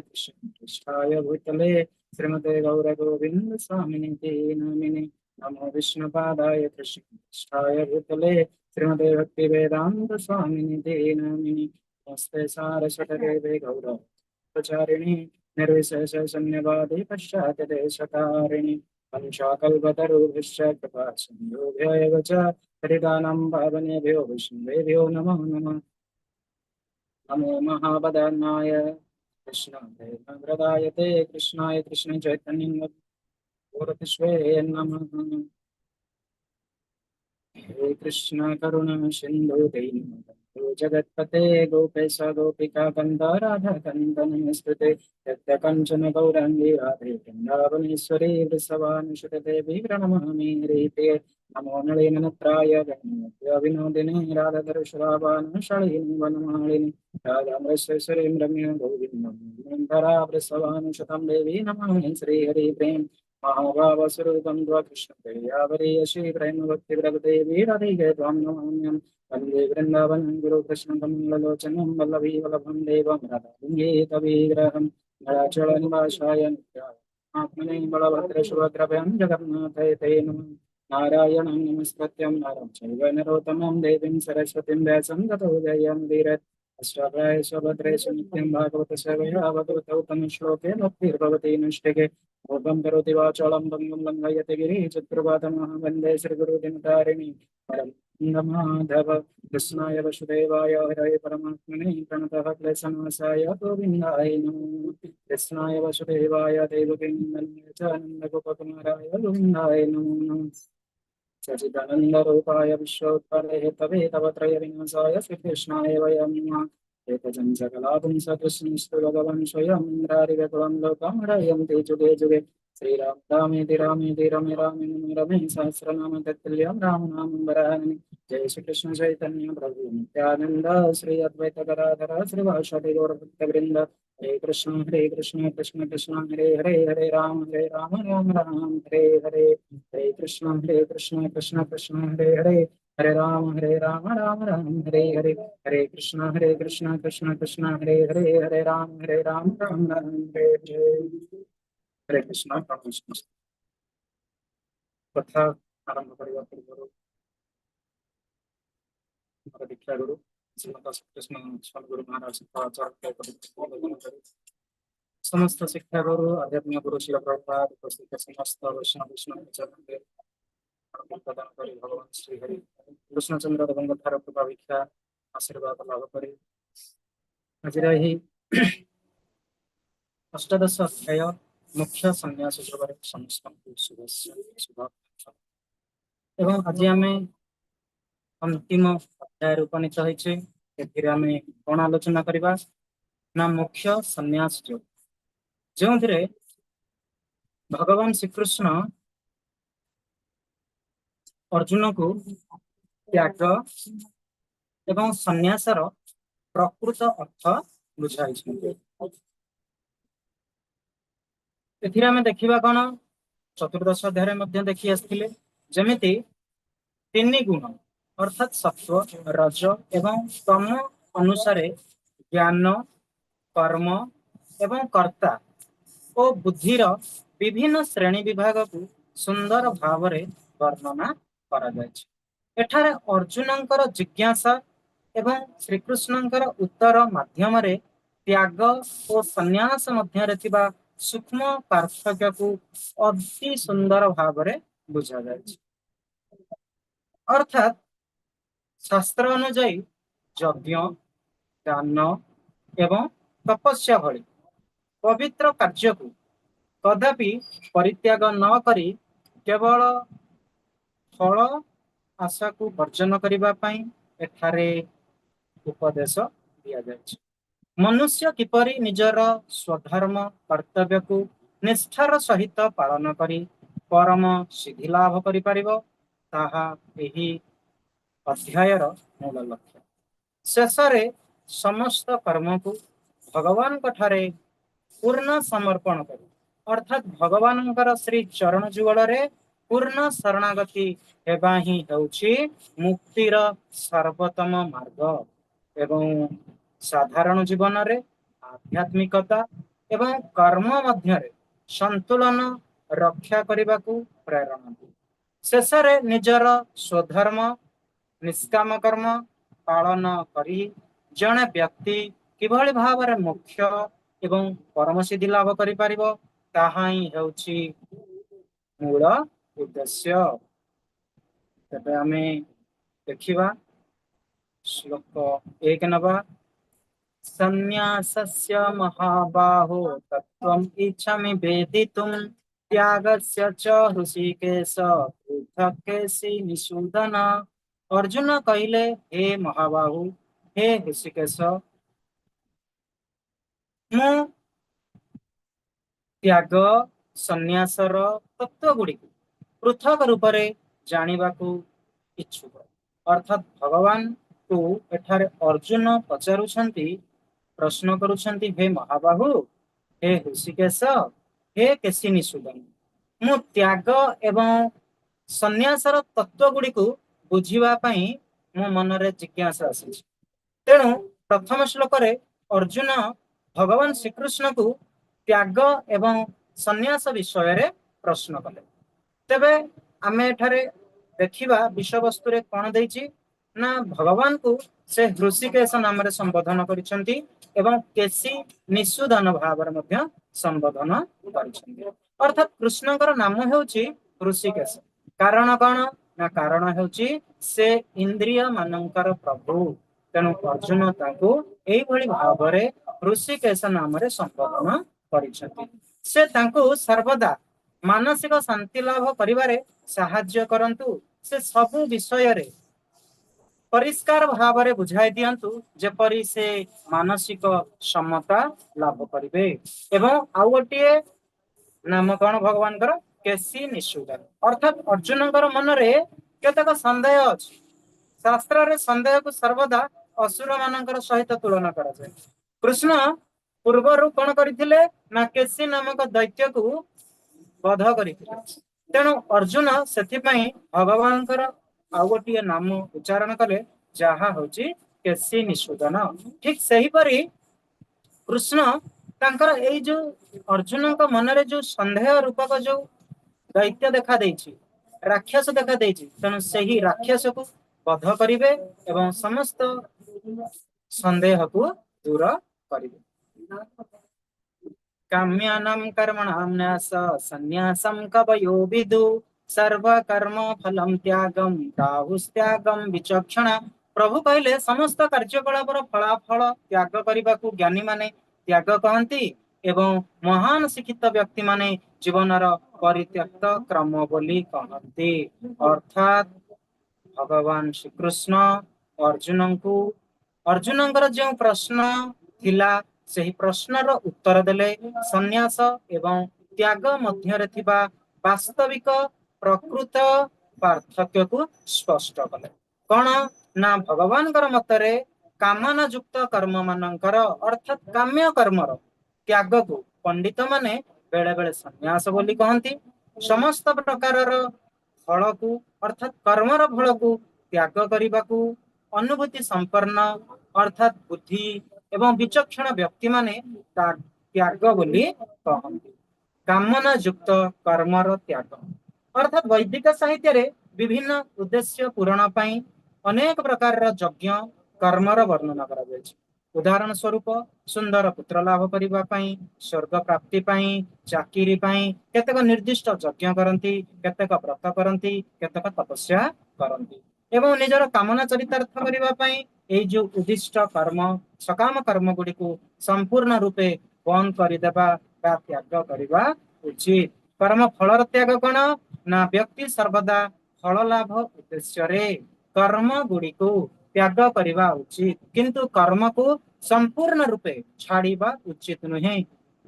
कृष्ण प्रेष्ठाय भूतले श्रीमते गौर गोविंद स्वामिनिति नामिने। नमो विष्णुपादाय कृष्ण प्रेष्ठाय भूतले श्रीमते भक्ति वेदांत स्वामिनिति नामिने। नमस्ते सारस्वतदेवे गौर प्रचारिणि निर्विशेष शून्यवादी पश्चात देशतारिणि। वंशाकल्पतरुभ्यश्च कृपा सिन्धुभ्य एव च हरिदानं पावनेभ्यो वैष्णवेभ्यो नमो नमः। नमो महावदनाय कृष्ण प्रेमप्रदायते कृष्णाय कृष्ण चैतन्य गौरतिष्वे नमः। हे कृष्ण करुणा सिन्धु दीनबन्धु जगत्पते गोपेश गोपिका कन्द राधा कन्द नमस्कृते। यत्र कञ्चन गौराङ्गी राधे वृन्दावनेश्वरी वृषभानुसुते देवी प्रणमामि हरिप्रिये। नमो नलिननेत्राय विनोदिने राधधरश्रावानुशालिनि वनमालिनि। राधामृश्वरीं रम्य गोविन्दं धरा वृषभानुसुतं देवी नमामि श्रीहरिप्रियम्। महाभावस्वरूपं कृष्णप्रियावरीयसि प्रेमभक्तिप्रभदेवी राधिके त्वां नमाम्यहम्। वन्दे वृन्दावनं गुरुकृष्णं कमललोचनं वल्लभी वल्लभं देवं राधालिङ्गेतविग्रहं नळाचलनिवासाय नित्यात्मने बलभद्रसुभद्राभ्यां जगन्नाथाय ते नमः। नारायणं नमस्कृत्यं नरं चैव नरोत्तमं देवीं सरस्वतीं व्यासं ततो जयमुदीरयेत्। अष्टाभ्याय भद्रेषु नित्यं भागवत सेवया भगवतौ श्लोके भक्तिर्भवति नैष्ठिके। मूकं करोति वाचालं पङ्गुं लङ्घयते गिरिं यत्कृपातमहं वन्दे श्रीगुरुदिनतारिणि परं माधव। कृष्णाय वासुदेवाय हरये परमात्मने प्रणतः क्लेशनाशाय गोविन्दाय नमः। कृष्णाय वासुदेवाय देवकीनन्दनाय च नन्दगोपकुमाराय गोविन्दाय नमो नमः। सच्चिदानन्दरूपाय विश्वोत्पत्तिहेतवे तापत्रयविनाशाय श्रीकृष्णाय वयं नमः। एकजं सकलापुं सकृष्णस्तु भगवान् स्वयं इन्द्रारिव्याकुलं लोकं हरयन्ति जुगे जुगे। श्रीराम रामेति रामेति रमे रामे मनोरमे सहस्रनाम तत्तुल्यं राम नाम वरानने। जय श्री कृष्ण चैतन्य प्रभु नित्यानंद श्री अद्वैत गदाधर श्रीवासादि गौर भक्तवृंद। हरे कृष्ण कृष्ण कृष्ण हरे हरे, हरे राम राम राम हरे हरे। हरे कृष्ण कृष्ण कृष्ण हरे हरे, हरे राम राम राम हरे हरे। हरे कृष्ण कृष्ण कृष्ण हरे हरे, हरे राम राम राम हरे हरे। हरे कृष्ण। ପ୍ରଣାମ। କଥା ଆରମ୍ଭ କରିବା ପୂର୍ବରୁ ଆମର ଦୀକ୍ଷା ଗୁରୁ ଶ୍ରୀମନ୍ତ ଶ୍ରୀକୃଷ୍ଣ ସ୍ୱାମୀ ମହାରାଜ କରି ସମସ୍ତ ଶିକ୍ଷା ଗୁରୁ, ଆଧ୍ୟାତ୍ମିକ ଗୁରୁ ଶ୍ରୀଲ ପ୍ରଭୁପାଦ, ଉପସ୍ଥିତ ସମସ୍ତ ବୈଷ୍ଣବ ବୈଷ୍ଣବ ଚରଣରେ ପ୍ରଦାନ କରି ଭଗବାନ ଶ୍ରୀ ହରି କୃଷ୍ଣଚନ୍ଦ୍ର ଦେବଙ୍କ ଠାରୁ କୃପା ଭିକ୍ଷା ଆଶୀର୍ବାଦ ଲାଭ କରି ଆଜିର ଏହି ଅଷ୍ଟାଦଶ ଅଧ୍ୟାୟ ମୁଖ୍ୟ ସନ୍ନ୍ୟାସ ଯୋଗରେ ସମସ୍ତଙ୍କୁ ଶୁଭେଚ୍ଛା, ଶୁଭ। ଏବଂ ଆଜି ଆମେ ଅନ୍ତିମ ଅଧ୍ୟାୟରେ ଉପନୀତ ହେଇଛେ। ଏଥିରେ ଆମେ କଣ ଆଲୋଚନା କରିବା ନା ମୁଖ୍ୟ ସନ୍ନ୍ୟାସ ଯୋଗ, ଯେଉଁଥିରେ ଭଗବାନ ଶ୍ରୀକୃଷ୍ଣ ଅର୍ଜୁନକୁ ତ୍ୟାଗ ଏବଂ ସନ୍ନ୍ୟାସର ପ୍ରକୃତ ଅର୍ଥ ବୁଝାଇଛନ୍ତି। ଏଥିରେ ଆମେ ଦେଖିବା କଣ, ଚତୁର୍ଦ୍ଦଶ ଅଧ୍ୟାୟରେ ମଧ୍ୟ ଦେଖି ଆସିଥିଲେ, ଯେମିତି ତିନି ଗୁଣ ଅର୍ଥାତ୍ ସତ୍ୱ, ରଜ ଏବଂ ତମ ଅନୁସାରେ ଜ୍ଞାନ, କର୍ମ ଏବଂ କର୍ତ୍ତା ଓ ବୁଦ୍ଧିର ବିଭିନ୍ନ ଶ୍ରେଣୀ ବିଭାଗକୁ ସୁନ୍ଦର ଭାବରେ ବର୍ଣ୍ଣନା କରାଯାଇଛି। ଏଠାରେ ଅର୍ଜୁନଙ୍କର ଜିଜ୍ଞାସା ଏବଂ ଶ୍ରୀକୃଷ୍ଣଙ୍କର ଉତ୍ତର ମାଧ୍ୟମରେ ତ୍ୟାଗ ଓ ସନ୍ନ୍ୟାସ ମଧ୍ୟରେ ଥିବା ସୂକ୍ଷ୍ମ ପାର୍ଥକ୍ୟକୁ ଅତି ସୁନ୍ଦର ଭାବରେ ବୁଝାଯାଇଛି। ଅର୍ଥାତ୍ ଶାସ୍ତ୍ର ଅନୁଯାୟୀ ଯଜ୍ଞ, ଦାନ ଏବଂ ତପସ୍ୟା ଭଳି ପବିତ୍ର କାର୍ଯ୍ୟକୁ କଦାପି ପରିତ୍ୟାଗ ନ କରି କେବଳ ଫଳ ଆଶାକୁ ବର୍ଜନ କରିବା ପାଇଁ ଏଠାରେ ଉପଦେଶ ଦିଆଯାଇଛି। ମନୁଷ୍ୟ କିପରି ନିଜର ସ୍ୱଧର୍ମ କର୍ତ୍ତବ୍ୟକୁ ନିଷ୍ଠାର ସହିତ ପାଳନ କରି ପରମ ସିଦ୍ଧି ଲାଭ କରିପାରିବ, ତାହା ଏହି ଅଧ୍ୟାୟର ମୂଳ ଲକ୍ଷ୍ୟ। ଶେଷରେ ସମସ୍ତ କର୍ମକୁ ଭଗବାନଙ୍କ ଠାରେ ପୂର୍ଣ୍ଣ ସମର୍ପଣ କରି, ଅର୍ଥାତ୍ ଭଗବାନଙ୍କର ଶ୍ରୀ ଚରଣ ଯୁଗଳରେ ପୂର୍ଣ୍ଣ ଶରଣାଗତି ହେବା ହିଁ ହେଉଛି ମୁକ୍ତିର ସର୍ବୋତ୍ତମ ମାର୍ଗ ଏବଂ ସାଧାରଣ ଜୀବନରେ ଆଧ୍ୟାତ୍ମିକତା ଏବଂ କର୍ମ ମଧ୍ୟରେ ସନ୍ତୁଳନ ରକ୍ଷା କରିବାକୁ ପ୍ରେରଣା ଦିଏ। ଶେଷରେ ନିଜର ସ୍ୱଧର୍ମ ନିଷ୍କାମ କର୍ମ ପାଳନ କରି ଜଣେ ବ୍ୟକ୍ତି କିଭଳି ଭାବରେ ମୋକ୍ଷ ଏବଂ ପରମ ସିଦ୍ଧି ଲାଭ କରିପାରିବ, ତାହା ହିଁ ହେଉଛି ମୂଳ ଉଦ୍ଦେଶ୍ୟ। ତେବେ ଆମେ ଦେଖିବା, ଶ୍ଲୋକ 1 ନବା। ସନ୍ନ୍ୟାସସ୍ୟ ମହାବାହୋ ତତ୍ତ୍ୱମ୍ ଇଚ୍ଛାମି ବେଦିତୁମ୍ ତ୍ୟାଗସ୍ୟ ଚ ହୃଷୀକେଶ ପୃଥକ୍ କେଶି ନିଷୂଦନ। ଅର୍ଜୁନ କହିଲେ, ହେ ମହାବାହୁ, ହେ ହୃଷୀକେଶ, ମୁଁ ତ୍ୟାଗ ସନ୍ନ୍ୟାସର ତତ୍ତ୍ୱ ଗୁଡ଼ିକୁ ପୃଥକ ରୂପରେ ଜାଣିବାକୁ ଇଚ୍ଛୁକ। ଅର୍ଥାତ୍ ଭଗବାନଙ୍କୁ ଏଠାରେ ଅର୍ଜୁନ ପଚାରୁଛନ୍ତି, ପ୍ରଶ୍ନ କରୁଛନ୍ତି, ହେ ମହାବାହୁ, ହେ ହୃଷୀକେଶ, ହେ କେଶୀ ନିଷୂଦନ, ମୁଁ ତ୍ୟାଗ ଏବଂ ସନ୍ନ୍ୟାସର ତତ୍ତ୍ୱ ଗୁଡ଼ିକୁ ବୁଝିବା ପାଇଁ ମୋ ମନରେ ଜିଜ୍ଞାସା ଆସିଛି। ତେଣୁ ପ୍ରଥମ ଶ୍ଲୋକରେ ଅର୍ଜୁନ ଭଗବାନ ଶ୍ରୀକୃଷ୍ଣକୁ ତ୍ୟାଗ ଏବଂ ସନ୍ନ୍ୟାସ ବିଷୟରେ ପ୍ରଶ୍ନ କଲେ। ତେବେ ଆମେ ଏଠାରେ ଦେଖିବା ବିଷୟବସ୍ତୁରେ କଣ ଦେଇଛି ନା, ଭଗବାନଙ୍କୁ ସେ ହୃଷୀକେଶ ନାମରେ ସମ୍ବୋଧନ କରିଛନ୍ତି ଏବଂ କେଶୀ ନିଷୂଦନ ଭାବରେ ମଧ୍ୟ ସମ୍ବୋଧନ କରିଛନ୍ତି। ଅର୍ଥାତ୍ କୃଷ୍ଣଙ୍କର ନାମ ହେଉଛି ହୃଷୀକେଶ। କାରଣ କଣ ନା, କାରଣ ହେଉଛି ସେ ଇନ୍ଦ୍ରିୟ ମାନଙ୍କର ପ୍ରଭୁ। ତେଣୁ ଅର୍ଜୁନ ତାଙ୍କୁ ଏଇଭଳି ଭାବରେ ହୃଷୀକେଶ ନାମରେ ସମ୍ବୋଧନ କରିଛନ୍ତି। ସେ ତାଙ୍କୁ ସର୍ବଦା ମାନସିକ ଶାନ୍ତି ଲାଭ କରିବାରେ ସାହାଯ୍ୟ କରନ୍ତୁ, ସେ ସବୁ ବିଷୟରେ ପରିଷ୍କାର ଭାବରେ ବୁଝାଇ ଦିଅନ୍ତୁ, ଯେପରି ସେ ମାନସିକ ସମତା ଲାଭ କରିବେ। ଏବଂ ଆଉ ଗୋଟିଏ ନାମ କଣ ଭଗବାନଙ୍କର? କେଶୀ ନିଷୂଦନ। ଅର୍ଥାତ୍ ଅର୍ଜୁନଙ୍କର ମନରେ କେତେକ ସନ୍ଦେହ ଅଛି। ଶାସ୍ତ୍ରରେ ସନ୍ଦେହକୁ ସର୍ବଦା ଅସୁର ମାନଙ୍କର ସହିତ ତୁଳନା କରାଯାଏ। କୃଷ୍ଣ ପୂର୍ବରୁ କଣ କରିଥିଲେ ନା, କେଶୀ ନାମକ ଦୈତ୍ୟକୁ ବଧ କରିଥିଲେ। ତେଣୁ ଅର୍ଜୁନ ସେଥିପାଇଁ ଭଗବାନଙ୍କର ଆଉ ଗୋଟିଏ ନାମ ଉଚ୍ଚାରଣ କଲେ, ଯାହା ହଉଛି କେଶୀ ନିଷୂଦନ। ଠିକ ସେହିପରି କୃଷ୍ଣ ତାଙ୍କର ଏଇ ଯୋଉ ଅର୍ଜୁନଙ୍କ ମନରେ ଯୋଉ ସନ୍ଦେହ ରୂପକ ଯୋଉ ଦୈତ୍ୟ ଦେଖା ଦେଇଛି, ରାକ୍ଷସ ଦେଖା ଦେଇଛି, ତେଣୁ ସେହି ରାକ୍ଷସକୁ ବଧ କରିବେ ଏବଂ ସମସ୍ତ ସନ୍ଦେହକୁ ଦୂର କରିବେ। କାମ୍ୟାନାମ କର୍ମଣାମ ନ୍ୟାସ ସନ୍ନ୍ୟାସಂ କବୟୋ ବିଦୁ ସର୍ବ କର୍ମ ଫଲಂ ତ୍ୟାଗಂ ପ୍ରାହୁସ୍ତ୍ୟାଗಂ ବିଚକ୍ଷଣା। ପ୍ରଭୁ କହିଲେ, ସମସ୍ତ କାର୍ଯ୍ୟକଳାପର ଫଳାଫଳ ତ୍ୟାଗ କରିବାକୁ ଜ୍ଞାନୀ ମାନେ ତ୍ୟାଗ କହନ୍ତି ଏବଂ ମହାନ ଶିକ୍ଷିତ ବ୍ୟକ୍ତି ମାନେ ଜୀବନର ପରିତ୍ୟକ୍ତ କ୍ରମ ବୋଲି କହନ୍ତି। ଅର୍ଥାତ୍ ଭଗବାନ ଶ୍ରୀକୃଷ୍ଣ ଅର୍ଜୁନଙ୍କୁ ଅର୍ଜୁନଙ୍କର ଯେଉଁ ପ୍ରଶ୍ନ ଥିଲା, ସେହି ପ୍ରଶ୍ନର ଉତ୍ତର ଦେଲେ। ସନ୍ନ୍ୟାସ ଏବଂ ତ୍ୟାଗ ମଧ୍ୟରେ ଥିବା ବାସ୍ତବିକ ପ୍ରକୃତ ପାର୍ଥକ୍ୟକୁ ସ୍ପଷ୍ଟ କଲେ। କଣ ନା, ଭଗବାନଙ୍କର ମତରେ କାମନା ଯୁକ୍ତ କର୍ମ ମାନଙ୍କର, ଅର୍ଥାତ୍ କାମ୍ୟ କର୍ମର ତ୍ୟାଗକୁ ପଣ୍ଡିତ ମାନେ ବେଳେ ବେଳେ ସନ୍ନ୍ୟାସ ବୋଲି କହନ୍ତି। ସମସ୍ତ ପ୍ରକାରର ଫଳକୁ, ଅର୍ଥାତ୍ କର୍ମର ଫଳକୁ ତ୍ୟାଗ କରିବାକୁ ଅନୁଭୂତି ସମ୍ପନ୍ନ, ଅର୍ଥାତ୍ ବୁଦ୍ଧି ଏବଂ ବିଚକ୍ଷଣ ବ୍ୟକ୍ତି ମାନେ ତ୍ୟାଗ ବୋଲି କହନ୍ତି। କାମନା ଯୁକ୍ତ କର୍ମର ତ୍ୟାଗ, ଅର୍ଥାତ୍ ବୈଦିକ ସାହିତ୍ୟରେ ବିଭିନ୍ନ ଉଦ୍ଦେଶ୍ୟ ପୂରଣ ପାଇଁ ଅନେକ ପ୍ରକାରର ଯଜ୍ଞ କର୍ମର ବର୍ଣ୍ଣନା କରାଯାଇଛି। ଉଦାହରଣ ସ୍ୱରୂପ, ସୁନ୍ଦର ପୁତ୍ର ଲାଭ କରିବା ପାଇଁ, ସ୍ୱର୍ଗ ପ୍ରାପ୍ତି ପାଇଁ, ଚାକିରି ପାଇଁ କେତେକ ନିର୍ଦ୍ଦିଷ୍ଟ ଯଜ୍ଞ କରନ୍ତି, କେତେକ ବ୍ରତ କରନ୍ତି, କେତେକ ତପସ୍ୟା କରନ୍ତି ଏବଂ ନିଜର କାମନା ଚରିତାର୍ଥ କରିବା ପାଇଁ ଏଇ ଯୋଉ ଉଦ୍ଦିଷ୍ଟ କର୍ମ, ସକାମ କର୍ମ ଗୁଡିକୁ ସମ୍ପୂର୍ଣ୍ଣ ରୂପେ ବନ୍ଦ କରିଦେବା ବା ତ୍ୟାଗ କରିବା ଉଚିତ। କର୍ମ ଫଳର ତ୍ୟାଗ କଣ ନା, ବ୍ୟକ୍ତି ସର୍ବଦା ଫଳ ଲାଭ ଉଦ୍ଦେଶ୍ୟରେ କର୍ମ ଗୁଡିକୁ ତ୍ୟାଗ କରିବା ଉଚିତ, କିନ୍ତୁ କର୍ମକୁ ସମ୍ପୂର୍ଣ୍ଣ ରୂପେ ଛାଡିବା ଉଚିତ ନୁହେଁ।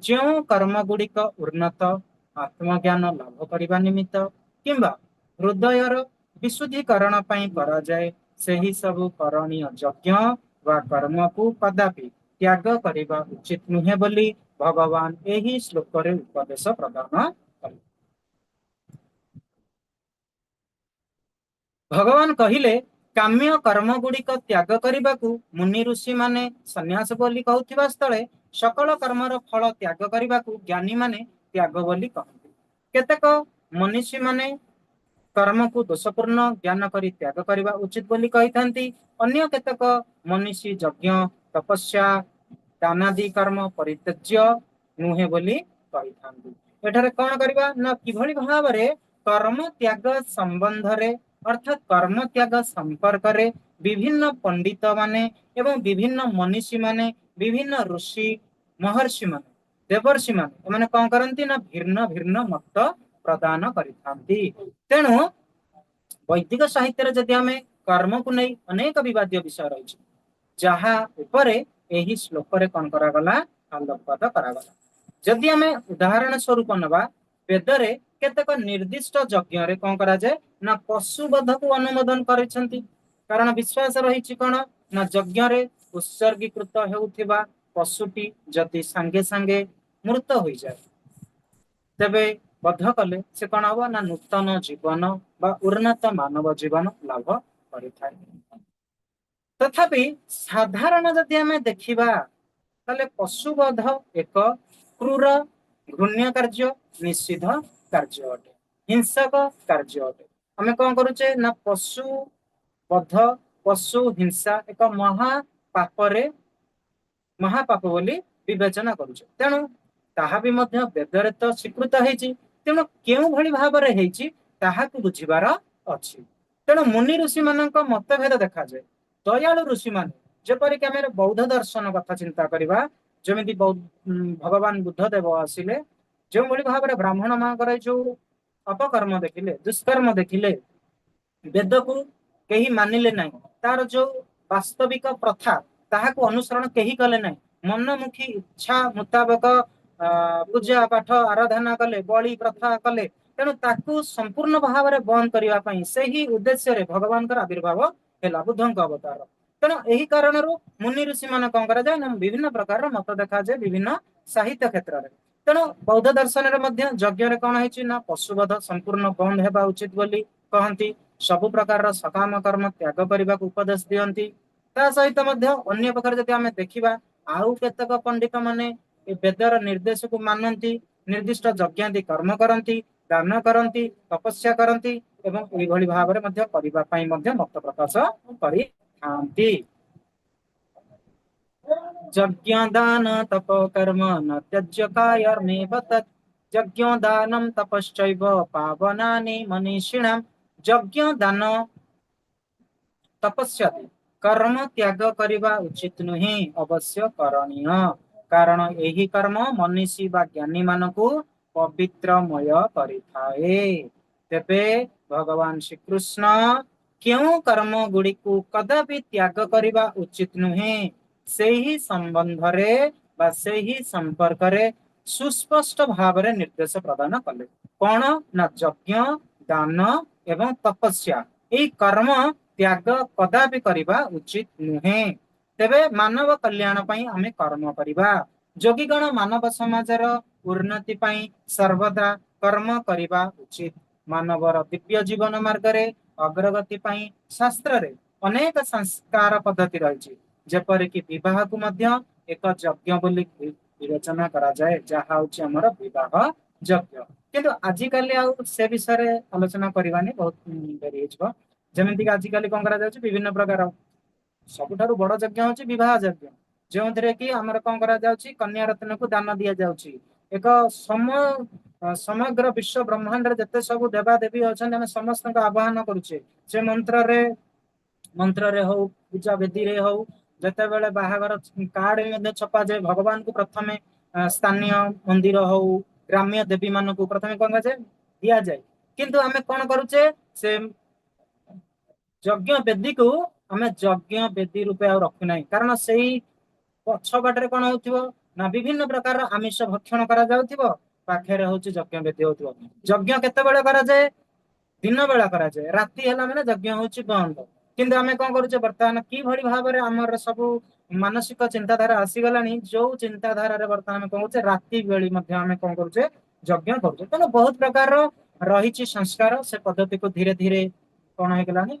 ଯେଉଁ କର୍ମ ଗୁଡିକ ଉନ୍ନତ ଆତ୍ମଜ୍ଞାନ ଲାଭ କରିବା ନିମିତ୍ତ କିମ୍ବା ହୃଦୟର ବିଶୁଦ୍ଧିକରଣ ପାଇଁ କରାଯାଏ, ସେହି ସବୁ କରଣୀୟ ଯଜ୍ଞ ବା କର୍ମକୁ କଦାପି ତ୍ୟାଗ କରିବା ଉଚିତ ନୁହେଁ ବୋଲି ଭଗବାନ ଏହି ଶ୍ଲୋକରେ ଉପଦେଶ ପ୍ରଦାନ କଲେ। ଭଗବାନ କହିଲେ, କାମ୍ୟ କର୍ମ ଗୁଡିକ ତ୍ୟାଗ କରିବାକୁ ମୁନି ଋଷି ମାନେ ସନ୍ନ୍ୟାସ ବୋଲି କହୁଥିବା ସ୍ଥଳେ ସକଳ କର୍ମର ଫଳ ତ୍ୟାଗ କରିବାକୁ ଜ୍ଞାନୀ ମାନେ ତ୍ୟାଗ ବୋଲି କହନ୍ତି। କେତେକ ମନୀଷୀ ମାନେ କର୍ମକୁ ଦୋଷପୂର୍ଣ୍ଣ ଜ୍ଞାନ କରି ତ୍ୟାଗ କରିବା ଉଚିତ ବୋଲି କହିଥାନ୍ତି। ଅନ୍ୟ କେତେକ ମନୀଷୀ ଯଜ୍ଞ, ତପସ୍ୟା, ଦାନାଦି କର୍ମ ପରିତ୍ୟାଜ୍ୟ ନୁହେଁ ବୋଲି କହିଥାନ୍ତି। ଏଠାରେ କଣ କରିବା ନା କିଭଳି ଭାବରେ କର୍ମ ତ୍ୟାଗ ସମ୍ବନ୍ଧରେ, ଅର୍ଥାତ୍ କର୍ମ ତ୍ୟାଗ ସମ୍ପର୍କରେ ବିଭିନ୍ନ ପଣ୍ଡିତ ମାନେ ଏବଂ ବିଭିନ୍ନ ମନୀଷୀ ମାନେ, ବିଭିନ୍ନ ଋଷି ମହର୍ଷି ମାନେ, ଦେବର୍ଷି ମାନେ, ଏମାନେ କଣ କରନ୍ତି ନା ଭିନ୍ନ ଭିନ୍ନ ମତ ପ୍ରଦାନ କରିଥାନ୍ତି। ତେଣୁ ବୈଦିକ ସାହିତ୍ୟରେ ଯଦି ଆମେ କର୍ମକୁ ନେଇ ଅନେକ ବିବାଦୀୟ ବିଷୟ ରହିଛି, ଯାହା ଉପରେ ଏହି ଶ୍ଲୋକରେ କଣ କରାଗଲା, ଆଲୋକପାତ କରାଗଲା। ଯଦି ଆମେ ଉଦାହରଣ ସ୍ୱରୂପ ନେବା, ବେଦରେ କେତେକ ନିର୍ଦ୍ଦିଷ୍ଟ ଯଜ୍ଞରେ କଣ କରାଯାଏ ନା ପଶୁବଧକୁ ଅନୁମୋଦନ କରିଛନ୍ତି। କାରଣ ବିଶ୍ୱାସ ରହିଛି କଣ ନା ଯଜ୍ଞରେ ଉତ୍ସର୍ଗୀକୃତ ହେଉଥିବା ପଶୁଟି ଯଦି ସାଙ୍ଗେ ସାଙ୍ଗେ ମୃତ ହୋଇଯାଏ, ତେବେ ବଧ କଲେ ସେ କଣ ହବ ନା ନୂତନ ଜୀବନ ବା ଉନ୍ନତ ମାନବ ଜୀବନ ଲାଭ କରିଥାଏ। ତଥାପି ସାଧାରଣ ଯଦି ଆମେ ଦେଖିବା, ତାହେଲେ ପଶୁବଧ ଏକ କ୍ରୂର ଘୃଣ୍ୟ କାର୍ଯ୍ୟ, ନିଷିଦ୍ଧ କାର୍ଯ୍ୟ ଅଟେ, ହିଂସକ କାର୍ଯ୍ୟ ଅଟେ। ଆମେ କଣ କରୁଛେ ନା ପଶୁ ବଧ, ପଶୁ ହିଂସା ଏକ ମହାପାପରେ, ମହାପାପ ବୋଲି ବିବେଚନା କରୁଛେ। ତେଣୁ ତାହା ବି ମଧ୍ୟ ବେଦରେ ତ ସ୍ୱୀକୃତ ହେଇଛି। ତେଣୁ କେଉଁ ଭଳି ଭାବରେ ହେଇଛି ତାହାକୁ ବୁଝିବାର ଅଛି। ତେଣୁ ମୁନି ଋଷି ମାନଙ୍କ ମତଭେଦ ଦେଖାଯାଏ। ଦୟାଳୁ ଋଷି ମାନେ, ଯେପରିକି ଆମେ ବୌଦ୍ଧ ଦର୍ଶନ କଥା ଚିନ୍ତା କରିବା, ଯେମିତି ଭଗବାନ ବୁଦ୍ଧ ଦେବ ଆସିଲେ, ଯେଉଁଭଳି ଭାବରେ ବ୍ରାହ୍ମଣ ମାନଙ୍କର ଏଇ ଯୋଉ ଅପକର୍ମ ଦେଖିଲେ, ଦୁଷ୍କର୍ମ ଦେଖିଲେ, ବେଦକୁ କେହି ମାନିଲେ ନାହିଁ, ତାର ଯୋଉ ବାସ୍ତବିକ ପ୍ରଥା ତାହାକୁ ଅନୁସରଣ କେହି କଲେ ନାହିଁ, ମନମୁଖୀ ଇଚ୍ଛା ମୁତାବକ ପୂଜା ପାଠ ଆରାଧନା କଲେ, ବଳି ପ୍ରଥା କଲେ। ତେଣୁ ତାକୁ ସମ୍ପୂର୍ଣ୍ଣ ଭାବରେ ବନ୍ଦ କରିବା ପାଇଁ ସେହି ଉଦ୍ଦେଶ୍ୟରେ ଭଗବାନଙ୍କର ଆବିର୍ଭାବ ହେଲା ବୁଦ୍ଧଙ୍କ ଅବତାର। ତେଣୁ ଏହି କାରଣରୁ ମୁନି ଋଷି ମାନେ କଣ କରାଯାଏ ନା ବିଭିନ୍ନ ପ୍ରକାରର ମତ ଦେଖାଯାଏ ବିଭିନ୍ନ ସାହିତ୍ୟ କ୍ଷେତ୍ରରେ। ତେଣୁ ବୌଦ୍ଧ ଦର୍ଶନରେ ମଧ୍ୟ ଯଜ୍ଞରେ କଣ ହେଇଛି ନା ପଶୁବଧ ସମ୍ପୂର୍ଣ୍ଣ ବନ୍ଦ ହେବା ଉଚିତ ବୋଲି କହନ୍ତି। ସବୁ ପ୍ରକାରର ସକାମ କର୍ମ ତ୍ୟାଗ କରିବାକୁ ଉପଦେଶ ଦିଅନ୍ତି। ତା ସହିତ ମଧ୍ୟ ଅନ୍ୟ ପ୍ରକାର ଯଦି ଆମେ ଦେଖିବା, ଆଉ କେତେକ ପଣ୍ଡିତ ମାନେ ଏ ବେଦର ନିର୍ଦ୍ଦେଶକୁ ମାନନ୍ତି, ନିର୍ଦ୍ଦିଷ୍ଟ ଯଜ୍ଞାଦି କର୍ମ କରନ୍ତି, ଦାନ କରନ୍ତି, ତପସ୍ୟା କରନ୍ତି ଏବଂ ଏଇଭଳି ଭାବରେ ମଧ୍ୟ କରିବା ପାଇଁ ମଧ୍ୟ ମତ ପ୍ରକାଶ କରିଥାନ୍ତି। ଯଜ୍ଞ ଦାନ ତପ କର୍ମ ନ ତ୍ୟଜ୍ୟ କାୟର୍ମେବ ତତ୍ ଯଜ୍ଞ ଦାନಂ ତପଶ୍ଚୈବ ପାବନାନି ମନୀଷିଣାମ୍। ଯଜ୍ଞ, ଦାନ, ତପସ୍ୟା କର୍ମ ତ୍ୟାଗ କରିବା ଉଚିତ ନୁହେଁ, ଅବଶ୍ୟ କରଣୀୟ। କାରଣ ଏହି କର୍ମ ମନୀଷୀ ବା ଜ୍ଞାନୀ ମାନଙ୍କୁ ପବିତ୍ରମୟ କରିଥାଏ। ତେବେ ଭଗବାନ ଶ୍ରୀକୃଷ୍ଣ କେଉଁ କର୍ମ ଗୁଡିକୁ କଦାପି ତ୍ୟାଗ କରିବା ଉଚିତ ନୁହେଁ, ସେହି ସମ୍ବନ୍ଧରେ ବା ସେହି ସମ୍ପର୍କରେ ସୁସ୍ପଷ୍ଟ ଭାବରେ ନିର୍ଦ୍ଦେଶ ପ୍ରଦାନ କଲେ। କଣ ନା ଯଜ୍ଞ, ଦାନ ଏବଂ ତପସ୍ୟା, ଏଇ କର୍ମ ତ୍ୟାଗ କଦାପି କରିବା ଉଚିତ ନୁହେଁ। ତେବେ ମାନବ କଲ୍ୟାଣ ପାଇଁ ଆମେ କର୍ମ କରିବା। ଯୋଗୀଗଣ ମାନବ ସମାଜର ଉନ୍ନତି ପାଇଁ ସର୍ବଦା କର୍ମ କରିବା ଉଚିତ। ମାନବର ଦିବ୍ୟ ଜୀବନ ମାର୍ଗରେ ଅଗ୍ରଗତି ପାଇଁ ଶାସ୍ତ୍ରରେ ଅନେକ ସଂସ୍କାର ପଦ୍ଧତି ରହିଛି। ଯେପରିକି ବିବାହକୁ ମଧ୍ୟ ଏକ ଯଜ୍ଞ ବୋଲି ବିବେଚନା କରାଯାଏ, ଯାହା ହଉଛି ଆମର ବିବାହ ଯଜ୍ଞ। କିନ୍ତୁ ଆଜିକାଲି ଆଉ ସେ ବିଷୟରେ ଆଲୋଚନା କରିବାନି, ବହୁତ ଡେରି ହେଇଯିବ। ଯେମିତିକି ଆଜିକାଲି କଣ କରାଯାଉଛି, ବିଭିନ୍ନ ପ୍ରକାର ସବୁଠାରୁ ବଡ ଯଜ୍ଞ ହଉଛି ବିବାହ ଯଜ୍ଞ, ଯେଉଁଥିରେ କି ଆମର କଣ କରାଯାଉଛି, କନ୍ୟା ରତ୍ନକୁ ଦାନ ଦିଆଯାଉଛି। ଏକ ସମଗ୍ର ବିଶ୍ୱ ବ୍ରହ୍ମାଣ୍ଡରେ ଯେତେ ସବୁ ଦେବାଦେବୀ ଅଛନ୍ତି, ଆମେ ସମସ୍ତଙ୍କୁ ଆବାହନ କରୁଛେ। ସେ ମନ୍ତ୍ରରେ ହଉ, ପୂଜା ବେଦୀରେ ହଉ, ଯେତେବେଳେ ବାହାଘର କାର୍ଡ ମଧ୍ୟ ଛପାଯାଏ, ଭଗବାନଙ୍କୁ ପ୍ରଥମେ ସ୍ଥାନୀୟ ମନ୍ଦିର ହଉ, ଗ୍ରାମ୍ୟ ଦେବୀ ମାନଙ୍କୁ ପ୍ରଥମେ କଣ କରାଯାଏ, ଦିଆଯାଏ। କିନ୍ତୁ ଆମେ କଣ କରୁଛେ, ସେ ଯଜ୍ଞ ବେଦୀକୁ ଆମେ ଯଜ୍ଞ ବେଦୀ ରୂପେ ଆଉ ରଖୁନାହିଁ। କାରଣ ସେଇ ପଛ ବାଟରେ କଣ ହଉଥିବ ନା ବିଭିନ୍ନ ପ୍ରକାରର ଆମିଷ ଭକ୍ଷଣ କରାଯାଉଥିବ, ପାଖରେ ହଉଛି ଯଜ୍ଞ ବେଦୀ ହଉଥିବ। ଯଜ୍ଞ କେତେବେଳେ କରାଯାଏ? ଦିନ ବେଳା କରାଯାଏ। ରାତି ହେଲା ମାନେ ଯଜ୍ଞ ହଉଛି ବନ୍ଦ। କିନ୍ତୁ ଆମେ କଣ କରୁଛେ ବର୍ତ୍ତମାନ, କିଭଳି ଭାବରେ ଆମର ସବୁ ମାନସିକ ଚିନ୍ତାଧାରା ଆସିଗଲାଣି, ଯୋଉ ଚିନ୍ତାଧାରାରେ ବର୍ତ୍ତମାନ ଆମେ କଣ କରୁଛେ, ରାତି ବେଳି ମଧ୍ୟ ଆମେ କଣ କରୁଛେ, ଯଜ୍ଞ କରୁଛେ। ତେଣୁ ବହୁତ ପ୍ରକାରର ରହିଛି ସଂସ୍କାର। ସେ ପଦ୍ଧତିକୁ ଧୀରେ ଧୀରେ କଣ ହେଇଗଲାଣି,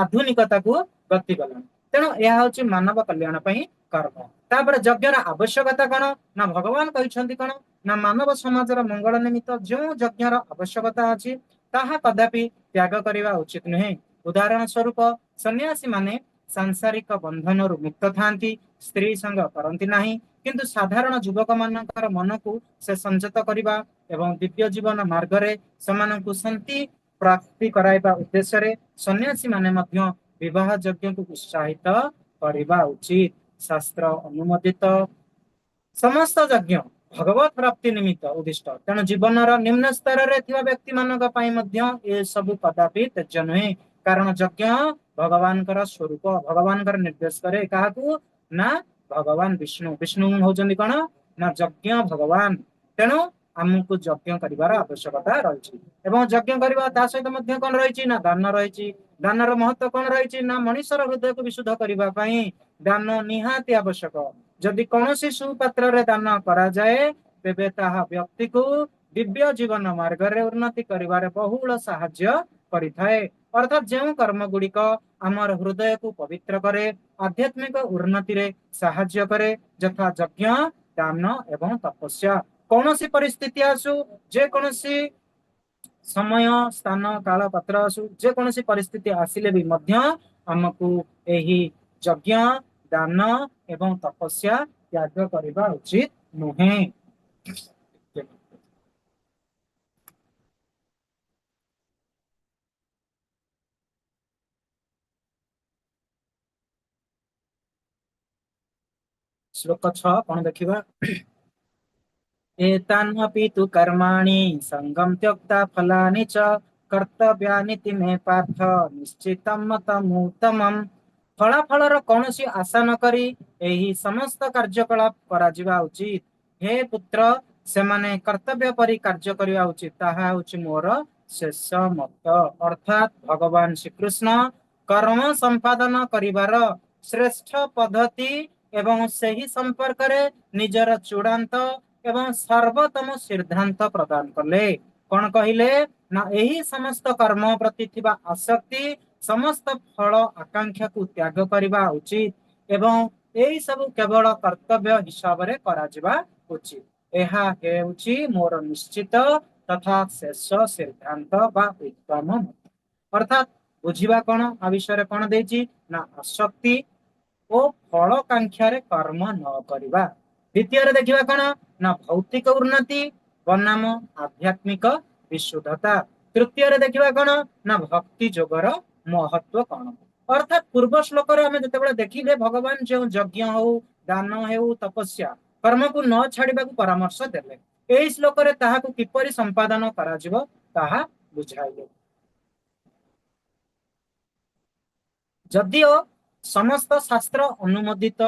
ଆଧୁନିକତାକୁ ଗତି କଲାଣି। ତେଣୁ ଏହା ହଉଛି ମାନବ କଲ୍ୟାଣ ପାଇଁ କର୍ମ। ତାପରେ ଯଜ୍ଞର ଆବଶ୍ୟକତା କଣ ନା ଭଗବାନ କହିଛନ୍ତି କଣ ନା ମାନବ ସମାଜର ମଙ୍ଗଳ ନିମିତ୍ତ ଯେଉଁ ଯଜ୍ଞର ଆବଶ୍ୟକତା ଅଛି ତାହା କଦାପି ତ୍ୟାଗ କରିବା ଉଚିତ ନୁହେଁ। ଉଦାହରଣ ସ୍ୱରୂପ ସନ୍ନ୍ୟାସୀ ମାନେ ସାଂସାରିକ ବନ୍ଧନରୁ ମୁକ୍ତ ଥାନ୍ତି, ସ୍ତ୍ରୀ ସଙ୍ଗ କରନ୍ତି ନାହିଁ, କିନ୍ତୁ ସାଧାରଣ ଯୁବକ ମାନଙ୍କର ମନକୁ ସେ ସଂଯତ କରିବା ଏବଂ ଦିବ୍ୟ ଜୀବନ ମାର୍ଗରେ ସେମାନଙ୍କୁ ଶାନ୍ତି ପ୍ରାପ୍ତି କରାଇବା ଉଦ୍ଦେଶ୍ୟରେ ସନ୍ନ୍ୟାସୀ ମାନେ ମଧ୍ୟ ବିବାହ ଯଜ୍ଞକୁ ଉତ୍ସାହିତ କରିବା ଉଚିତ। ଶାସ୍ତ୍ର ଅନୁମୋଦିତ ସମସ୍ତ ଯଜ୍ଞ ଭଗବତ ପ୍ରାପ୍ତି ନିମିତ୍ତ ଉଦ୍ଦିଷ୍ଟ। ତେଣୁ ଜୀବନର ନିମ୍ନ ସ୍ତରରେ ଥିବା ବ୍ୟକ୍ତି ମାନଙ୍କ ପାଇଁ ମଧ୍ୟ ଏସବୁ କଦାପି ତ୍ୟାଜ୍ୟ ନୁହେଁ, କାରଣ ଯଜ୍ଞ ଭଗବାନଙ୍କର ସ୍ୱରୂପ। ଭଗବାନଙ୍କର ନିର୍ଦ୍ଦେଶ କରେ କାହାକୁ ନା ଭଗବାନ ବିଷ୍ଣୁ। ବିଷ୍ଣୁ ହଉଛନ୍ତି କଣ ନା ଯଜ୍ଞ ଭଗବାନ। ତେଣୁ ଆମକୁ ଯଜ୍ଞ କରିବାର ଆବଶ୍ୟକତା ରହିଛି ଏବଂ ଯଜ୍ଞ କରିବା ତା ସହିତ ମଧ୍ୟ କଣ ରହିଛି ନା ଦାନ ରହିଛି। ଦାନର ମହତ୍ଵ କଣ ରହିଛି ନା ମଣିଷର ହୃଦୟକୁ ବିଶୁଦ୍ଧ କରିବା ପାଇଁ ଦାନ ନିହାତି ଆବଶ୍ୟକ। ଯଦି କୌଣସି ସୁପାତ୍ରରେ ଦାନ କରାଯାଏ ତେବେ ତାହା ବ୍ୟକ୍ତିକୁ ଦିବ୍ୟ ଜୀବନ ମାର୍ଗରେ ଉନ୍ନତି କରିବାରେ ବହୁଳ ସାହାଯ୍ୟ କରିଥାଏ। ଅର୍ଥାତ୍ ଯେଉଁ କର୍ମ ଗୁଡିକ ଆମର ହୃଦୟକୁ ପବିତ୍ର କରେ, ଆଧ୍ୟାତ୍ମିକ ଉନ୍ନତିରେ ସାହାଯ୍ୟ କରେ, ଯଥା ଯଜ୍ଞ, ଦାନ ଏବଂ ତପସ୍ୟା। କୌଣସି ପରିସ୍ଥିତି ଆସୁ, ଯେକୌଣସି ସମୟ, ସ୍ଥାନ, କାଳ, ପାତ୍ର ଆସୁ, ଯେକୌଣସି ପରିସ୍ଥିତି ଆସିଲେ ବି ମଧ୍ୟ ଆମକୁ ଏହି ଯଜ୍ଞ, ଦାନ ଏବଂ ତପସ୍ୟା ତ୍ୟାଗ କରିବା ଉଚିତ ନୁହେଁ। ଶ୍ଲୋକ 6 କଣ ଦେଖିବା? ଏତାନ୍ୱପି ତୁ କର୍ମାଣି ସଙ୍ଗം ତ୍ୟକ୍ତା ଫଲାନି ଚ କର୍ତ୍ତବ୍ୟାନିତି ମେ ପାର୍ଥ ନିଶ୍ଚିତମ୍ ମତମୁତ୍ତମମ୍। ଫଳାଫଳର କୌଣସି ଆଶା ନ କରି ଏହି ସମସ୍ତ କାର୍ଯ୍ୟକଳାପ କରାଯିବା ଉଚିତ। ହେ ପୁତ୍ର, ସେମାନେ କର୍ତ୍ତବ୍ୟ ପରି କାର୍ଯ୍ୟ କରିବା ଉଚିତ, ତାହା ହେଉଛି ମୋର ଶେଷ ମତ। ଅର୍ଥାତ୍ ଭଗବାନ ଶ୍ରୀକୃଷ୍ଣ କର୍ମ ସମ୍ପାଦନ କରିବାର ଶ୍ରେଷ୍ଠ ପଦ୍ଧତି ଏବଂ ସେହି ସମ୍ପର୍କରେ ନିଜର ଚୂଡ଼ାନ୍ତ ଏବଂ ସର୍ବୋତ୍ତମ ସିଦ୍ଧାନ୍ତ ପ୍ରଦାନ କଲେ। କଣ କହିଲେ ନା ଏହି ସମସ୍ତ କର୍ମ ପ୍ରତି ଥିବା ଆସକ୍ତି ସମସ୍ତ ଫଳ ଆକାଂକ୍ଷାକୁ ତ୍ୟାଗ କରିବା ଉଚିତ ଏବଂ ଏହି ସବୁ କେବଳ କର୍ତ୍ତବ୍ୟ ହିସାବରେ କରାଯିବା ଉଚିତ। ଏହା ହେଉଛି ମୋର ନିଶ୍ଚିତ ତଥା ଶେଷ ସିଦ୍ଧାନ୍ତ ବା ଉତ୍ତମ ମତ। ଅର୍ଥାତ୍ ବୁଝିବା କଣ ଆ ବିଷୟରେ କଣ ଦେଇଛି ନା ଆସକ୍ତି ଓ ଫଳକାଂକ୍ଷାରେ କର୍ମ ନ କରିବା। ଦ୍ୱିତୀୟରେ ଦେଖିବା କଣ ନା ଭୌତିକ ଉନ୍ନତି ବନାମ ଆଧ୍ୟାତ୍ମିକ ବିଶୁଦ୍ଧତା। ତୃତୀୟରେ ଦେଖିବା କଣ ନା ଭକ୍ତି ଯୋଗର ମହତ୍ଵ କଣ। ଅର୍ଥାତ୍ ପୂର୍ବ ଶ୍ଲୋକରେ ଆମେ ଯେତେବେଳେ ଦେଖିଲେ ଭଗବାନ ଯେଉଁ ଯଜ୍ଞ ହଉ, ଦାନ ହେଉ, ତପସ୍ୟା କର୍ମକୁ ନ ଛାଡିବାକୁ ପରାମର୍ଶ ଦେଲେ, ଏହି ଶ୍ଲୋକରେ ତାହାକୁ କିପରି ସମ୍ପାଦନ କରାଯିବ ତାହା ବୁଝାଇଲେ। ଯଦିଓ ସମସ୍ତ ଶାସ୍ତ୍ର ଅନୁମୋଦିତ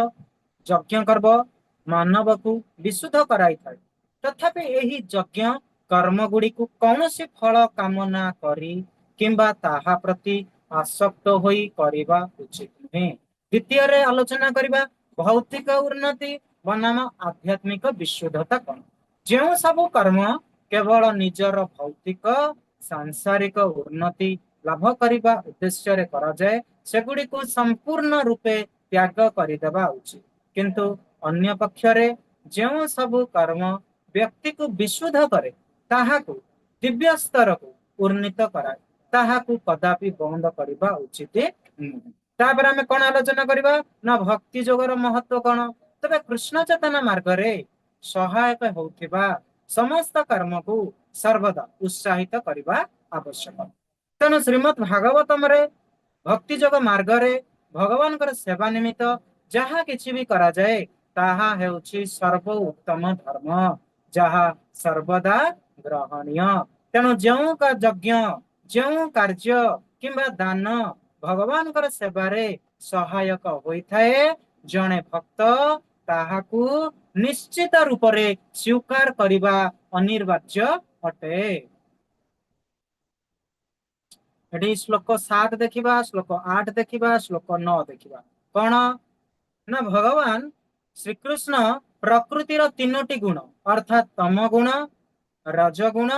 ଯଜ୍ଞ କର୍ମ ମାନବକୁ ବିଶୁଦ୍ଧ କରାଇଥାଏ, ତଥାପି ଏହି ଯଜ୍ଞ କର୍ମ ଗୁଡିକୁ କୌଣସି ଫଳ କାମନା କରି କିମ୍ବା ତାହା ପ୍ରତି ଆସକ୍ତ ହୋଇ କରିବା ଉଚିତ ନୁହେଁ। ଦ୍ୱିତୀୟରେ ଆଲୋଚନା କରିବା ଭୌତିକ ଉନ୍ନତି ବନାମ ଆଧ୍ୟାତ୍ମିକ ବିଶୁଦ୍ଧତା କଣ। ଯେଉଁ ସବୁ କର୍ମ କେବଳ ନିଜର ଭୌତିକ ସାଂସାରିକ ଉନ୍ନତି ଲାଭ କରିବା ଉଦ୍ଦେଶ୍ୟରେ କରାଯାଏ, ସେଗୁଡ଼ିକୁ ସମ୍ପୂର୍ଣ୍ଣ ରୂପେ ତ୍ୟାଗ କରିଦେବା ଉଚିତ। କିନ୍ତୁ ଅନ୍ୟ ପକ୍ଷରେ ଯେଉଁ ସବୁ କର୍ମ ବ୍ୟକ୍ତିକୁ ବିଶୁଦ୍ଧ କରେ, ତାହାକୁ ଦିବ୍ୟ ସ୍ତରକୁ ଉନ୍ନୀତ କରାଏ, ତାହାକୁ କଦାପି ବନ୍ଦ କରିବା ଉଚିତ ନୁହେଁ। ତାପରେ ଆମେ କଣ ଆଲୋଚନା କରିବା ନା ଭକ୍ତି ଯୋଗର ମହତ୍ଵ କଣ। ତେବେ କୃଷ୍ଣ ଚେତନା ମାର୍ଗରେ ସହାୟକ ହେଉଥିବା ସମସ୍ତ କର୍ମକୁ ସର୍ବଦା ଉତ୍ସାହିତ କରିବା ଆବଶ୍ୟକ। ତେଣୁ ଶ୍ରୀମଦ୍ ଭାଗବତମରେ ଭକ୍ତି ଯୋଗ ମାର୍ଗରେ ଭଗବାନଙ୍କର ସେବା ନିମିତ୍ତ ଯାହା କିଛି ବି କରାଯାଏ ତାହା ହେଉଛି ସର୍ବ ଉତ୍ତମ ଧର୍ମ, ଯାହା ସର୍ବଦା ଗ୍ରହଣୀୟ। ତେଣୁ ଯେଉଁ ଯଜ୍ଞ, ଯେଉଁ କାର୍ଯ୍ୟ କିମ୍ବା ଦାନ ଭଗବାନଙ୍କର ସେବାରେ ସହାୟକ ହୋଇଥାଏ, ଜଣେ ଭକ୍ତ ତାହାକୁ ନିଶ୍ଚିତ ରୂପରେ ସ୍ୱୀକାର କରିବା ଅନିବାର୍ଯ୍ୟ ଅଟେ। ଏଠି ଶ୍ଲୋକ 7 ଦେଖିବା, ଶ୍ଲୋକ 8 ଦେଖିବା, ଶ୍ଲୋକ 9 ଦେଖିବା। କଣ ନା ଭଗବାନ ଶ୍ରୀକୃଷ୍ଣ ପ୍ରକୃତିର ତିନୋଟି ଗୁଣ ଅର୍ଥାତ୍ ତମ ଗୁଣ, ରଜଗୁଣ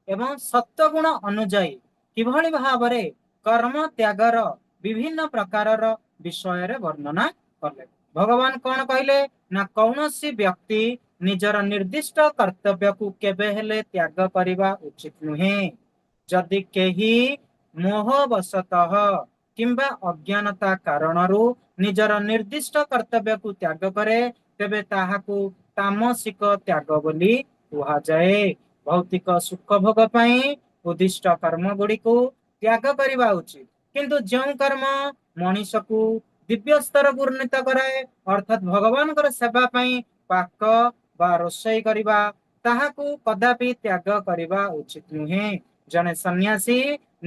ଏବଂ ସତ୍ୱଗୁଣ ଅନୁଯାୟୀ କିଭଳି ଭାବରେ କର୍ମ ତ୍ୟାଗର ବିଭିନ୍ନ ପ୍ରକାରର ବିଷୟରେ ବର୍ଣ୍ଣନା କଲେ। ଭଗବାନ କଣ କହିଲେ ନା କୌଣସି ବ୍ୟକ୍ତି ନିଜର ନିର୍ଦ୍ଦିଷ୍ଟ କର୍ତ୍ତବ୍ୟକୁ କେବେ ହେଲେ ତ୍ୟାଗ କରିବା ଉଚିତ ନୁହେଁ। ଯଦି କେହି ମୋହବଶତଃ କିମ୍ବା ଅଜ୍ଞାନତା କାରଣରୁ ନିଜର ନିର୍ଦ୍ଦିଷ୍ଟ କର୍ତ୍ତବ୍ୟକୁ ତ୍ୟାଗ କରେ, ତେବେ ତାହାକୁ ତାମସିକ ତ୍ୟାଗ ବୋଲି କୁହାଯାଏ। ଭୌତିକ ସୁଖ ଭୋଗ ପାଇଁ ଉଦ୍ଦିଷ୍ଟ କର୍ମ ଗୁଡିକୁ ତ୍ୟାଗ କରିବା ଉଚିତ, କିନ୍ତୁ ଯେଉଁ କର୍ମ ମଣିଷକୁ ଦିବ୍ୟ ସ୍ତରକୁ ଉନ୍ନୀତ କରାଏ, ଅର୍ଥାତ୍ ଭଗବାନଙ୍କର ସେବା ପାଇଁ ପାକ ବା ରୋଷେଇ କରିବା, ତାହାକୁ କଦାପି ତ୍ୟାଗ କରିବା ଉଚିତ ନୁହେଁ। ଜଣେ ସନ୍ନ୍ୟାସୀ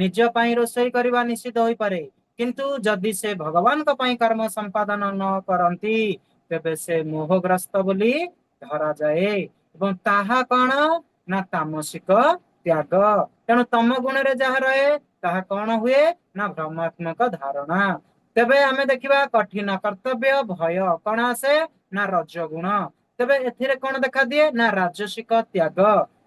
ନିଜ ପାଇଁ ରୋଷେଇ କରିବା ନିଷିଦ୍ଧ ହୋଇପାରେ, କିନ୍ତୁ ଯଦି ସେ ଭଗବାନଙ୍କ ପାଇଁ କର୍ମ ସମ୍ପାଦନ ନ କରନ୍ତି, ତେବେ ସେ ମୋହଗ୍ରସ୍ତ ବୋଲି ଧରାଯାଏ ଏବଂ ତାହା କଣ ନା ତାମସିକ ତ୍ୟାଗ। ତେଣୁ ତମ ଗୁଣରେ ଯାହା ରହେ ତାହା କଣ ହୁଏ ନା ଭ୍ରମାତ୍ମକ ଧାରଣା। ତେବେ ଆମେ ଦେଖିବା କଠିନ କର୍ତ୍ତବ୍ୟ ଭୟ କଣ ଆସେ ନା ରଜଗୁଣ। ତେବେ ଏଥିରେ କଣ ଦେଖାଦିଏ ନା ରାଜସିକ ତ୍ୟାଗ।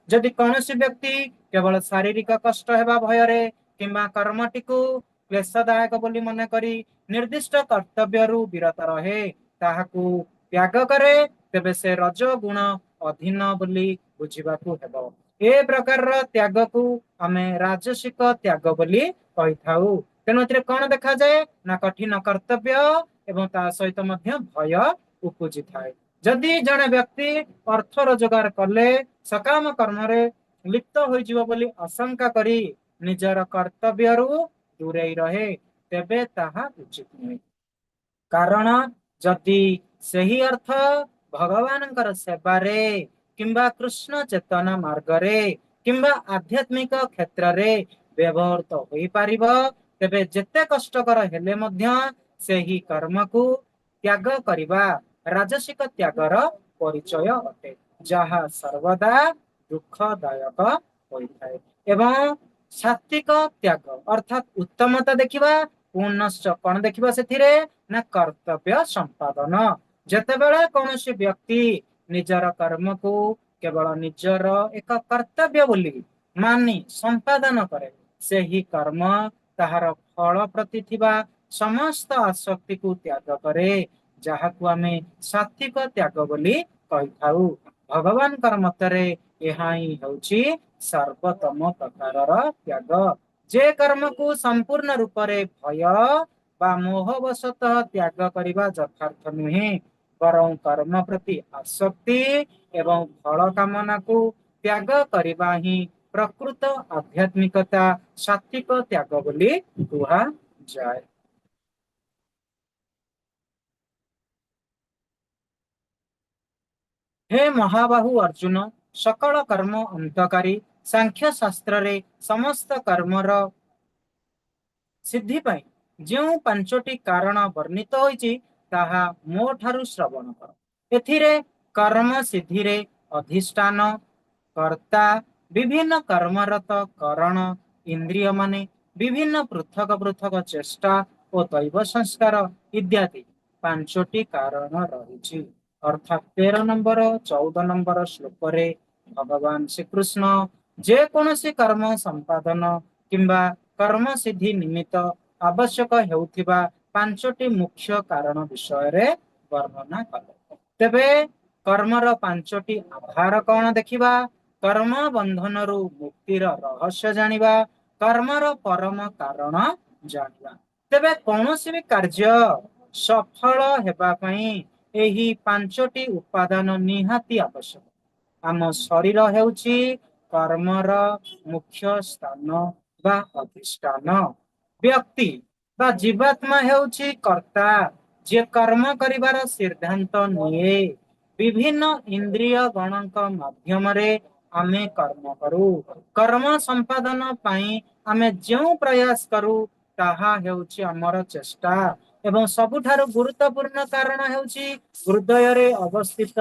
ଯଦି କୌଣସି ବ୍ୟକ୍ତି କେବଳ ଶାରୀରିକ କଷ୍ଟ ହେବା ଭୟରେ କିମ୍ବା କର୍ମଟିକୁ କ୍ଲେଶଦାୟକ ବୋଲି ମନେ କରି ନିର୍ଦ୍ଦିଷ୍ଟ କର୍ତ୍ତବ୍ୟରୁ ବିରତ ରହେ, ତାହାକୁ ତ୍ୟାଗ କରେ, ତେବେ ସେ ରଜ ଗୁଣ ଅଧୀନ ବୋଲି ବୁଝିବାକୁ ହେବ। ଏ ପ୍ରକାରର ତ୍ୟାଗକୁ ଆମେ ରାଜସିକ ତ୍ୟାଗ ବୋଲି କହିଥାଉ। ତେଣୁ ଏଥିରେ କଣ ଦେଖାଯାଏ ନା କଠିନ କର୍ତ୍ତବ୍ୟ ଏବଂ ତା ସହିତ ମଧ୍ୟ ଭୟ ଉପୁଜିଥାଏ। ଯଦି ଜଣେ ବ୍ୟକ୍ତି ଅର୍ଥ ରୋଜଗାର କଲେ ସକାମ କର୍ମରେ ଲିପ୍ତ ହୋଇଯିବ ବୋଲି ଆଶଙ୍କା କରି ନିଜର କର୍ତ୍ତବ୍ୟରୁ ଦୂରେଇ ରହେ, ତେବେ ତାହା ଉଚିତ ନୁହେଁ। କାରଣ ଯଦି ସେହି ଅର୍ଥ ଭଗବାନଙ୍କର ସେବାରେ କିମ୍ବା କୃଷ୍ଣ ଚେତନା ମାର୍ଗରେ କିମ୍ବା ଆଧ୍ୟାତ୍ମିକ କ୍ଷେତ୍ରରେ ବ୍ୟବହୃତ ହୋଇପାରିବ, ତେବେ ଯେତେ କଷ୍ଟକର ହେଲେ ମଧ୍ୟ ସେହି କର୍ମକୁ ତ୍ୟାଗ କରିବା ରାଜସିକ ତ୍ୟାଗର ପରିଚୟ ଅଟେ, ଯାହା ସର୍ବଦା ଦୁଃଖଦାୟକ ହୋଇଥାଏ। ଏବଂ ସାତ୍ବିକ ତ୍ୟାଗ ଅର୍ଥାତ୍ ଉତ୍ତମତା ଦେଖିବା, ପୁନଶ୍ଚ କଣ ଦେଖିବା ସେଥିରେ ନା କର୍ତ୍ତବ୍ୟ ସମ୍ପାଦନ। ଯେତେବେଳେ କୌଣସି ବ୍ୟକ୍ତି ନିଜର କର୍ମକୁ କେବଳ ନିଜର ଏକ କର୍ତ୍ତବ୍ୟ ବୋଲି ମାନି ସମ୍ପାଦନ କରେ, ସେହି କର୍ମ ତାହାର ଫଳ ପ୍ରତି ଥିବା ସମସ୍ତ ଆସକ୍ତିକୁ ତ୍ୟାଗ କରେ, ଯାହାକୁ ଆମେ ସାତ୍ବିକ ତ୍ୟାଗ ବୋଲି କହିଥାଉ। ଭଗବାନଙ୍କର ମତରେ ଏହା ହିଁ ହେଉଛି ସର୍ବୋତ୍ତମ ପ୍ରକାରର ତ୍ୟାଗ। ଯେ କର୍ମକୁ ସମ୍ପୂର୍ଣ୍ଣ ରୂପରେ ଭୟ ବା ମୋହବଶତଃ ତ୍ୟାଗ କରିବା ଯଥାର୍ଥ ନୁହେଁ, ବରଂ କର୍ମ ପ୍ରତି ଆସକ୍ତି ଏବଂ ଫଳ କାମନାକୁ ତ୍ୟାଗ କରିବା ହିଁ ପ୍ରକୃତ ଆଧ୍ୟାତ୍ମିକତା ସାତ୍ବିକ ତ୍ୟାଗ ବୋଲି କୁହାଯାଏ। ହେ ମହାବାହୁ ଅର୍ଜୁନ, ସକଳ କର୍ମ ଅନ୍ତକାରୀ ସାଂଖ୍ୟ ଶାସ୍ତ୍ରରେ ସମସ୍ତ କର୍ମର ସିଦ୍ଧି ପାଇଁ ଯେଉଁ 5ଟି କାରଣ ବର୍ଣ୍ଣିତ ହୋଇଛି, ତାହା ମୋ ଠାରୁ ଶ୍ରବଣ କର। ଏଥିରେ କର୍ମ ସିଦ୍ଧିରେ ଅଧିଷ୍ଠାନ, କର୍ତ୍ତା, ବିଭିନ୍ନ କର୍ମରତ କରଣ, ଇନ୍ଦ୍ରିୟ ମାନେ ବିଭିନ୍ନ ପୃଥକ ପୃଥକ ଚେଷ୍ଟା ଓ ଦୈବ ସଂସ୍କାର ଇତ୍ୟାଦି 5ଟି କାରଣ ରହିଛି। ଅର୍ଥାତ୍ 13 ନମ୍ବର 14 ନମ୍ବର ଶ୍ଲୋକରେ ଭଗବାନ ଶ୍ରୀକୃଷ୍ଣ ଯେକୌଣସି କର୍ମ ସମ୍ପାଦନ କିମ୍ବା କର୍ମ ସିଦ୍ଧି ନିମିତ୍ତ ଆବଶ୍ୟକ ହେଉଥିବା 5ଟି ମୁଖ୍ୟ କାରଣ ବିଷୟରେ ବର୍ଣ୍ଣନା କଲେ। ତେବେ କର୍ମର 5ଟି ଆଧାର କଣ ଦେଖିବା, କର୍ମ ବନ୍ଧନରୁ ମୁକ୍ତିର ରହସ୍ୟ ଜାଣିବା, କର୍ମର ପରମ କାରଣ ଜାଣିବା। ତେବେ କୌଣସି ବି କାର୍ଯ୍ୟ ସଫଳ ହେବା ପାଇଁ ଏହି 5ଟି ଉପାଦାନ ନିହାତି ଆବଶ୍ୟକ। ଆମ ଶରୀର ହେଉଛି କର୍ମର ମୁଖ୍ୟ ସ୍ଥାନ ବା ଅଧିଷ୍ଠାନ। ବ୍ୟକ୍ତି ବା ଜୀବାତ୍ମା ହେଉଛି କର୍ତ୍ତା, ଯିଏ କର୍ମ କରିବାର ସିଦ୍ଧାନ୍ତ ନିଏ। ବିଭିନ୍ନ ଇନ୍ଦ୍ରିୟ ଗଣଙ୍କ ମାଧ୍ୟମରେ ଆମେ କର୍ମ କରୁ। କର୍ମ ସମ୍ପାଦନ ପାଇଁ ଆମେ ଯେଉଁ ପ୍ରୟାସ କରୁ ତାହା ହେଉଛି ଆମର ଚେଷ୍ଟା। ଏବଂ ସବୁଠାରୁ ଗୁରୁତ୍ୱପୂର୍ଣ୍ଣ କାରଣ ହେଉଛି ହୃଦୟରେ ଅବସ୍ଥିତ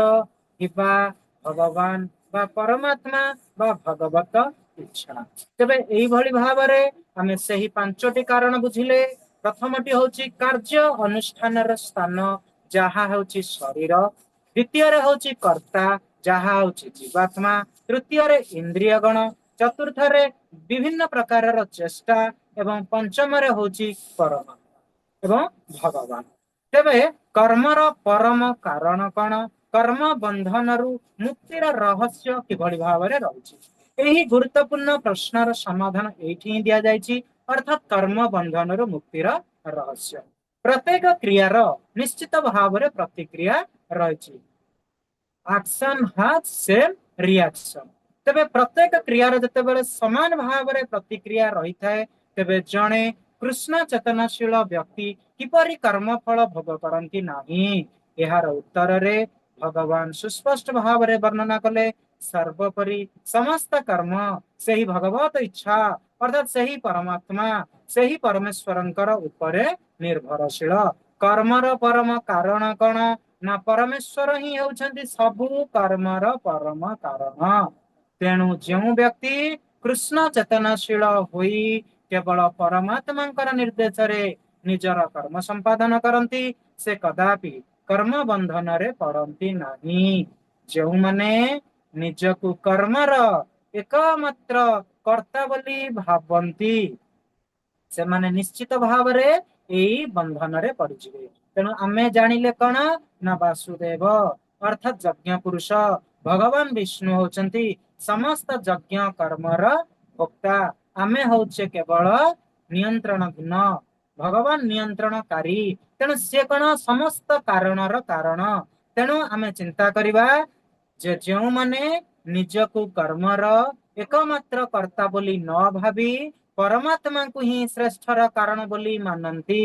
ଥିବା ଭଗବାନ ବା ପରମାତ୍ମା ବା ଭଗବତ ଇଚ୍ଛା। ତେବେ ଏଇଭଳି ଭାବରେ ଆମେ ସେହି 5ଟି କାରଣ ବୁଝିଲେ। ପ୍ରଥମଟି ହଉଛି କାର୍ଯ୍ୟ ଅନୁଷ୍ଠାନର ସ୍ଥାନ, ଯାହା ହେଉଛି ଶରୀର। ଦ୍ୱିତୀୟରେ ହଉଛି କର୍ତ୍ତା, ଯାହା ହଉଛି ଜୀବାତ୍ମା। ତୃତୀୟରେ ଇନ୍ଦ୍ରିୟ ଗଣ, ଚତୁର୍ଥରେ ବିଭିନ୍ନ ପ୍ରକାରର ଚେଷ୍ଟା, ଏବଂ ପଞ୍ଚମରେ ହଉଛି ପରମାତ୍ମା ଏବଂ ଭଗବାନ। ତେବେ କର୍ମର ପରମ କାରଣ କଣ? କର୍ମ ବନ୍ଧନରୁ ମୁକ୍ତିର ରହସ୍ୟ କିଭଳି ଭାବରେ ରହିଛି? ଏହି ଗୁରୁତ୍ୱପୂର୍ଣ୍ଣ ପ୍ରଶ୍ନର ସମାଧାନ ଏଇଠି ହିଁ ଦିଆଯାଇଛି, ଅର୍ଥାତ୍ କର୍ମ ବନ୍ଧନରୁ ମୁକ୍ତିର ରହସ୍ୟ। ପ୍ରତ୍ୟେକ କ୍ରିୟାର ନିଶ୍ଚିତ ଭାବରେ ପ୍ରତିକ୍ରିୟା ରହିଛି। Action has same reaction. ତେବେ ପ୍ରତ୍ୟେକ କ୍ରିୟାର ଯେତେବେଳେ ସମାନ ଭାବରେ ପ୍ରତିକ୍ରିୟା ରହିଥାଏ, ତେବେ ଜଣେ କୃଷ୍ଣ ଚେତନାଶୀଳ ବ୍ୟକ୍ତି କିପରି କର୍ମଫଳ ଭୋଗ କରନ୍ତି ନାହିଁ? ଏହାର ଉତ୍ତରରେ ଭଗବାନ ସୁସ୍ପଷ୍ଟ ଭାବରେ ବର୍ଣ୍ଣନା କଲେ, ସର୍ବୋପରି ସମସ୍ତ କର୍ମ ସେହି ଭଗବତ ଇଚ୍ଛା, ଅର୍ଥାତ୍ ସେହି ପରମାତ୍ମା, ସେହି ପରମେଶ୍ୱରଙ୍କର ଉପରେ ନିର୍ଭରଶୀଳ। କର୍ମର ପରମ କାରଣ କଣ? ନା ପରମେଶ୍ୱର ହିଁ ହେଉଛନ୍ତି ସବୁ କର୍ମର ପରମ କାରଣ। ତେଣୁ ଯେଉଁ ବ୍ୟକ୍ତି କୃଷ୍ଣ ଚେତନାଶୀଳ ହୋଇ କେବଳ ପରମାତ୍ମାଙ୍କର ନିର୍ଦ୍ଦେଶରେ ନିଜର କର୍ମ ସମ୍ପାଦନ କରନ୍ତି, ସେ କଦାପି କର୍ମ ବନ୍ଧନରେ ପଡନ୍ତି ନାହିଁ। ଯେଉଁମାନେ ନିଜକୁ କର୍ମର ଏକମାତ୍ର କର୍ତ୍ତା ବୋଲି ଭାବନ୍ତି, ସେମାନେ ନିଶ୍ଚିତ ଭାବରେ ଏଇ ବନ୍ଧନରେ ପଡିଯିବେ। ତେଣୁ ଆମେ ଜାଣିଲେ କଣ? ନା ବାସୁଦେବ ଅର୍ଥାତ୍ ଯଜ୍ଞ ପୁରୁଷ ଭଗବାନ ବିଷ୍ଣୁ ହଉଛନ୍ତି ସମସ୍ତ ଯଜ୍ଞ କର୍ମର ଭୋକ୍ତା। ଆମେ ହଉଛେ କେବଳ ନିୟନ୍ତ୍ରଣାଧୀନ, ଭଗବାନ ନିୟନ୍ତ୍ରଣକାରୀ। ତେଣୁ ସିଏ କଣ? ସମସ୍ତ କାରଣର କାରଣ। ତେଣୁ ଆମେ ଚିନ୍ତା କରିବା ଯେ ଯେଉଁମାନେ ନିଜକୁ କର୍ମର ଏକମାତ୍ର କର୍ତ୍ତା ବୋଲି ନ ଭାବି ପରମାତ୍ମାଙ୍କୁ ହିଁ ଶ୍ରେଷ୍ଠର କାରଣ ବୋଲି ମାନନ୍ତି,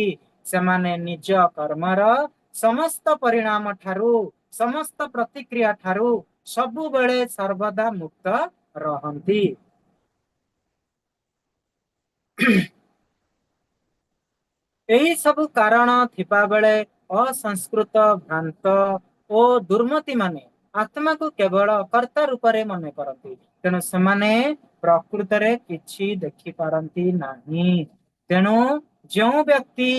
ସେମାନେ ନିଜ କର୍ମର ସମସ୍ତ ପରିଣାମ ଠାରୁ, ସମସ୍ତ ପ୍ରତିକ୍ରିୟା ଠାରୁ ସବୁବେଳେ ସର୍ବଦା ମୁକ୍ତ ରହନ୍ତି। ଏହି ସବୁ କାରଣ ଥିବାବେଳେ ଅସଂସ୍କୃତ, ଭ୍ରାନ୍ତ ଓ ଦୁର୍ମତି ମାନେ ଆତ୍ମାକୁ କେବଳ କର୍ତ୍ତା ରୂପରେ ମନେ କରନ୍ତି। ତେଣୁ ସେମାନେ ପ୍ରକୃତରେ କିଛି ଦେଖିପାରନ୍ତି ନାହିଁ। ତେଣୁ ଯେଉଁ ବ୍ୟକ୍ତି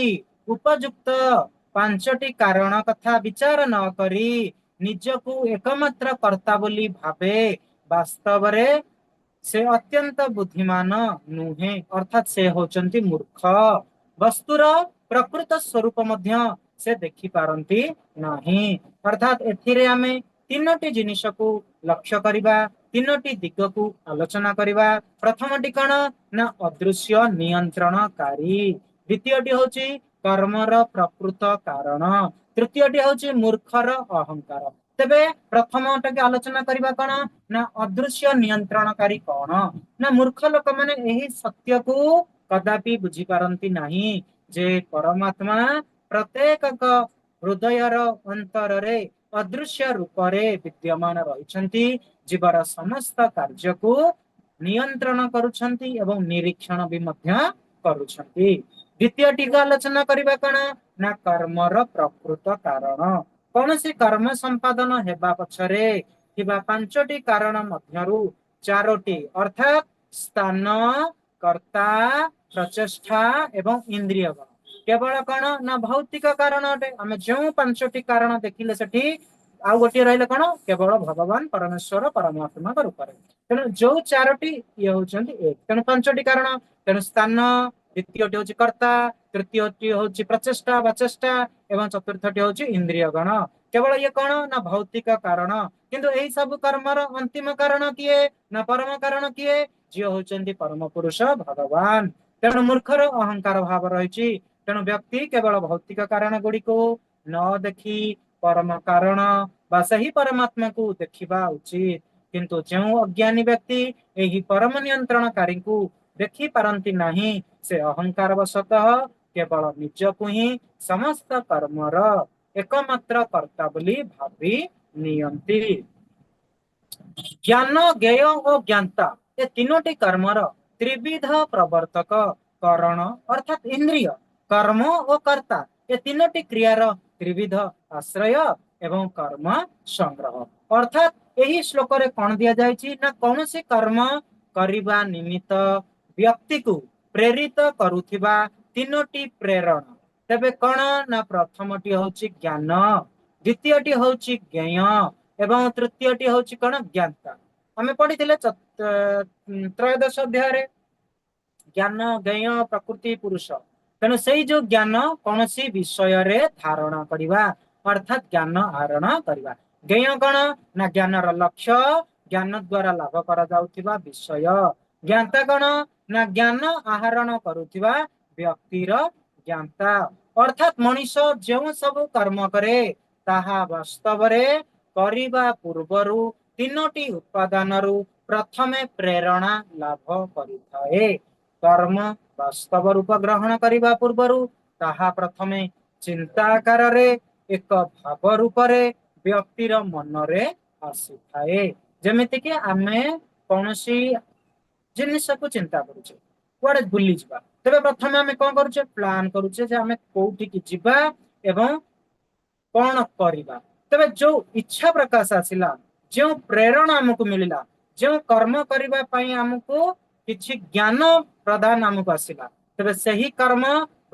ଉପଯୁକ୍ତ 5ଟି କାରଣ କଥା ବିଚାର ନ କରି ନିଜକୁ ଏକମାତ୍ର କର୍ତ୍ତା ବୋଲି ଭାବେ, ବାସ୍ତବରେ ସେ ଅତ୍ୟନ୍ତ ବୁଦ୍ଧିମାନ ନୁହେଁ, ଅର୍ଥାତ୍ ସେ ହଉଛନ୍ତି ମୂର୍ଖ। ବସ୍ତୁର ପ୍ରକୃତ ସ୍ୱରୂପ ମଧ୍ୟ ସେ ଦେଖିପାରନ୍ତି ନାହିଁ। ଅର୍ଥାତ୍ ଏଥିରେ ଆମେ 3ଟି ଜିନିଷକୁ ଲକ୍ଷ୍ୟ କରିବା, 3ଟି ଦିଗକୁ ଆଲୋଚନା କରିବା। ପ୍ରଥମଟି କଣ? ନା ଅଦୃଶ୍ୟ ନିୟନ୍ତ୍ରଣକାରୀ। ଦ୍ୱିତୀୟଟି ହଉଛି କର୍ମର ପ୍ରକୃତ କାରଣ। ତୃତୀୟଟି ହଉଛି ମୂର୍ଖର ଅହଙ୍କାର। ତେବେ ପ୍ରଥମଟାକୁ ଆଲୋଚନା କରିବା କଣ? ନା ଅଦୃଶ୍ୟ ନିୟନ୍ତ୍ରଣକାରୀ କଣ? ନା ମୂର୍ଖ ଲୋକମାନେ ଏହି ସତ୍ୟକୁ କଦାପି ବୁଝିପାରନ୍ତି ନାହିଁ ଯେ ପରମାତ୍ମା ପ୍ରତ୍ୟେକଙ୍କ ହୃଦୟର ଅନ୍ତରରେ ଅଦୃଶ୍ୟ ରୂପରେ ବିଦ୍ୟମାନ ରହିଛନ୍ତି, ଜୀବର ସମସ୍ତ କାର୍ଯ୍ୟକୁ ନିୟନ୍ତ୍ରଣ କରୁଛନ୍ତି ଏବଂ ନିରୀକ୍ଷଣ ବି ମଧ୍ୟ କରୁଛନ୍ତି। ଦ୍ୱିତୀୟଟିକୁ ଆଲୋଚନା କରିବା କଣ? ନା କର୍ମର ପ୍ରକୃତ କାରଣ। କୌଣସି କର୍ମ ସମ୍ପାଦନ ହେବା ପଛରେ ଥିବା 5ଟି କାରଣ ମଧ୍ୟରୁ 4ଟି, ଅର୍ଥାତ୍ ସ୍ଥାନ, କର୍ତ୍ତା, ପ୍ରଚେଷ୍ଟା ଏବଂ ଇନ୍ଦ୍ରିୟଗଣ, କେବଳ କଣ? ନା ଭୌତିକ କାରଣ ଅଟେ। ଆମେ ଯେଉଁ 5ଟି କାରଣ ଦେଖିଲେ ସେଠି ଆଉ ଗୋଟିଏ ରହିଲେ କଣ? କେବଳ ଭଗବାନ ପରମେଶ୍ୱର ପରମାତ୍ମାଙ୍କ ରୂପରେ। ତେଣୁ ଯୋଉ 4ଟି ଇଏ ହଉଛନ୍ତି ଏକ, ତେଣୁ 5ଟି କାରଣ। ତେଣୁ ସ୍ଥାନ, ଦ୍ୱିତୀୟଟି ହଉଛି କର୍ତ୍ତା, ତୃତୀୟଟି ହଉଛି ପ୍ରଚେଷ୍ଟା ବା ଚେଷ୍ଟା, ଏବଂ ଚତୁର୍ଥଟି ହଉଛି ଇନ୍ଦ୍ରିୟଗଣ। କେବଳ ଇଏ କଣ? ନା ଭୌତିକ କାରଣ। କିନ୍ତୁ ଏଇ ସବୁ କର୍ମର ଅନ୍ତିମ କାରଣ କିଏ? ନା ପରମ କାରଣ କିଏ? ଯିଏ ହଉଛନ୍ତି ପରମ ପୁରୁଷ ଭଗବାନ। ତେଣୁ ମୂର୍ଖର ଅହଙ୍କାର ଭାବ ରହିଛି। ତେଣୁ ବ୍ୟକ୍ତି କେବଳ ଭୌତିକ କାରଣ ଗୁଡିକୁ ନ ଦେଖି ପରମ କାରଣ ବା ସେହି ପରମାତ୍ମାକୁ ଦେଖିବା ଉଚିତ। କିନ୍ତୁ ଯେଉଁ ଅଜ୍ଞାନୀ ବ୍ୟକ୍ତି ଏହି ପରମ ନିୟନ୍ତ୍ରଣକାରୀଙ୍କୁ ଦେଖି ପାରନ୍ତି ନାହିଁ, ସେ ଅହଙ୍କାର ବଶତଃ କେବଳ ନିଜକୁ ହିଁ ସମସ୍ତ କର୍ମର ଏକମାତ୍ର କର୍ତ୍ତା ବୋଲି ଭାବି ନିଅନ୍ତି। ଜ୍ଞାନ, ଜ୍ଞେୟ ଓ ଜ୍ଞାତା ଏ 3ଟି କର୍ମର ତ୍ରିବିଧ ପ୍ରବର୍ତ୍ତକ କରଣ ଅର୍ଥାତ୍ ଇନ୍ଦ୍ରିୟ, କର୍ମ ଓ କର୍ତ୍ତା ଏ 3ଟି କ୍ରିୟାର ତ୍ରିବିଧ ଆଶ୍ରୟ ଏବଂ କର୍ମ ସଂଗ୍ରହ। ଅର୍ଥାତ୍ ଏହି ଶ୍ଲୋକରେ କଣ ଦିଆଯାଇଛି? ନା କୌଣସି କର୍ମ କରିବା ନିମିତ୍ତ ବ୍ୟକ୍ତିକୁ ପ୍ରେରିତ କରୁଥିବା 3ଟି ପ୍ରେରଣା। ତେବେ କଣ? ନା ପ୍ରଥମଟି ହଉଛି ଜ୍ଞାନ, ଦ୍ୱିତୀୟଟି ହଉଛି ଜ୍ଞେୟ ଏବଂ ତୃତୀୟଟି ହଉଛି କଣ? ଜ୍ଞାତା। ଆମେ ପଢିଥିଲେ ତ୍ରୟୋଦଶ ଅଧ୍ୟାୟରେ ଜ୍ଞାନ, ଜ୍ଞେୟ, ପ୍ରକୃତି, ପୁରୁଷ। ତେଣୁ ସେଇ ଯୋଉ ଜ୍ଞାନ କୌଣସି ବିଷୟରେ ଧାରଣା କରିବା, ଅର୍ଥାତ୍ ଜ୍ଞାନ ଆହରଣ କରିବା। ଜ୍ଞେୟ କଣ ନା ଜ୍ଞାନର ଲକ୍ଷ୍ୟ, ଜ୍ଞାନ ଦ୍ଵାରା ଲାଭ କରାଯାଉଥିବା ବିଷୟ। ଜ୍ଞାତା କଣ ନା ଜ୍ଞାନ ଆହରଣ କରୁଥିବା ବ୍ୟକ୍ତିର ଜ୍ଞାତା। ଅର୍ଥାତ୍ ମଣିଷ ଯେଉଁ ସବୁ କର୍ମ କରେ ତାହା ବାସ୍ତବରେ କରିବା ପୂର୍ବରୁ ତିନୋଟି ଉପାଦାନରୁ ପ୍ରଥମେ ପ୍ରେରଣା ଲାଭ କରିଥାଏ। କର୍ମ ବାସ୍ତବ ରୂପ ଗ୍ରହଣ କରିବା ପୂର୍ବରୁ ତାହା ପ୍ରଥମେ ଚିନ୍ତା ଆକାରରେ ଏକ ଭାବ ରୂପରେ ବ୍ୟକ୍ତିର ମନରେ ଆସିଥାଏ। ଯେମିତିକି ଆମେ କୌଣସି ଜିନିଷକୁ ଚିନ୍ତା କରୁଛେ, କୁଆଡେ ବୁଲିଯିବା, ତେବେ ପ୍ରଥମେ ଆମେ କଣ କରୁଛେ? ପ୍ଲାନ କରୁଛେ ଯେ ଆମେ କୋଉଠିକି ଯିବା ଏବଂ କଣ କରିବା। ତେବେ ଯୋଉ ଇଚ୍ଛା ପ୍ରକାଶ ଆସିଲା, ଯେଉଁ ପ୍ରେରଣା ଆମକୁ ମିଳିଲା, ଯେଉଁ କର୍ମ କରିବା ପାଇଁ ଆମକୁ କିଛି ଜ୍ଞାନ ପ୍ରଦାନ ଆମକୁ ଆସିଲା, ତେବେ ସେହି କର୍ମ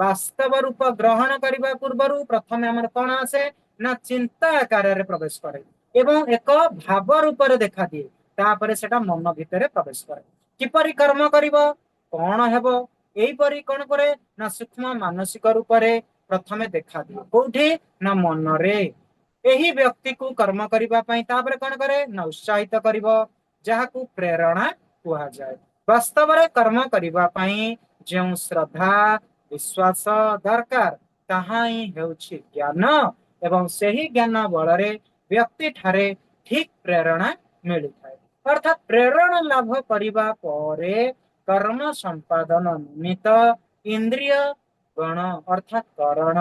ବାସ୍ତବ ରୂପ ଗ୍ରହଣ କରିବା ପୂର୍ବରୁ ପ୍ରଥମେ ଆମର କଣ ଆସେ ନା ଚିନ୍ତା ଆକାରରେ ପ୍ରବେଶ କରେ ଏବଂ ଏକ ଭାବ ରୂପରେ ଦେଖାଦିଏ। ତାପରେ ସେଟା ମନ ଭିତରେ ପ୍ରବେଶ କରେ। କିପରି କର୍ମ କରିବ, କଣ ହେବ, ଏଇପରି କଣ କରେ ନା ସୂକ୍ଷ୍ମ ମାନସିକ ରୂପରେ ପ୍ରଥମେ ଦେଖାଦିଏ। କୋଉଠି ନା ମନରେ। ଏହି ବ୍ୟକ୍ତିକୁ କର୍ମ କରିବା ପାଇଁ ତାପରେ କଣ କରେ ନା ଉତ୍ସାହିତ କରିବ, ଯାହାକୁ ପ୍ରେରଣା କୁହାଯାଏ। ବାସ୍ତବରେ କର୍ମ କରିବା ପାଇଁ ଯେଉଁ ଶ୍ରଦ୍ଧା ବିଶ୍ୱାସ ଦରକାର ତାହା ହିଁ ହେଉଛି ଜ୍ଞାନ, ଏବଂ ସେହି ଜ୍ଞାନ ବଳରେ ବ୍ୟକ୍ତି ଠାରେ ଠିକ ପ୍ରେରଣା ମିଳିଥାଏ। ଅର୍ଥାତ୍ ପ୍ରେରଣା ଲାଭ କରିବା ପରେ କର୍ମ ସମ୍ପାଦନ ନିମିତ୍ତ ଇନ୍ଦ୍ରିୟ ଗଣ ଅର୍ଥାତ୍ କରଣ,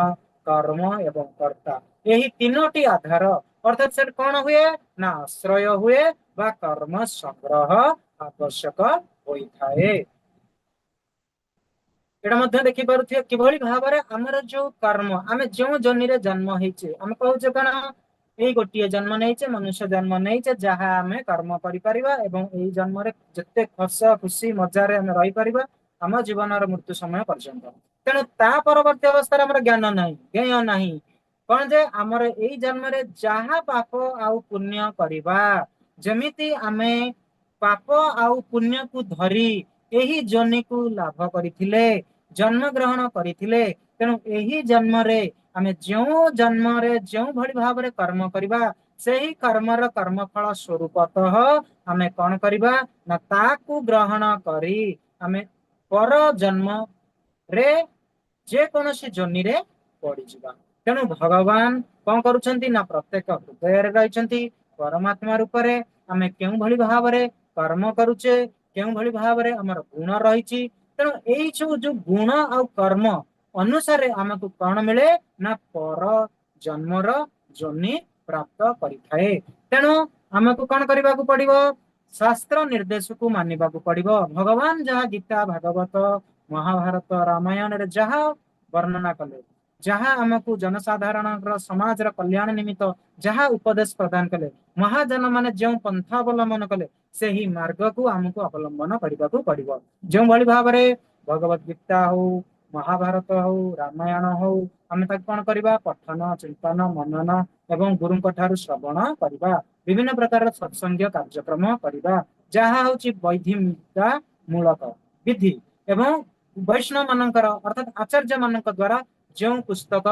କର୍ମ ଏବଂ କର୍ତ୍ତା, ଏହି ତିନୋଟି ଆଧାର, ଅର୍ଥାତ୍ ସେଠି କଣ ହୁଏ ନା ଆଶ୍ରୟ ହୁଏ ବା କର୍ମ ସଂଗ୍ରହ ଆବଶ୍ୟକ ହୋଇଥାଏ। ଏଇଟା ମଧ୍ୟ ଦେଖିପାରୁଥିବେ କିଭଳି ଭାବରେ ଆମର ଯୋଉ କର୍ମ, ଆମେ ଯେଉଁ ଜନିରେ ଜନ୍ମ ହେଇଛେ, ଆମେ କହୁଛେ କଣ ଏଇ ଗୋଟିଏ ଜନ୍ମ ନେଇଛେ, ମନୁଷ୍ୟ ଜନ୍ମ ନେଇଛେ, ଯାହା ଆମେ କର୍ମ କରିପାରିବା ଏବଂ ଏଇ ଜନ୍ମରେ ଯେତେ ହସ ଖୁସି ମଜାରେ ଆମେ ରହିପାରିବା ଆମ ଜୀବନର ମୃତ୍ୟୁ ସମୟ ପର୍ଯ୍ୟନ୍ତ। ତେଣୁ ତା ପରବର୍ତ୍ତୀ ଅବସ୍ଥାରେ ଆମର ଜ୍ଞାନ ନାହିଁ, ଜ୍ଞେୟ ନାହିଁ। କଣ ଯେ ଆମର ଏଇ ଜନ୍ମରେ ଯାହା ପାପ ଆଉ ପୁଣ୍ୟ କରିବା, ଯେମିତି ଆମେ ପାପ ଆଉ ପୁଣ୍ୟକୁ ଧରି ଏହି ଜନିକୁ ଲାଭ କରିଥିଲେ, ଜନ୍ମ ଗ୍ରହଣ କରିଥିଲେ, ତେଣୁ ଏହି ଜନ୍ମରେ ଆମେ ଯେଉଁ ଜନ୍ମରେ ଯେଉଁଭଳି ଭାବରେ କର୍ମ କରିବା ସେହି କର୍ମର କର୍ମଫଳ ସ୍ୱରୂପତଃ ଆମେ କଣ କରିବା ନା ତାକୁ ଗ୍ରହଣ କରି ଆମେ ପର ଜନ୍ମରେ ଯେକୌଣସି ଜନିରେ ପଡିଯିବା। ତେଣୁ ଭଗବାନ କଣ କରୁଛନ୍ତି ନା ପ୍ରତ୍ୟେକ ହୃଦୟରେ ରହିଛନ୍ତି ପରମାତ୍ମା ରୂପରେ। ଆମେ କେଉଁଭଳି ଭାବରେ କର୍ମ କରୁଛେ, କେଉଁଭଳି ଭାବରେ ଆମର ଗୁଣ ରହିଛି, ତେଣୁ ଏଇ ସବୁ ଯୋଉ ଗୁଣ ଆଉ କର୍ମ ଅନୁସାରେ ଆମକୁ କଣ ମିଳେ ନା ପର ଜନ୍ମର ଜନି ପ୍ରାପ୍ତ କରିଥାଏ। ତେଣୁ ଆମକୁ କଣ କରିବାକୁ ପଡିବ? ଶାସ୍ତ୍ର ନିର୍ଦ୍ଦେଶକୁ ମାନିବାକୁ ପଡିବ। ଭଗବାନ ଯାହା ଗୀତା, ଭାଗବତ, ମହାଭାରତ, ରାମାୟଣରେ ଯାହା ବର୍ଣ୍ଣନା କଲେ, ଯାହା ଆମକୁ ଜନସାଧାରଣଙ୍କର ସମାଜର କଲ୍ୟାଣ ନିମିତ୍ତ ଯାହା ଉପଦେଶ ପ୍ରଦାନ କଲେ, ମହାଜନ ମାନେ ଯେଉଁ ପନ୍ଥା ଅବଲମ୍ବନ କଲେ, ସେହି ମାର୍ଗକୁ ଆମକୁ ଅବଲମ୍ବନ କରିବାକୁ ପଡିବ। ଯେଉଁଭଳି ଭାବରେ ଭଗବତ ଗୀତା ହଉ, ମହାଭାରତ ହଉ, ରାମାୟଣ ହଉ, ଆମେ ତାକୁ କଣ କରିବା? ପଠନ, ଚିନ୍ତନ, ମନନ ଏବଂ ଗୁରୁଙ୍କ ଠାରୁ ଶ୍ରବଣ କରିବା, ବିଭିନ୍ନ ପ୍ରକାରର ସତ୍ସଙ୍ଗ କାର୍ଯ୍ୟକ୍ରମ କରିବା, ଯାହା ହଉଛି ବୈଧିତା ମୂଳକ ବିଧି ଏବଂ ବୈଷ୍ଣବ ମାନଙ୍କର ଅର୍ଥାତ୍ ଆଚାର୍ଯ୍ୟ ମାନଙ୍କ ଦ୍ଵାରା ଯେଉଁ ପୁସ୍ତକ,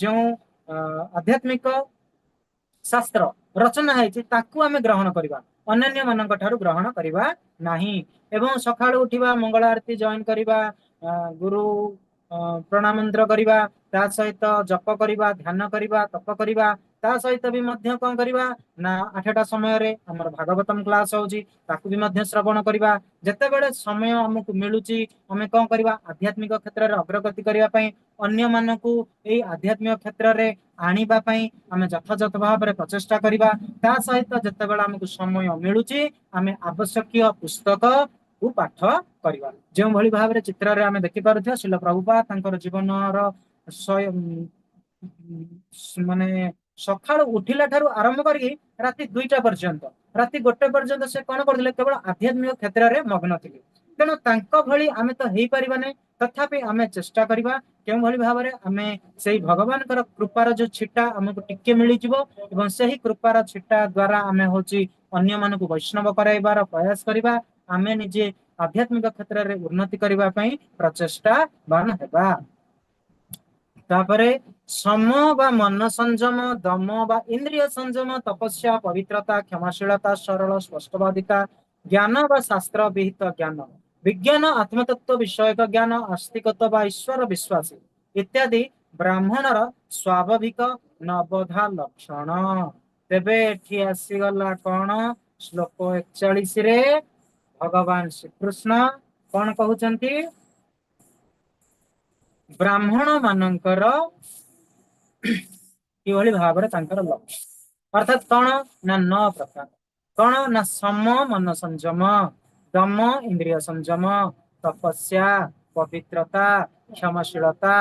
ଯେଉଁ ଆଧ୍ୟାତ୍ମିକ ଶାସ୍ତ୍ର ରଚନା ହେଇଛି ତାକୁ ଆମେ ଗ୍ରହଣ କରିବା, ଅନ୍ୟାନ୍ୟ ମାନଙ୍କ ଠାରୁ ଗ୍ରହଣ କରିବା ନାହିଁ। ଏବଂ ସକାଳୁ ଉଠିବା, ମଙ୍ଗଳ ଆରତୀ ଜଏନ କରିବା, ଗୁରୁ ପ୍ରଣାମ ମନ୍ତ୍ର କରିବା, ତା ସହିତ ଜପ କରିବା, ଧ୍ୟାନ କରିବା, ତପ କରିବା, ତା ସହିତ ବି ମଧ୍ୟ କଣ କରିବା ନା 8ଟା ସମୟରେ ଆମର ଭାଗବତମ କ୍ଲାସ ହଉଛି, ତାକୁ ବି ମଧ୍ୟ ଶ୍ରବଣ କରିବା। ଯେତେବେଳେ ସମୟ ଆମକୁ ମିଳୁଛି ଆମେ କଣ କରିବା? ଆଧ୍ୟାତ୍ମିକ କ୍ଷେତ୍ରରେ ଅଗ୍ରଗତି କରିବା ପାଇଁ, ଅନ୍ୟମାନଙ୍କୁ ଏଇ ଆଧ୍ୟାତ୍ମିକ କ୍ଷେତ୍ରରେ ଆଣିବା ପାଇଁ ଆମେ ଯଥାଯଥ ଭାବରେ ପ୍ରଚେଷ୍ଟା କରିବା। ତା ସହିତ ଯେତେବେଳେ ଆମକୁ ସମୟ ମିଳୁଛି ଆମେ ଆବଶ୍ୟକୀୟ ପୁସ୍ତକ କୁ ପାଠ କରିବା। ଯେଉଁଭଳି ଭାବରେ ଚିତ୍ରରେ ଆମେ ଦେଖିପାରୁଥିବା ଶ୍ରୀଲ ପ୍ରଭୁପାଦ ତାଙ୍କର ଜୀବନର ମାନେ ସକାଳୁ ଉଠିଲା ଠାରୁ ଆରମ୍ଭ କରିକି ରାତି 2ଟା ପର୍ଯ୍ୟନ୍ତ, ରାତି 1 ପର୍ଯ୍ୟନ୍ତ ସେ କଣ କରୁଥିଲେ? କେବଳ ଆଧ୍ୟାତ୍ମିକ କ୍ଷେତ୍ରରେ ମଗ୍ନ ଥିଲେ। ତେଣୁ ତାଙ୍କ ଭଳି ଆମେ ତ ହେଇପାରିବା ନାହିଁ, ତଥାପି ଆମେ ଚେଷ୍ଟା କରିବା କେଉଁଭଳି ଭାବରେ ଆମେ ସେଇ ଭଗବାନଙ୍କର କୃପାର ଯୋଉ ଛିଟା ଆମକୁ ଟିକେ ମିଳିଯିବ ଏବଂ ସେହି କୃପାର ଛିଟା ଦ୍ଵାରା ଆମେ ହଉଛି ଅନ୍ୟମାନଙ୍କୁ ବୈଷ୍ଣବ କରାଇବାର ପ୍ରୟାସ କରିବା। ଆମେ ନିଜେ ଆଧ୍ୟାତ୍ମିକ କ୍ଷେତ୍ରରେ ଉନ୍ନତି କରିବା ପାଇଁ ପ୍ରଚେଷ୍ଟାବାନ ହେବା। ତାପରେ ସମ ବା ମନ ସଂଯମ, ଦମ ବା ଇନ୍ଦ୍ରିୟ ସଂଯମ, ତପସ୍ୟା, ପବିତ୍ରତା, କ୍ଷମାଶୀଳତା, ସରଳ ସ୍ପଷ୍ଟବାଦିତା, ଜ୍ଞାନ ବା ଶାସ୍ତ୍ର ବିହିତ ଜ୍ଞାନ, ବିଜ୍ଞାନ ଆତ୍ମତତ୍ତ୍ୱ ବିଷୟକ ଜ୍ଞାନ, ଆସ୍ତିକତ୍ୱ ବା ଈଶ୍ୱର ବିଶ୍ୱାସୀ ଇତ୍ୟାଦି ବ୍ରାହ୍ମଣର ସ୍ୱାଭାବିକ ନବଧା ଲକ୍ଷଣ। ତେବେ ଏଠି ଆସିଗଲା କଣ? ଶ୍ଲୋକ 41ରେ ଭଗବାନ ଶ୍ରୀକୃଷ୍ଣ କଣ କହୁଛନ୍ତି? ବ୍ରାହ୍ମଣ ମାନଙ୍କର କିଭଳି ଭାବରେ ତାଙ୍କର ଲକ୍ଷ୍ୟ, ଅର୍ଥାତ କଣ ନା 9 ପ୍ରକାର। କଣ ନା ସମ ମନ ସଂଯମ, ଦମ ଇନ୍ଦ୍ରିୟ ସଂଯମ, ତପସ୍ୟା, ପବିତ୍ରତା, କ୍ଷମାଶୀଳତା,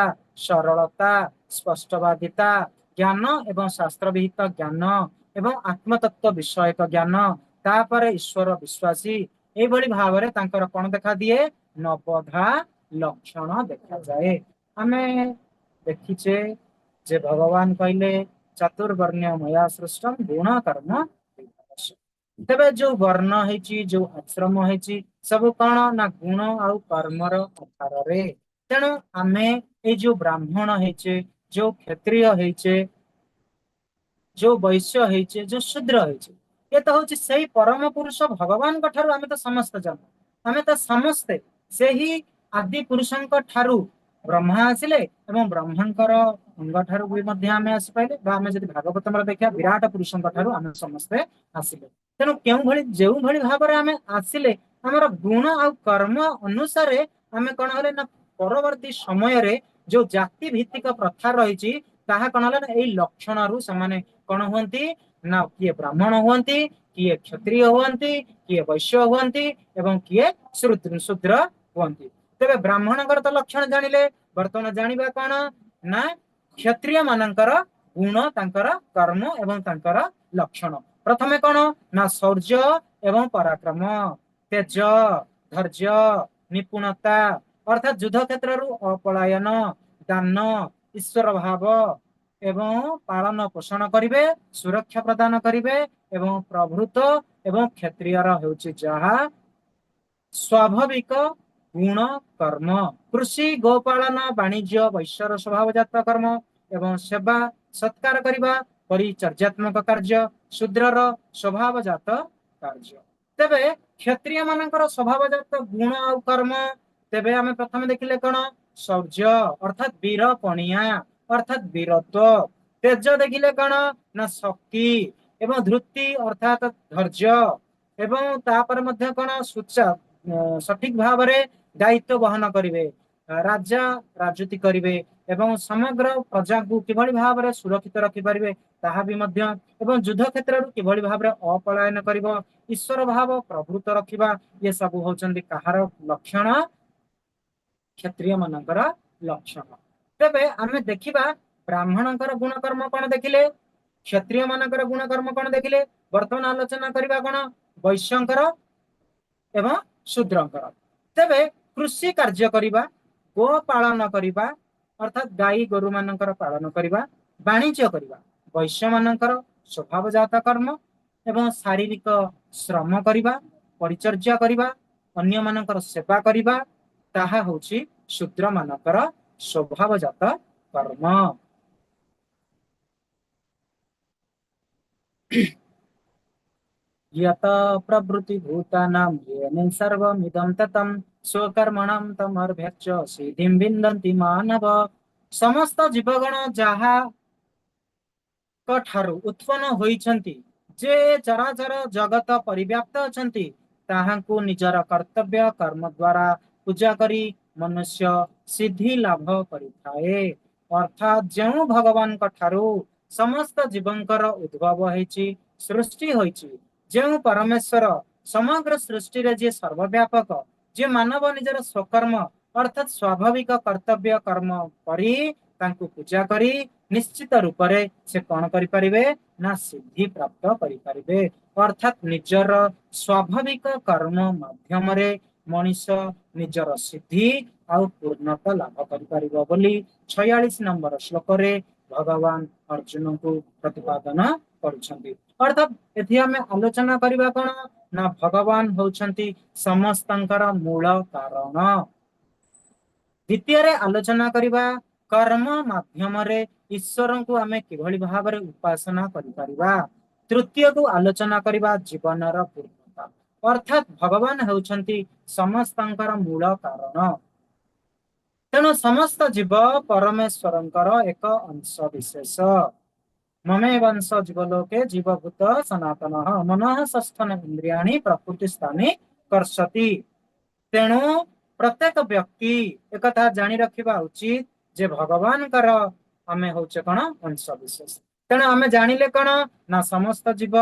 ସରଳତା, ସ୍ପଷ୍ଟବାଦିତା, ଜ୍ଞାନ ଏବଂ ଶାସ୍ତ୍ର ବିହିତ ଜ୍ଞାନ ଏବଂ ଆତ୍ମତତ୍ତ୍ୱ ବିଷୟକ ଜ୍ଞାନ, ତାପରେ ଈଶ୍ୱର ବିଶ୍ୱାସୀ। ଏଇଭଳି ଭାବରେ ତାଙ୍କର କଣ ଦେଖା ଦିଏ? ନବଧା ଲକ୍ଷଣ ଦେଖାଯାଏ। ଆମେ ଦେଖିଛେ ଯେ ଭଗବାନ କହିଲେ ଚତୁର୍ବର୍ଣ୍ଣ ମୟା ସୃଷ୍ଟମ ଗୁଣ କର୍ମ। ତେବେ ଯୋଉ ବର୍ଣ୍ଣ ହେଇଛି, ଯୋଉ ଆଶ୍ରମ ହେଇଛି, ସବୁ କଣ ନା ଗୁଣ ଆଉ କର୍ମର ଆଧାରରେ। ତେଣୁ ଆମେ ଏଇ ଯୋଉ ବ୍ରାହ୍ମଣ ହେଇଛେ, ଯୋଉ କ୍ଷତ୍ରିୟ ହେଇଛେ, ଯୋଉ ବୈଶ୍ୟ ହେଇଛେ, ଯୋଉ ଶୂଦ୍ର ହେଇଛେ, ଏ ତ ହଉଛି ସେଇ ପରମ ପୁରୁଷ ଭଗବାନଙ୍କ ଠାରୁ ଆମେ ତ ସମସ୍ତେ ଜନ୍ମ। ଆମେ ତ ସମସ୍ତେ ସେହି ଆଦି ପୁରୁଷଙ୍କ ଠାରୁ ବ୍ରହ୍ମା ଆସିଲେ ଏବଂ ବ୍ରହ୍ମାଙ୍କର ଅଙ୍ଗ ଠାରୁ ବି ମଧ୍ୟ ଆମେ ଆସିପାରିଲେ, ବା ଆମେ ଯଦି ଭାଗବତମର ଦେଖିବା ବିରାଟ ପୁରୁଷଙ୍କ ଠାରୁ ଆମେ ସମସ୍ତେ ଆସିଲେ। ତେଣୁ କେଉଁଭଳି ଯେଉଁଭଳି ଭାବରେ ଆମେ ଆସିଲେ, ଆମର ଗୁଣ ଆଉ କର୍ମ ଅନୁସାରେ ଆମେ କଣ ହେଲେ ନା ପରବର୍ତ୍ତୀ ସମୟରେ ଯୋଉ ଜାତି ଭିତ୍ତିକ ପ୍ରଥା ରହିଛି ତାହା କଣ ହେଲା ନା ଏଇ ଲକ୍ଷଣରୁ ସେମାନେ କଣ ହୁଅନ୍ତି ନା କିଏ ବ୍ରାହ୍ମଣ ହୁଅନ୍ତି, କିଏ କ୍ଷତ୍ରିୟ ହୁଅନ୍ତି, କିଏ ବୈଶ୍ୟ ହୁଅନ୍ତି ଏବଂ କିଏ ଶୂଦ୍ର ହୁଅନ୍ତି। ତେବେ ବ୍ରାହ୍ମଣଙ୍କର ତ ଲକ୍ଷଣ ଜାଣିଲେ, ବର୍ତ୍ତମାନ ଜାଣିବା କଣ ନା କ୍ଷତ୍ରିୟ ମାନଙ୍କର ଗୁଣ, ତାଙ୍କର କର୍ମ ଏବଂ ତାଙ୍କର ଲକ୍ଷଣ। ପ୍ରଥମେ କଣ ନା ଶୌର୍ଯ୍ୟ ଏବଂ ପରାକ୍ରମ, ତେଜ, ଧୈର୍ଯ୍ୟ, ନିପୁଣତା ଅର୍ଥାତ ଯୁଦ୍ଧ କ୍ଷେତ୍ରରୁ ଅପଳାୟନ, ଦାନ, ଈଶ୍ୱର ଭାବ ଏବଂ ପାଳନ ପୋଷଣ କରିବେ, ସୁରକ୍ଷା ପ୍ରଦାନ କରିବେ ଏବଂ ପ୍ରଭୃତ ଏବଂ କ୍ଷତ୍ରିୟର ହେଉଛି ଯାହା ସ୍ୱାଭାବିକ ଗୁଣ କର୍ମ। କୃଷି, ଗୋପାଳନ, ବାଣିଜ୍ୟ ବୈଶ୍ୟର ସ୍ୱଭାବଜାତ କର୍ମ ଏବଂ ସେବା ସତ୍କାର କରିବା ପରିଚର୍ଯ୍ୟାତ୍ମକ କାର୍ଯ୍ୟ ଶୂଦ୍ରର ସ୍ୱଭାବଜାତ କାର୍ଯ୍ୟ। ତେବେ କ୍ଷତ୍ରିୟ ମାନଙ୍କର ସ୍ୱଭାବଜାତ ଗୁଣ ଆଉ କର୍ମ, ତେବେ ଆମେ ପ୍ରଥମେ ଦେଖିଲେ କଣ? ଶୌର୍ଯ୍ୟ ଅର୍ଥାତ ବୀର ପଣିଆ ଅର୍ଥାତ ବୀରତ୍ୱ। ତେଜ ଦେଖିଲେ କଣ ନା ଶକ୍ତି ଏବଂ ଧୃତି ଅର୍ଥାତ ଧୈର୍ଯ୍ୟ ଏବଂ ତାପରେ ମଧ୍ୟ କଣ ସୁଚା ସଠିକ ଭାବରେ ଦାୟିତ୍ୱ ବହନ କରିବେ, ରାଜା ରାଜୁତି କରିବେ ଏବଂ ସମଗ୍ର ପ୍ରଜାଙ୍କୁ କିଭଳି ଭାବରେ ସୁରକ୍ଷିତ ରଖିପାରିବେ ତାହା ବି ମଧ୍ୟ, ଏବଂ ଯୁଦ୍ଧ କ୍ଷେତ୍ରରୁ କିଭଳି ଭାବରେ ଅପଳାୟନ କରିବ, ଈଶ୍ୱର ଭାବ ପ୍ରଭୃତ ରଖିବା, ଇଏ ସବୁ ହଉଛନ୍ତି କାହାର ଲକ୍ଷଣ? କ୍ଷତ୍ରିୟ ମାନଙ୍କର ଲକ୍ଷଣ। ତେବେ ଆମେ ଦେଖିବା ବ୍ରାହ୍ମଣଙ୍କର ଗୁଣକର୍ମ କଣ ଦେଖିଲେ, କ୍ଷତ୍ରିୟ ମାନଙ୍କର ଗୁଣକର୍ମ କଣ ଦେଖିଲେ, ବର୍ତ୍ତମାନ ଆଲୋଚନା କରିବା କଣ ବୈଶ୍ୟଙ୍କର ଏବଂ ଶୂଦ୍ରଙ୍କର। ତେବେ କୃଷି କାର୍ଯ୍ୟ କରିବା, ଗୋ ପାଳନ କରିବା ଅର୍ଥାତ ଗାଈ ଗୋରୁ ମାନଙ୍କର ପାଳନ କରିବା, ବାଣିଜ୍ୟ କରିବା ବୈଶ୍ୟ ମାନଙ୍କର ସ୍ୱଭାବଜାତ କର୍ମ ଏବଂ ଶାରୀରିକ ଶ୍ରମ କରିବା, ପରିଚର୍ଯା କରିବା, ଅନ୍ୟମାନଙ୍କର ସେବା କରିବା, ତାହା ହଉଛି ଶୂଦ୍ର ମାନଙ୍କର ସ୍ୱଭାବଜାତ କର୍ମ। यत प्रभृति भूतानां येन सर्वमिदं ततं स्वकर्मणां तमर्भ्यच्च सिद्धिं विन्दन्ति मानव। ସମସ୍ତ ଜୀବଗଣ ଯାହା ଠାରୁ ଉତ୍ପନ୍ନ ହୋଇଛନ୍ତି, ଯେ ଚରାଚର ଜଗତ ପରିବ୍ୟାପ୍ତ ଅଛନ୍ତି, ତାହାଙ୍କୁ ନିଜର କର୍ତ୍ତବ୍ୟ କର୍ମ ଦ୍ଵାରା ପୂଜା କରି ମନୁଷ୍ୟ ସିଦ୍ଧି ଲାଭ କରିଥାଏ। ଅର୍ଥାତ୍ ଯେଉଁ ଭଗବାନଙ୍କ ଠାରୁ ସମସ୍ତ ଜୀବଙ୍କର ଉଦ୍ଭବ ହେଇଛି, ସୃଷ୍ଟି ହୋଇଛି, ଯେଉଁ ପରମେଶ୍ୱର ସମଗ୍ର ସୃଷ୍ଟିରେ ଯିଏ ସର୍ବବ୍ୟାପକ, ଯିଏ ମାନବ ନିଜର ସ୍ୱକର୍ମ ଅର୍ଥାତ୍ ସ୍ୱାଭାବିକ କର୍ତ୍ତବ୍ୟ କର୍ମ କରି ତାଙ୍କୁ ପୂଜା କରି ନିଶ୍ଚିତ ରୂପରେ ସେ କଣ କରିପାରିବେ ନା ସିଦ୍ଧି ପ୍ରାପ୍ତ କରିପାରିବେ। ଅର୍ଥାତ୍ ନିଜର ସ୍ୱାଭାବିକ କର୍ମ ମାଧ୍ୟମରେ ମଣିଷ ନିଜର ସିଦ୍ଧି ଆଉ ପୂର୍ଣ୍ଣତା ଲାଭ କରିପାରିବ ବୋଲି 46 ନମ୍ବର ଶ୍ଲୋକରେ ଭଗବାନ ଅର୍ଜୁନଙ୍କୁ ପ୍ରତିପାଦନ କରୁଛନ୍ତି। ଅର୍ଥାତ୍ ଏଠି ଆମେ ଆଲୋଚନା କରିବା କଣ ନା ଭଗବାନ ହଉଛନ୍ତି ସମସ୍ତଙ୍କର ମୂଳ କାରଣ। ଦ୍ୱିତୀୟରେ ଆଲୋଚନା କରିବା କର୍ମ ମାଧ୍ୟମରେ ଈଶ୍ୱରଙ୍କୁ ଆମେ କିଭଳି ଭାବରେ ଉପାସନା କରିପାରିବା। ତୃତୀୟକୁ ଆଲୋଚନା କରିବା ଜୀବନର ପୂର୍ଣ୍ଣତା, ଅର୍ଥାତ୍ ଭଗବାନ ହେଉଛନ୍ତି ସମସ୍ତଙ୍କର ମୂଳ କାରଣ। ତେଣୁ ସମସ୍ତ ଜୀବ ପରମେଶ୍ୱରଙ୍କର ଏକ ଅଂଶ ବିଶେଷ। ମମେବାଂଶ ଜୀବଲୋକେ ଜୀବଭୂତ ସନାତନ ମନଃ ଷଷ୍ଠନ ଇନ୍ଦ୍ରିୟାଣି ପ୍ରକୃତି ସ୍ଥାନେ କର୍ଷତି। ତେଣୁ ପ୍ରତ୍ୟେକ ବ୍ୟକ୍ତି ଏକଥା ଜାଣି ରଖିବା ଉଚିତ ଯେ ଭଗବାନଙ୍କର ଆମେ ହଉଛେ କଣ? ଅଂଶ ବିଶେଷ। ତେଣୁ ଆମେ ଜାଣିଲେ କଣ ନା ସମସ୍ତ ଜୀବ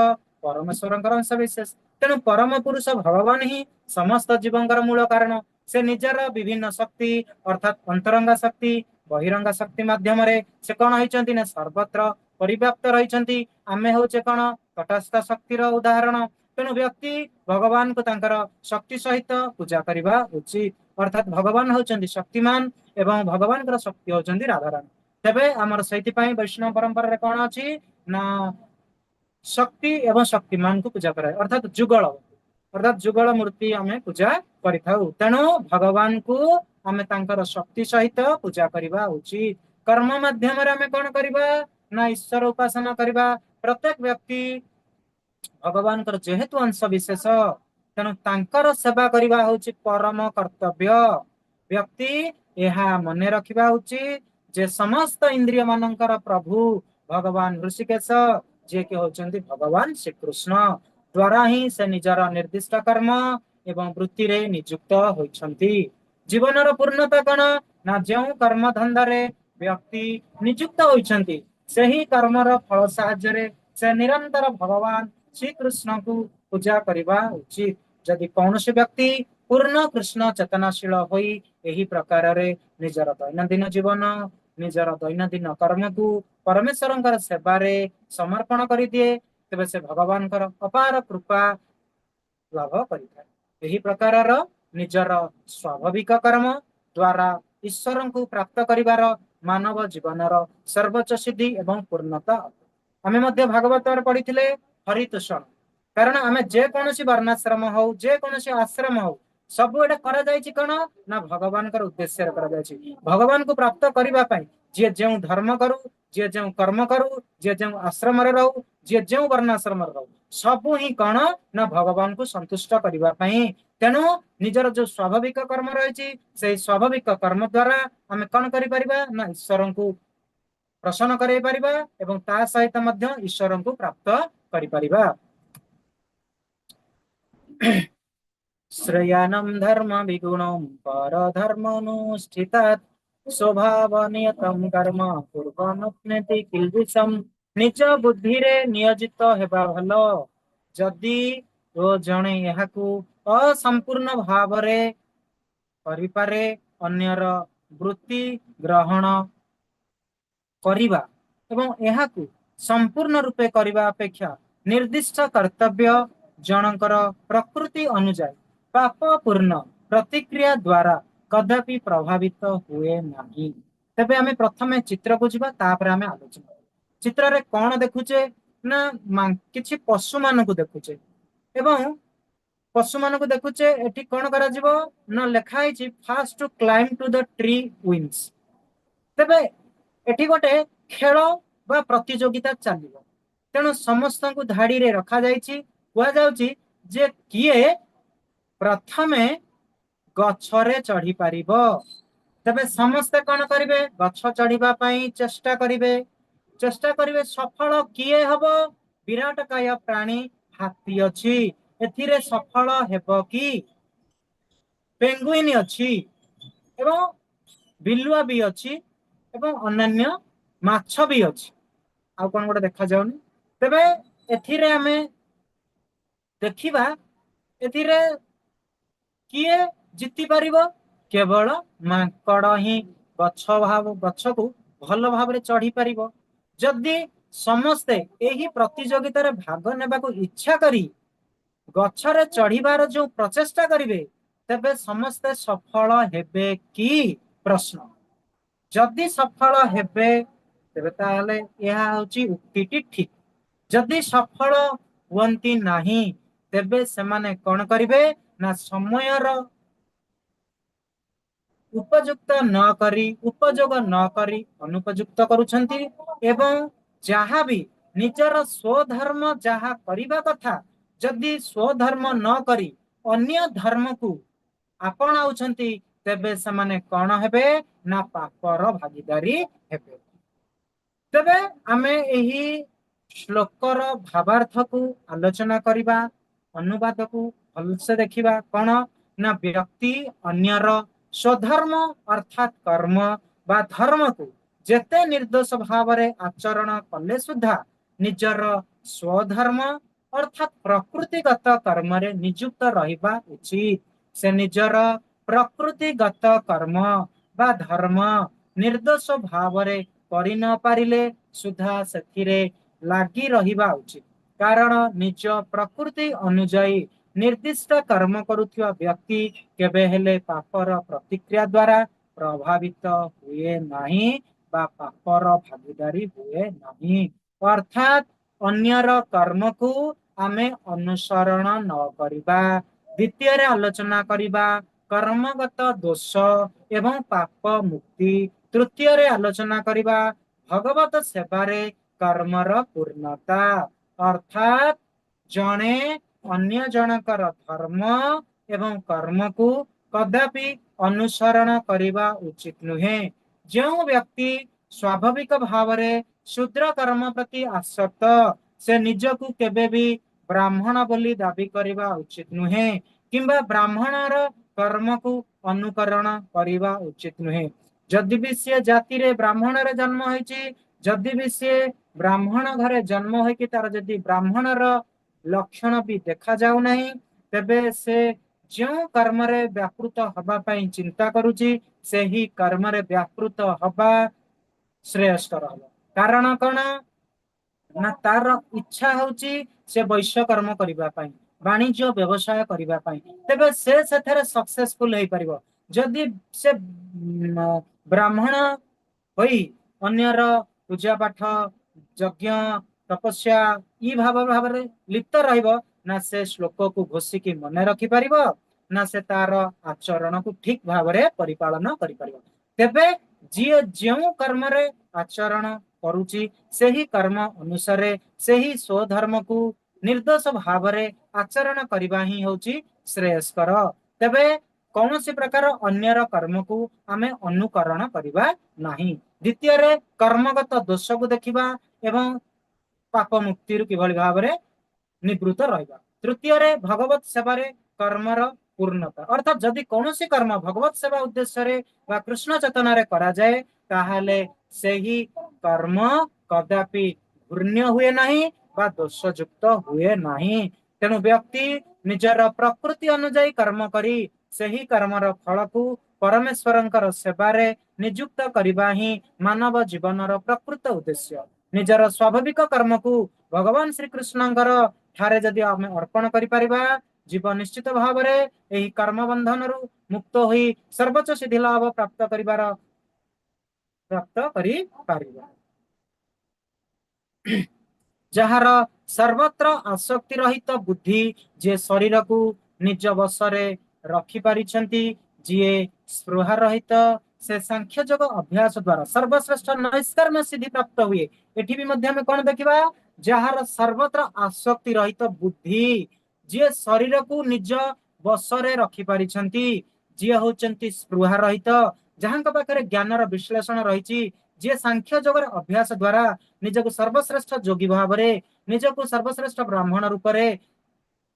ପରମେଶ୍ୱରଙ୍କର ଅଂଶ ବିଶେଷ। ତେଣୁ ପରମ ପୁରୁଷ ଭଗବାନ ହିଁ ସମସ୍ତ ଜୀବଙ୍କର ମୂଳ କାରଣ। ସେ ନିଜର ବିଭିନ୍ନ ଶକ୍ତି, ଅର୍ଥାତ୍ ଅନ୍ତରଙ୍ଗା ଶକ୍ତି, ବହିରଙ୍ଗା ଶକ୍ତି ମାଧ୍ୟମରେ ସେ କଣ ହେଇଛନ୍ତି ନା ସର୍ବତ୍ର ପରିବ୍ୟାପ୍ତ ରହିଛନ୍ତି। ଆମେ ହଉଛେ କଣ? ତଟସ୍ଥ ଶକ୍ତିର ଉଦାହରଣ। ତେଣୁ ବ୍ୟକ୍ତି ଭଗବାନଙ୍କୁ ତାଙ୍କର ଶକ୍ତି ସହିତ ପୂଜା କରିବା ଉଚିତ। ଅର୍ଥାତ୍ ଭଗବାନ ହଉଛନ୍ତି ଶକ୍ତିମାନ ଏବଂ ଭଗବାନଙ୍କର ଶକ୍ତି ହଉଛନ୍ତି ରାଧାରାଣୀ। ତେବେ ଆମର ସେଇଥିପାଇଁ ବୈଷ୍ଣବ ପରମ୍ପରାରେ କଣ ଅଛି ନା ଶକ୍ତି ଏବଂ ଶକ୍ତିମାନଙ୍କୁ ପୂଜା କରାଏ, ଅର୍ଥାତ୍ ଯୁଗଳ, ଅର୍ଥାତ୍ ଯୁଗଳ ମୂର୍ତ୍ତି ଆମେ ପୂଜା କରିଥାଉ। ତେଣୁ ଭଗବାନଙ୍କୁ ଆମେ ତାଙ୍କର ଶକ୍ତି ସହିତ ପୂଜା କରିବା ଉଚିତ। କର୍ମ ମାଧ୍ୟମରେ ଆମେ କଣ କରିବା ନା ଈଶ୍ୱର ଉପାସନା କରିବା। ପ୍ରତ୍ୟେକ ବ୍ୟକ୍ତି ଭଗବାନଙ୍କର ଯେହେତୁ ଅଂଶ ବିଶେଷ, ତେଣୁ ତାଙ୍କର ସେବା କରିବା ହଉଛି ପରମ କର୍ତ୍ତବ୍ୟ। ବ୍ୟକ୍ତି ଏହା ମନେ ରଖିବା ଉଚିତ ଯେ ସମସ୍ତ ଇନ୍ଦ୍ରିୟ ମାନଙ୍କର ପ୍ରଭୁ ଭଗବାନ ଋଷିକେଶ, ଯିଏକି ହଉଛନ୍ତି ଭଗବାନ ଶ୍ରୀକୃଷ୍ଣ ଦ୍ଵାରା ହିଁ ସେ ନିଜର ନିର୍ଦ୍ଦିଷ୍ଟ କର୍ମ ଏବଂ ବୃତ୍ତିରେ ନିଯୁକ୍ତ ହୋଇଛନ୍ତି। ଜୀବନର ପୂର୍ଣ୍ଣତା କଣ ନା ଯେଉଁ କର୍ମ ଧନ୍ଦାରେ ବ୍ୟକ୍ତି ନିଯୁକ୍ତ ହୋଇଛନ୍ତି, ସେହି କର୍ମର ଫଳ ସାହାଯ୍ୟରେ ସେ ନିରନ୍ତର ଭଗବାନ ଶ୍ରୀକୃଷ୍ଣଙ୍କୁ ପୂଜା କରିବା ଉଚିତ। ଯଦି କୌଣସି ବ୍ୟକ୍ତି ପୂର୍ଣ୍ଣ କୃଷ୍ଣ ଚେତନାଶୀଳ ହୋଇ ଏହି ପ୍ରକାରରେ ନିଜର ଦୈନନ୍ଦିନ ଜୀବନ, ନିଜର ଦୈନନ୍ଦିନ କର୍ମକୁ ପରମେଶ୍ୱରଙ୍କର ସେବାରେ ସମର୍ପଣ କରିଦିଏ, ତେବେ ସେ ଭଗବାନଙ୍କର ଅପାର କୃପା ଲାଭ କରିଥାଏ। ଏହି ପ୍ରକାରର ନିଜର ସ୍ୱାଭାବିକ କର୍ମ ଦ୍ଵାରା ଈଶ୍ୱରଙ୍କୁ ପ୍ରାପ୍ତ କରିବାର ମାନବ ଜୀବନର ସର୍ବୋଚ୍ଚ ସିଦ୍ଧି ଏବଂ ପୂର୍ଣ୍ଣତା। ଆମେ ମଧ୍ୟ ଭାଗବତରେ ପଢିଥିଲେ ହରିତୋଷଣ। କାରଣ ଆମେ ଯେକୌଣସି ବର୍ଣ୍ଣାଶ୍ରମ ହଉ, ଯେକୌଣସି ଆଶ୍ରମ ହଉ, ସବୁ ଏଇଟା କରାଯାଇଛି କଣ ନା ଭଗବାନଙ୍କର ଉଦ୍ଦେଶ୍ୟରେ କରାଯାଇଛି। ଭଗବାନଙ୍କୁ ପ୍ରାପ୍ତ କରିବା ପାଇଁ ଯିଏ ଯେଉଁ ଧର୍ମ କରୁ, ଯିଏ ଯେଉଁ କର୍ମ କରୁ, ଯିଏ ଯେଉଁ ଆଶ୍ରମରେ ରହୁ, ଯିଏ ଯେଉଁ ବର୍ଣ୍ଣାଶ୍ରମରେ ରହୁ, ସବୁ ହିଁ କଣ ନା ଭଗବାନଙ୍କୁ ସନ୍ତୁଷ୍ଟ କରିବା ପାଇଁ। ତେଣୁ ନିଜର ଯୋଉ ସ୍ୱାଭାବିକ କର୍ମ ରହିଛି, ସେଇ ସ୍ୱାଭାବିକ କର୍ମ ଦ୍ଵାରା ଆମେ କଣ କରିପାରିବା ନା ଈଶ୍ୱରଙ୍କୁ ପ୍ରସନ୍ନ କରାଇ ପାରିବା ଏବଂ ତା ସହିତ ମଧ୍ୟ ଈଶ୍ୱରଙ୍କୁ ପ୍ରାପ୍ତ କରିପାରିବା। ଶ୍ରେୟାନಂ ଧର୍ମ ବିଗୁଣಂ ପରଧର୍ମାନୁଷ୍ଠିତାତ୍ ସ୍ୱଭାବ ନିୟତಂ କର୍ମ ପୂର୍ବମପ୍ନେତି କିଲ୍ବିଷମ୍। ନିଜ ବୁଦ୍ଧିରେ ନିୟୋଜିତ ହେବା ଭଲ। ଯଦି ଓ ଜଣେ ଏହାକୁ ଅସମ୍ପୂର୍ଣ୍ଣ ଭାବରେ କରିପାରେ, ଅନ୍ୟର ବୃତ୍ତି ଗ୍ରହଣ କରିବା ଏବଂ ଏହାକୁ ସମ୍ପୂର୍ଣ୍ଣ ରୂପେ କରିବା ଅପେକ୍ଷା ନିର୍ଦ୍ଦିଷ୍ଟ କର୍ତ୍ତବ୍ୟ ଜଣଙ୍କର ପ୍ରକୃତି ଅନୁଯାୟୀ ପାପ ପୂର୍ଣ୍ଣ ପ୍ରତିକ୍ରିୟା ଦ୍ଵାରା କଦାପି ପ୍ରଭାବିତ ହୁଏ ନାହିଁ। ତେବେ ଆମେ ପ୍ରଥମେ ଚିତ୍ରକୁ ଯିବା, ତାପରେ ଆମେ ଆଲୋଚନା କରିବା। ଚିତ୍ରରେ କଣ ଦେଖୁଛେ ନା କିଛି ପଶୁ ମାନଙ୍କୁ ଦେଖୁଛେ ଏବଂ ପଶୁ ମାନଙ୍କୁ ଦେଖୁଛେ। ଏଠି କଣ କରାଯିବ ନା ଲେଖା ହେଇଛି first to climb to the tree wins। ତେବେ ଏଠି ଗୋଟେ ଖେଳ ବା ପ୍ରତିଯୋଗିତା ଚାଲିବ। ତେଣୁ ସମସ୍ତଙ୍କୁ ଧାଡିରେ ରଖାଯାଇଛି। କୁହାଯାଉଛି ଯେ କିଏ ପ୍ରଥମେ ଗଛରେ ଚଢି ପାରିବ। ତେବେ ସମସ୍ତେ କଣ କରିବେ? ଗଛ ଚଢିବା ପାଇଁ ଚେଷ୍ଟା କରିବେ। ଚେଷ୍ଟା କରିବେ, ସଫଳ କିଏ ହବ? ବିରାଟ କାୟ ପ୍ରାଣୀ ହାତୀ ଅଛି, ଏଥିରେ ସଫଳ ହେବ କି? ପେଙ୍ଗୁଇନ ଅଛି ଏବଂ ବିଲୁଆ ବି ଅଛି ଏବଂ ଅନ୍ୟାନ୍ୟ ମାଛ ବି ଅଛି, ଆଉ କଣ ଗୋଟେ ଦେଖାଯାଉନି। ତେବେ ଏଥିରେ ଆମେ ଦେଖିବା ଏଥିରେ କିଏ ଜିତି ପାରିବ। କେବଳ ମାଙ୍କଡ ହିଁ ଗଛ ଭାବ ଗଛକୁ ଭଲ ଭାବରେ ଚଢି ପାରିବ। ଯଦି ସମସ୍ତେ ଏହି ପ୍ରତିଯୋଗିତାରେ ଭାଗ ନେବାକୁ ଇଚ୍ଛା କରି ଗଛରେ ଚଢିବାର ଯୋଉ ପ୍ରଚେଷ୍ଟା କରିବେ, ତେବେ ସମସ୍ତେ ସଫଳ ହେବେ କି? ପ୍ରଶ୍ନ। ଯଦି ସଫଳ ହେବେ, ତେବେ ତାହେଲେ ଏହା ହଉଛି ଉକ୍ତିଟି ଠିକ। ଯଦି ସଫଳ ହୁଅନ୍ତି ନାହିଁ, ତେବେ ସେମାନେ କଣ କରିବେ ନା ସମୟର ଉପଯୁକ୍ତ ନ କରି, ଉପଯୋଗ ନ କରି ଅନୁପଯୁକ୍ତ କରୁଛନ୍ତି ଏବଂ ଯାହା ବି ନିଜର ସ୍ୱଧର୍ମ ଯାହା କରିବା କଥା, ଯଦି ସ୍ୱଧର୍ମ ନ କରି ଅନ୍ୟ ଧର୍ମକୁ ଆପଣାଉଛନ୍ତି, ତେବେ ସେମାନେ କଣ ହେବେ ନା ପାପର ଭାଗିଦାରୀ ହେବେ। ତେବେ ଆମେ ଏହି ଶ୍ଲୋକର ଭାବାର୍ଥକୁ ଆଲୋଚନା କରିବା, ଅନୁବାଦକୁ ଭଲସେ ଦେଖିବା। କଣ ନା ବ୍ୟକ୍ତି ଅନ୍ୟର ସ୍ୱଧର୍ମ ଅର୍ଥାତ୍ କର୍ମ ବା ଧର୍ମକୁ ଯେତେ ନିର୍ଦ୍ଦୋଷ ଭାବରେ ଆଚରଣ କଲେ ସୁଦ୍ଧା ନିଜର ସ୍ୱଧର୍ମ ଅର୍ଥାତ୍ ପ୍ରକୃତିଗତ କର୍ମରେ ନିଯୁକ୍ତ ରହିବା ଉଚିତ। ସେ ନିଜର ପ୍ରକୃତିଗତ କର୍ମ ବା ଧର୍ମ ନିର୍ଦ୍ଦୋଷ ଭାବରେ କରି ନ ପାରିଲେ ସୁଦ୍ଧା ସେଥିରେ ଲାଗି ରହିବା ଉଚିତ, କାରଣ ନିଜ ପ୍ରକୃତି ଅନୁଯାୟୀ ନିର୍ଦ୍ଦିଷ୍ଟ କର୍ମ କରୁଥିବା ବ୍ୟକ୍ତି କେବେ ହେଲେ ପାପର ପ୍ରତିକ୍ରିୟା ଦ୍ଵାରା ପ୍ରଭାବିତ ହୁଏ ନାହିଁ ବା ପାପର ଭାଗିଦାରୀ ହୁଏ ନାହିଁ। ଅର୍ଥାତ୍ ଅନ୍ୟର କର୍ମକୁ ଆମେ ଅନୁସରଣ ନ କରିବା। ଦ୍ୱିତୀୟରେ ଆଲୋଚନା କରିବା କର୍ମଗତ ଦୋଷ ଏବଂ ପାପ ମୁକ୍ତି। ତୃତୀୟରେ ଆଲୋଚନା କରିବା ଭଗବତ ସେବାରେ କର୍ମର ପୂର୍ଣ୍ଣତା। ଅର୍ଥାତ୍ ଜଣେ ଅନ୍ୟ ଜଣଙ୍କର ଧର୍ମ ଏବଂ କର୍ମକୁ କଦାପି ଅନୁସରଣ କରିବା ଉଚିତ ନୁହେଁ। ଯେଉଁ ବ୍ୟକ୍ତି ସ୍ୱାଭାବିକ ଭାବରେ ଶୂଦ୍ର କର୍ମ ପ୍ରତି ଆସକ୍ତ, ସେ ନିଜକୁ କେବେ ବି ବ୍ରାହ୍ମଣ ବୋଲି ଦାବି କରିବା ଉଚିତ ନୁହେଁ କିମ୍ବା ବ୍ରାହ୍ମଣର କର୍ମକୁ ଅନୁକରଣ କରିବା ଉଚିତ ନୁହେଁ। ଯଦି ବି ସିଏ ଜାତିରେ ବ୍ରାହ୍ମଣରେ ଜନ୍ମ ହେଇଛି, ଯଦି ବି ସିଏ ବ୍ରାହ୍ମଣ ଘରେ ଜନ୍ମ ହେଇକି ତାର ଯଦି ବ୍ରାହ୍ମଣର ଲକ୍ଷଣ ବି ଦେଖା ଯାଉନାହିଁ, ତେବେ ସେ ଯେଉଁ କର୍ମରେ ବ୍ୟାପୃତ ହବା ପାଇଁ ଚିନ୍ତା କରୁଛି, ସେହି କର୍ମରେ ବ୍ୟାପୃତ ହବା ଶ୍ରେୟସ୍କର ହବ। କାରଣ କଣ ନା ତାର ଇଚ୍ଛା ହଉଛି ସେ ବୈଶ୍ୟ କର୍ମ କରିବା ପାଇଁ, ବାଣିଜ୍ୟ ବ୍ୟବସାୟ କରିବା ପାଇଁ, ତେବେ ସେ ସେଥିରେ ସକ୍ସେସଫୁଲ ହେଇପାରିବ। ଯଦି ସେ ବ୍ରାହ୍ମଣ ହୋଇ ଅନ୍ୟର ପୂଜା ପାଠ, ଯଜ୍ଞ, ତପସ୍ୟା ଇ ଭାବରେ ଲିପ୍ତ ରହିବ, ନା ସେ ଶ୍ଲୋକକୁ ଘୋଷିକି ମନେ ରଖିପାରିବ, ନା ସେ ତାର ଆଚରଣକୁ ଠିକ ଭାବରେ ପରିପାଳନ କରିପାରିବ। ତେବେ ଯିଏ ଯେଉଁ କର୍ମରେ ଆଚରଣ କରୁଛି, ସେହି କର୍ମ ଅନୁସାରେ ସେହି ସ୍ୱଧର୍ମକୁ ନିର୍ଦ୍ଦୋଷ ଭାବରେ ଆଚରଣ କରିବା ହିଁ ହଉଛି ଶ୍ରେୟସ୍କର। ତେବେ କୌଣସି ପ୍ରକାର ଅନ୍ୟର କର୍ମକୁ ଆମେ ଅନୁକରଣ କରିବା ନାହିଁ। ଦ୍ୱିତୀୟରେ କର୍ମଗତ ଦୋଷକୁ ଦେଖିବା ଏବଂ ପାପ ମୁକ୍ତିରୁ କିଭଳି ଭାବରେ ନିବୃତ୍ତ ରହିବା। ତୃତୀୟରେ ଭଗବତ ସେବାରେ କର୍ମର ପୂର୍ଣ୍ଣତା। ଅର୍ଥାତ୍ ଯଦି କୌଣସି କର୍ମ ଭଗବତ ସେବା ଉଦ୍ଦେଶ୍ୟରେ ବା କୃଷ୍ଣ ଚେତନାରେ କରାଯାଏ, ତାହେଲେ ସେହି କର୍ମ କଦାପି ଘୃଣ୍ୟ ହୁଏ ନାହିଁ ବା ଦୋଷଯୁକ୍ତ ହୁଏ ନାହିଁ। ତେଣୁ ବ୍ୟକ୍ତି ନିଜର ପ୍ରକୃତି ଅନୁଯାୟୀ କର୍ମ କରି ସେହି କର୍ମର ଫଳକୁ ପରମେଶ୍ୱରଙ୍କର ସେବାରେ ନିଯୁକ୍ତ କରିବା ହିଁ ମାନବ ଜୀବନର ପ୍ରକୃତ ଉଦ୍ଦେଶ୍ୟ। ନିଜର ସ୍ୱାଭାବିକ କର୍ମକୁ ଭଗବାନ ଶ୍ରୀକୃଷ୍ଣଙ୍କର ଠାରେ ଯଦି ଆମେ ଅର୍ପଣ କରିପାରିବା, ଜୀବ ନିଶ୍ଚିତ ଭାବରେ ଏହି କର୍ମ ବନ୍ଧନରୁ ମୁକ୍ତ ହୋଇ ସର୍ବୋଚ୍ଚ ସିଦ୍ଧି ଲାଭ ପ୍ରାପ୍ତ କରିପାରିବ। ଯାହାର ସର୍ବତ୍ର ଆସକ୍ତି ରହିତ ବୁଦ୍ଧି, ଯିଏ ଶରୀରକୁ ନିଜ ବଶରେ ରଖିପାରିଛନ୍ତି, ଯିଏ ସ୍ପୃହା ରହିତ, ସେ ସାଂଖ୍ୟ ଯୋଗ ଅଭ୍ୟାସ ଦ୍ଵାରା ସର୍ବଶ୍ରେଷ୍ଠ ନୈଷ୍କର୍ମ୍ୟ ସିଦ୍ଧି ପ୍ରାପ୍ତ ହୁଏ। ଏଠି ବି ମଧ୍ୟ ଆମେ କଣ ଦେଖିବା? ଯାହାର ସର୍ବତ୍ର ଆସକ୍ତି ରହିତ ବୁଦ୍ଧି, ଯିଏ ଶରୀରକୁ ନିଜ ବଶରେ ରଖିପାରିଛନ୍ତି, ଯିଏ ହଉଛନ୍ତି ସ୍ପୃହା ରହିତ, ଯାହାଙ୍କ ପାଖରେ ଜ୍ଞାନର ବିଶ୍ଳେଷଣ ରହିଛି, ଯିଏ ସାଂଖ୍ୟ ଯୋଗର ଅଭ୍ୟାସ ଦ୍ଵାରା ନିଜକୁ ସର୍ବଶ୍ରେଷ୍ଠ ଯୋଗୀ ଭାବରେ, ନିଜକୁ ସର୍ବଶ୍ରେଷ୍ଠ ବ୍ରାହ୍ମଣ ରୂପରେ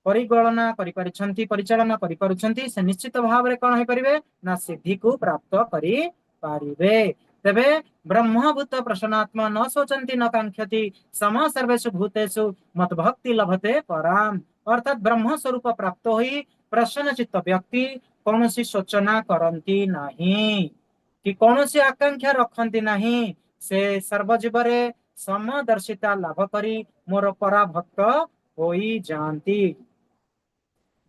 ପରିଗଣନା କରିପାରିଛନ୍ତି, ପରିଚାଳନା କରିପାରୁଛନ୍ତି, ସେ ନିଶ୍ଚିତ ଭାବରେ କଣ ହେଇପାରିବେ ନା ସିଦ୍ଧିକୁ ପ୍ରାପ୍ତ କରିପାରିବେ। ତେବେ ବ୍ରହ୍ମଭୂତ ପ୍ରସନ୍ନାତ୍ମା ନ ଶୋଚନ୍ତି ନ କାଙ୍କ୍ଷତି ସମ ସର୍ବେଷୁ ଭୂତେଷୁ ମତ ଭକ୍ତି ଲଭତେ ପରାମ। ଅର୍ଥାତ୍ ବ୍ରହ୍ମ ସ୍ୱରୂପ ପ୍ରାପ୍ତ ହୋଇ ପ୍ରସନ୍ନ ଚିତ୍ତ ବ୍ୟକ୍ତି କୌଣସି ଶୋଚନା କରନ୍ତି ନାହିଁ କି କୌଣସି ଆକାଂକ୍ଷା ରଖନ୍ତି ନାହିଁ। ସେ ସର୍ବଜୀବରେ ସମଦର୍ଶିତା ଲାଭ କରି ମୋର ପରାଭକ୍ତ ହୋଇଯାଆନ୍ତି।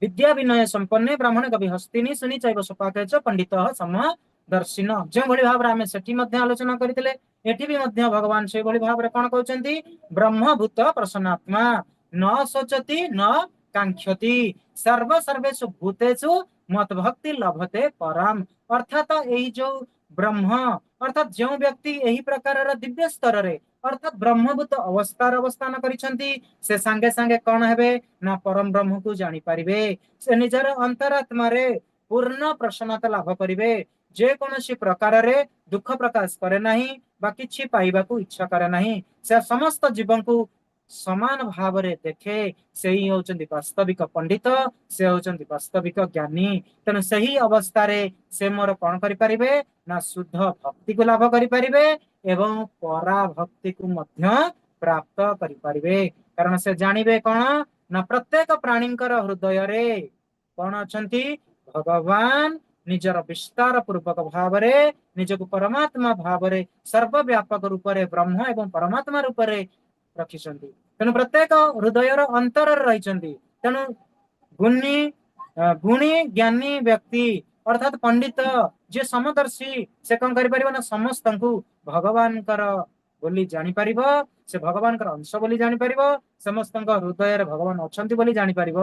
ବିଦ୍ୟା ବିନୟ ସମ୍ପନ୍ନେ ବ୍ରାହ୍ମଣ କବି ହସ୍ତିନୀ ଶୁନି ଚୈବ ସପାକେଚ ପଣ୍ଡିତ ସମଦର୍ଶିନ। ଯେଉଁଭଳି ଭାବରେ ଆମେ ସେଠି ମଧ୍ୟ ଆଲୋଚନା କରିଥିଲେ, ଏଠି ବି ମଧ୍ୟ ଭଗବାନ ସେଇଭଳି ଭାବରେ କଣ କହୁଛନ୍ତି? ବ୍ରହ୍ମଭୂତ ପ୍ରସନ୍ନାତ୍ମା ନ ଶୋଚତି ନ କାଂକ୍ଷତି ସର୍ବ ସର୍ବେଷୁ ଭୂତେଷୁ ମତ ଭକ୍ତି ଲଭତେ ପରମ। ଅର୍ଥାତ ଏଇ ଯୋଉ ବ୍ରହ୍ମ, ଅର୍ଥାତ ଯେଉଁ ବ୍ୟକ୍ତି ଏହି ପ୍ରକାରର ଦିବ୍ୟ ସ୍ତରରେ ଅର୍ଥାତ ବ୍ରହ୍ମଭୂତ ଅବସ୍ଥାର ଅବସ୍ଥାନ କରିଛନ୍ତି, ସେ ସାଙ୍ଗେ ସାଙ୍ଗେ କଣ ହେବେ ନା ପରମ ବ୍ରହ୍ମକୁ ଜାଣିପାରିବେ। ସେ ନିଜର ଅନ୍ତରାତ୍ମାରେ ପୂର୍ଣ୍ଣ ପ୍ରସନ୍ନତା ଲାଭ କରିବେ। ଯେକୌଣସି ପ୍ରକାରରେ ଦୁଃଖ ପ୍ରକାଶ କରେ ନାହିଁ ବା କିଛି ପାଇବାକୁ ଇଚ୍ଛା କରେ ନାହିଁ। ସେ ସମସ୍ତ ଜୀବଙ୍କୁ ସମାନ ଭାବରେ ଦେଖେ। ସେଇ ହଉଛନ୍ତି ବାସ୍ତବିକ ପଣ୍ଡିତ, ସେ ହଉଛନ୍ତି ବାସ୍ତବିକ ଜ୍ଞାନୀ। ତେଣୁ ସେହି ଅବସ୍ଥାରେ ସେ ମୋର କଣ କରିପାରିବେ ନା ଶୁଦ୍ଧ ଭକ୍ତିକୁ ଲାଭ କରିପାରିବେ ଏବଂ ପରାଭକ୍ତିକୁ ମଧ୍ୟ ପ୍ରାପ୍ତ କରିପାରିବେ। କାରଣ ସେ ଜାଣିବେ କଣ ନା ପ୍ରତ୍ୟେକ ପ୍ରାଣୀଙ୍କର ହୃଦୟରେ କଣ ଅଛନ୍ତି? ଭଗବାନ ନିଜର ବିସ୍ତାର ପୂର୍ବକ ଭାବରେ ନିଜକୁ ପରମାତ୍ମା ଭାବରେ ସର୍ବବ୍ୟାପକ ରୂପରେ ବ୍ରହ୍ମ ଏବଂ ପରମାତ୍ମା ରୂପରେ ରଖିଛନ୍ତି। ତେଣୁ ପ୍ରତ୍ୟେକ ହୃଦୟର ଅନ୍ତରରେ ରହିଛନ୍ତି। ତେଣୁ ଗୁଣୀ ଗୁଣୀ ଜ୍ଞାନୀ ବ୍ୟକ୍ତି ଅର୍ଥାତ ପଣ୍ଡିତ ଯିଏ ସମଦର୍ଶୀ, ସେ କଣ କରିପାରିବ ନା ସମସ୍ତଙ୍କୁ ଭଗବାନଙ୍କର ବୋଲି ଜାଣିପାରିବ, ସେ ଭଗବାନଙ୍କର ଅଂଶ ବୋଲି ଜାଣିପାରିବ, ସମସ୍ତଙ୍କ ହୃଦୟରେ ଭଗବାନ ଅଛନ୍ତି ବୋଲି ଜାଣିପାରିବ।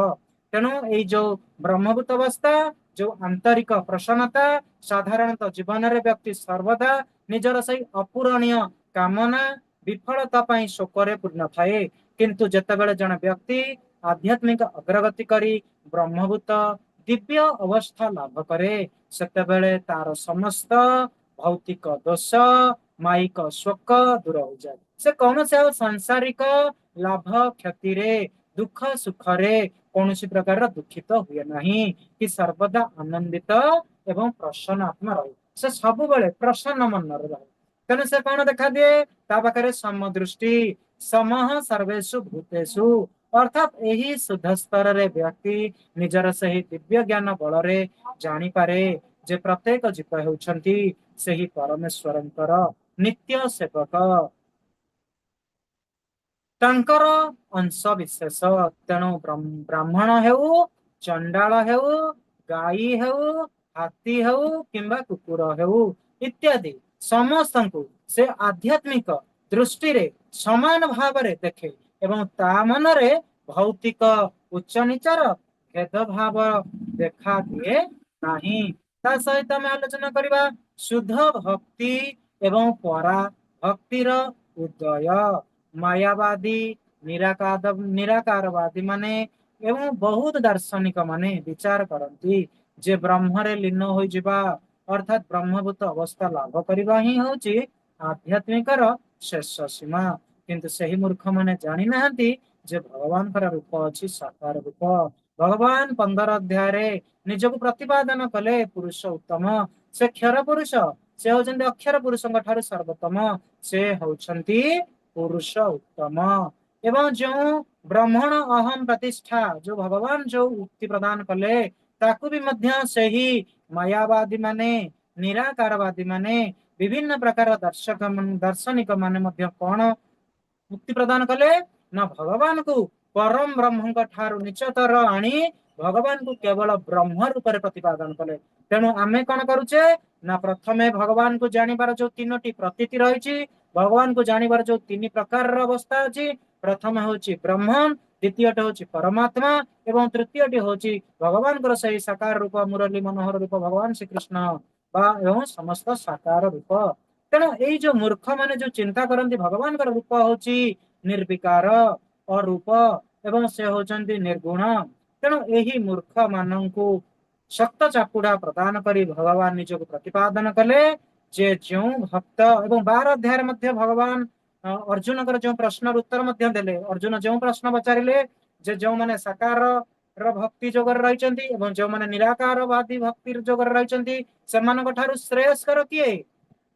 ତେଣୁ ଏଇ ଯୋଉ ବ୍ରହ୍ମଭୂତ ଅବସ୍ଥା, ଯୋଉ ଆନ୍ତରିକ ପ୍ରସନ୍ନତା, ସାଧାରଣତଃ ଜୀବନରେ ବ୍ୟକ୍ତି ସର୍ବଦା ନିଜର ସେଇ ଅପୂରଣୀୟ କାମନା ବିଫଳତା ପାଇଁ ଶୋକରେ ପୂର୍ଣ୍ଣ ଥାଏ। କିନ୍ତୁ ଯେତେବେଳେ ଜଣେ ବ୍ୟକ୍ତି ଆଧ୍ୟାତ୍ମିକ ଅଗ୍ରଗତି କରି ବ୍ରହ୍ମଭୂତ ଦିବ୍ୟ ଅବସ୍ଥା ଲାଭ କରେ, ସେତେବେଳେ ତାର ସମସ୍ତ ଭୌତିକ ଦୋଷ, ମାୟିକ ଶୋକ ଦୂର ହୋଇଯାଏ। ସେ କୌଣସି ଆଉ ସାଂସାରିକ ଲାଭ କ୍ଷତିରେ, ଦୁଃଖ ସୁଖରେ କୌଣସି ପ୍ରକାରର ଦୁଃଖିତ ହୁଏ ନାହିଁ କି ସର୍ବଦା ଆନନ୍ଦିତ ଏବଂ ପ୍ରସନ୍ନ ଆତ୍ମା ରହେ। ସେ ସବୁବେଳେ ପ୍ରସନ୍ନ ମନରେ ରହେ। ତେଣୁ ସେ କଣ ଦେଖାଦିଏ? ତା ପାଖରେ ସମଦୃଷ୍ଟି, ସମହ ସର୍ବେଷୁ ଭୂତେଷୁ, ଅର୍ଥାତ ଏହି ଶୁଦ୍ଧ ସ୍ତରରେ ବ୍ୟକ୍ତି ନିଜର ସେହି ଦିବ୍ୟ ଜ୍ଞାନ ବଳରେ ଜାଣିପାରେ ଯେ ପ୍ରତ୍ୟେକ ଜୀବ ହେଉଛନ୍ତି ସେହି ପରମେଶ୍ୱରଙ୍କର ନିତ୍ୟ ସେବକ, ତାଙ୍କର ଅଂଶ ବିଶେଷ। ତେଣୁ ବ୍ରାହ୍ମଣ ହେଉ, ଚଣ୍ଡାଳ ହେଉ, ଗାଈ ହେଉ, ହାତୀ ହେଉ କିମ୍ବା କୁକୁର ହେଉ ଇତ୍ୟାଦି ସମସ୍ତଙ୍କୁ ସେ ଆଧ୍ୟାତ୍ମିକ ଦୃଷ୍ଟିରେ ସମାନ ଭାବରେ ଦେଖେ ଏବଂ ତା ମନରେ ଭୌତିକ ଉଚ୍ଚ ନୀଚର ଭେଦଭାବ ଦେଖା ଦିଏ ନାହିଁ। ତା ସହିତ ଆମେ ଆଲୋଚନା କରିବା ଶୁଦ୍ଧ ଭକ୍ତି ଏବଂ ପରା ଭକ୍ତିର ଉଦୟ। ମାୟାବାଦୀ, ନିରାକାରବାଦୀ ମାନେ ଏବଂ ବହୁତ ଦାର୍ଶନିକ ମାନେ ବିଚାର କରନ୍ତି ଯେ ବ୍ରହ୍ମରେ ଲୀନ ହୋଇଯିବା ଅର୍ଥାତ ବ୍ରହ୍ମଭୂତ ଅବସ୍ଥା ଲାଭ କରିବା ହିଁ ହଉଛି ଆଧ୍ୟାତ୍ମିକର ଶେଷ ସୀମା। କିନ୍ତୁ ସେହି ମୂର୍ଖ ମାନେ ଜାଣିନାହାନ୍ତି ଯେ ଭଗବାନଙ୍କର ରୂପ ଅଛି ସାକାର ରୂପ। ଭଗବାନ 15 ଅଧ୍ୟାୟରେ ନିଜକୁ ପ୍ରତିପାଦନ କଲେ ପୁରୁଷ ଉତ୍ତମ। ସେ କ୍ଷର ପୁରୁଷ, ସେ ହଉଛନ୍ତି ଅକ୍ଷର ପୁରୁଷଙ୍କ ଠାରୁ ସର୍ବୋତ୍ତମ, ସେ ହଉଛନ୍ତି ପୁରୁଷ ଉତ୍ତମ। ଏବଂ ଯେଉଁ ବ୍ରହ୍ମଣ ଅହମ ପ୍ରତିଷ୍ଠା, ଯୋଉ ଭଗବାନ ଯୋଉ ଉକ୍ତି ପ୍ରଦାନ କଲେ, ତାକୁ ବି ମଧ୍ୟ ସେହି ମାୟାବାଦୀ ମାନେ, ନିରାକାରବାଦୀ ମାନେ, ବିଭିନ୍ନ ପ୍ରକାର ଦାର୍ଶନିକ ମାନେ ମଧ୍ୟ କଣ ମୁକ୍ତି ପ୍ରଦାନ କଲେ ନା ଭଗବାନଙ୍କୁ ପରମ ବ୍ରହ୍ମଙ୍କ ଠାରୁ ନିଚତର ଆଣି ଭଗବାନଙ୍କୁ କେବଳ ବ୍ରହ୍ମ ରୂପରେ ପ୍ରତିପାଦନ କଲେ। ତେଣୁ ଆମେ କଣ କରୁଛେ ନା ପ୍ରଥମେ ଭଗବାନଙ୍କୁ ଜାଣିବାର ଯୋଉ ତିନୋଟି ପ୍ରତୀତି ରହିଛି, ଭଗବାନଙ୍କୁ ଜାଣିବାର ଯୋଉ ତିନି ପ୍ରକାରର ଅବସ୍ଥା ଅଛି, ପ୍ରଥମ ହଉଛି ବ୍ରହ୍ମ, ଦ୍ୱିତୀୟଟି ହଉଛି ପରମାତ୍ମା ଏବଂ ତୃତୀୟଟି ହଉଛି ଭଗବାନଙ୍କର ସେଇ ସାକାର ରୂପ, ମୁରଲୀ ମନୋହର ରୂପ ଭଗବାନ ଶ୍ରୀକୃଷ୍ଣ ବା ଏବଂ ସମସ୍ତ ସାକାର ରୂପ। ତେଣୁ ଏଇ ଯୋଉ ମୂର୍ଖ ମାନେ ଯୋଉ ଚିନ୍ତା କରନ୍ତି ଭଗବାନଙ୍କର ରୂପ ହଉଛି ନିର୍ବିକାର, ଅରୂପ ଏବଂ ସେ ହଉଛନ୍ତି ନିର୍ଗୁଣ, ତେଣୁ ଏହି ମୂର୍ଖ ମାନଙ୍କୁ ଶକ୍ତ ଚାପୁଡ଼ା ପ୍ରଦାନ କରି ଭଗବାନ ନିଜକୁ ପ୍ରତିପାଦନ କଲେ ଯେ ଯେଉଁ ଭକ୍ତ, ଏବଂ 12 ଅଧ୍ୟାୟରେ ମଧ୍ୟ ଭଗବାନ ଅର୍ଜୁନଙ୍କର ଯେଉଁ ପ୍ରଶ୍ନର ଉତ୍ତର ମଧ୍ୟ ଦେଲେ। ଅର୍ଜୁନ ଯେଉଁ ପ୍ରଶ୍ନ ପଚାରିଲେ ଯେ ଯେଉଁମାନେ ସାକାର ର ଭକ୍ତି ଯୋଗରେ ରହିଛନ୍ତି ଏବଂ ଯେଉଁମାନେ ନିରାକାରବାଦୀ ଭକ୍ତି ଯୋଗରେ ରହିଛନ୍ତି ସେମାନଙ୍କ ଠାରୁ ଶ୍ରେୟସ୍କର କିଏ,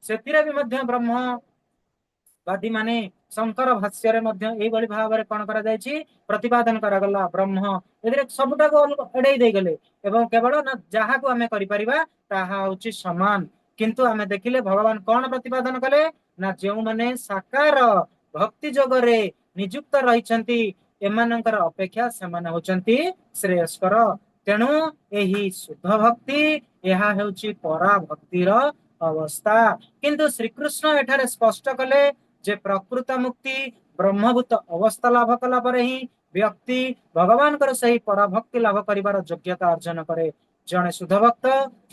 ସେଥିରେ ବି ମଧ୍ୟ ବ୍ରହ୍ମବାଦୀ ମାନେ ଶଙ୍କର ଭାଷ୍ୟରେ ମଧ୍ୟ ଏଇଭଳି ଭାବରେ କଣ କରାଯାଇଛି, ପ୍ରତିପାଦନ କରାଗଲା ବ୍ରହ୍ମ। ଏଥିରେ ସବୁଟାକୁ ଏଡେଇ ଦେଇଗଲେ ଏବଂ କେବଳ ନା ଯାହାକୁ ଆମେ କରିପାରିବା ତାହା ହଉଛି ସମାନ। କିନ୍ତୁ ଆମେ ଦେଖିଲେ ଭଗବାନ କଣ ପ୍ରତିପାଦନ କଲେ ନା ଯେଉଁମାନେ ସାକାର ଭକ୍ତି ଯୋଗରେ ନିଯୁକ୍ତ ରହିଛନ୍ତି ଏମାନଙ୍କର ଅପେକ୍ଷା ସେମାନେ ହଉଛନ୍ତି ଶ୍ରେୟସ୍କର। ତେଣୁ ଏହି ଶୁଦ୍ଧ ଭକ୍ତି ଏହା ହେଉଛି ପରାଭକ୍ତିର ଅବସ୍ଥା। କିନ୍ତୁ ଶ୍ରୀକୃଷ୍ଣ ଏଠାରେ ସ୍ପଷ୍ଟ କଲେ ଯେ ପ୍ରକୃତ ମୁକ୍ତି ବ୍ରହ୍ମଭୂତ ଅବସ୍ଥା ଲାଭ କଲା ପରେ ହିଁ ବ୍ୟକ୍ତି ଭଗବାନଙ୍କର ସେହି ପରାଭକ୍ତି ଲାଭ କରିବାର ଯୋଗ୍ୟତା ଅର୍ଜନ କରେ। ଜଣେ ଶୁଦ୍ଧ ଭକ୍ତ